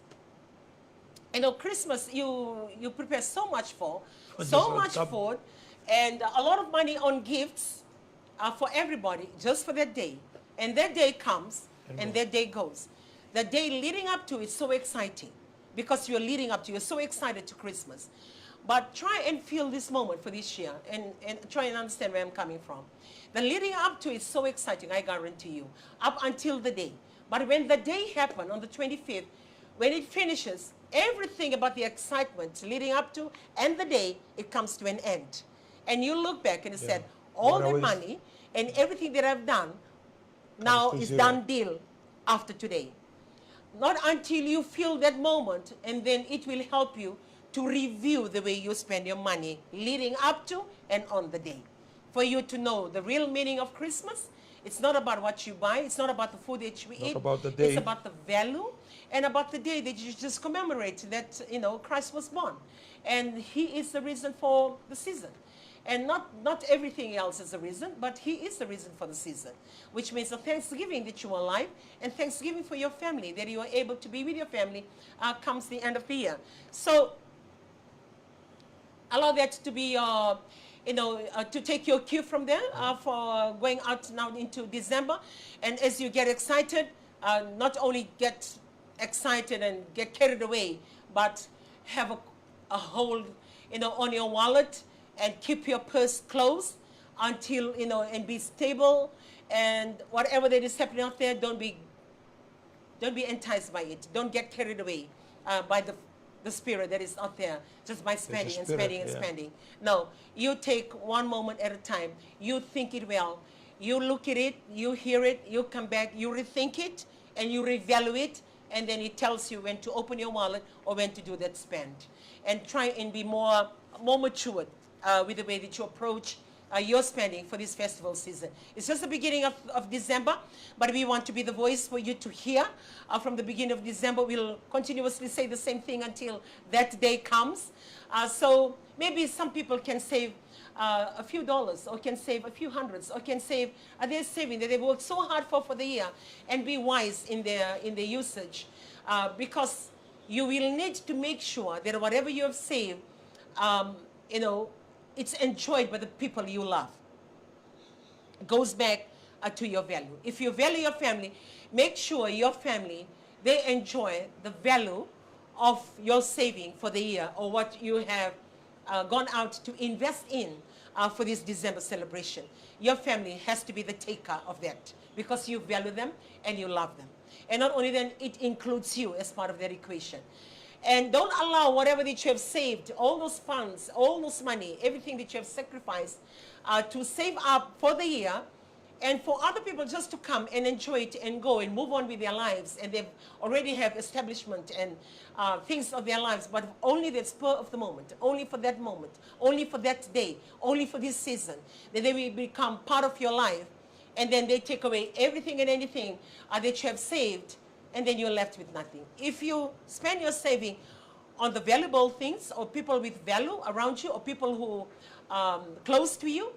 You know, Christmas, you you prepare so much for, For so just a much cup. food, and a lot of money on gifts uh, for everybody, just for that day. And that day comes, And and goes. that day goes. The day leading up to is so exciting because you're leading up to, you're so excited to Christmas. But try and feel this moment for this year and, and try and understand where I'm coming from. The leading up to is so exciting, I guarantee you, up until the day. But when the day happened on the twenty-fifth, when it finishes, everything about the excitement leading up to and the day, it comes to an end. And you look back and you Yeah. said, all What I the was money and everything that I've done now Comes to is zero. done deal after today. Not until you feel that moment, and then it will help you to review the way you spend your money leading up to and on the day. For you to know the real meaning of Christmas, it's not about what you buy, it's not about the food that you Not eat, about the it's day. about the value and about the day that you just commemorate that, you know, Christ was born. And he is the reason for the season. And not, not everything else is the reason, but he is the reason for the season, which means a thanksgiving that you are alive and thanksgiving for your family, that you are able to be with your family uh, comes the end of the year. So allow that to be, uh, you know, uh, to take your cue from there uh, for going out now into December. And as you get excited, uh, not only get excited and get carried away, but have a, a hold, you know, on your wallet and keep your purse closed until, you know, and be stable. And whatever that is happening out there, don't be don't be enticed by it. Don't get carried away uh, by the the spirit that is out there just by spending and spirit, spending and yeah. spending. No, you take one moment at a time. You think it well. You look at it, you hear it, you come back, you rethink it, and you reevaluate and then it tells you when to open your wallet or when to do that spend. And try and be more, more matured uh, with the way that you approach uh, your spending for this festival season. It's just the beginning of, of December, but we want to be the voice for you to hear. Uh, from the beginning of December, we'll continuously say the same thing until that day comes. Uh, so maybe some people can save uh, a few dollars, or can save a few hundreds, or can save uh, their saving that they've worked so hard for for the year, and be wise in their in their usage, uh, because you will need to make sure that whatever you have saved, um, you know, it's enjoyed by the people you love. It goes back uh, to your value. If you value your family, make sure your family, they enjoy the value of your saving for the year, or what you have uh, gone out to invest in uh, for this December celebration. Your family has to be the taker of that, because you value them and you love them. And not only then, it includes you as part of that equation. And don't allow whatever that you have saved, all those funds, all those money, everything that you have sacrificed uh, to save up for the year, and for other people just to come and enjoy it and go and move on with their lives, and they already have establishment and uh, things of their lives, but only the spur of the moment, only for that moment, only for that day, only for this season, that they will become part of your life, and then they take away everything and anything uh, that you have saved, and then you're left with nothing. If you spend your saving on the valuable things, or people with value around you, or people who um, close to you,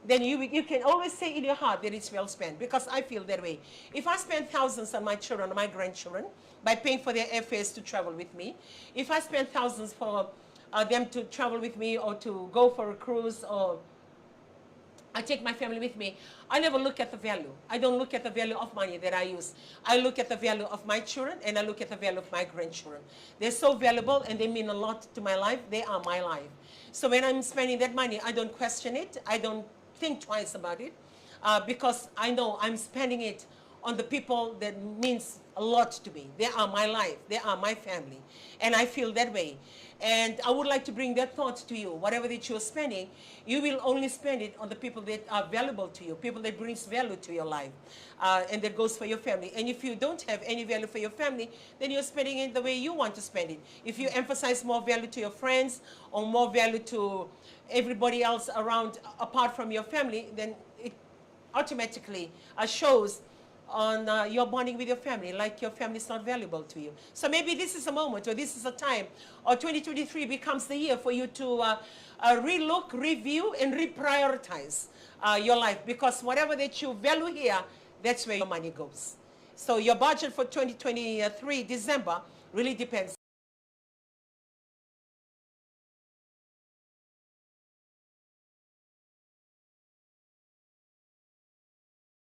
then you, you can always say in your heart that it's well spent, because I feel that way. If I spend thousands on my children, my grandchildren, by paying for their airfares to travel with me, if I spend thousands for uh, them to travel with me, or to go for a cruise, or I take my family with me, I never look at the value. I don't look at the value of money that I use. I look at the value of my children, and I look at the value of my grandchildren. They're so valuable and they mean a lot to my life. They are my life. So when I'm spending that money, I don't question it. I don't think twice about it uh, because I know I'm spending it on the people that means a lot to me. They are my life. They are my family. And I feel that way. And I would like to bring that thought to you. Whatever that you're spending, you will only spend it on the people that are valuable to you, people that brings value to your life, uh, and that goes for your family. And if you don't have any value for your family, then you're spending it the way you want to spend it. If you emphasize more value to your friends or more value to everybody else around apart from your family, then it automatically uh, shows on uh, your bonding with your family, like your family is not valuable to you. So maybe this is a moment, or this is a time, or twenty twenty-three becomes the year for you to uh, uh, relook, review, and reprioritize uh, your life, because whatever that you value here, that's where your money goes. So your budget for twenty twenty-three December really depends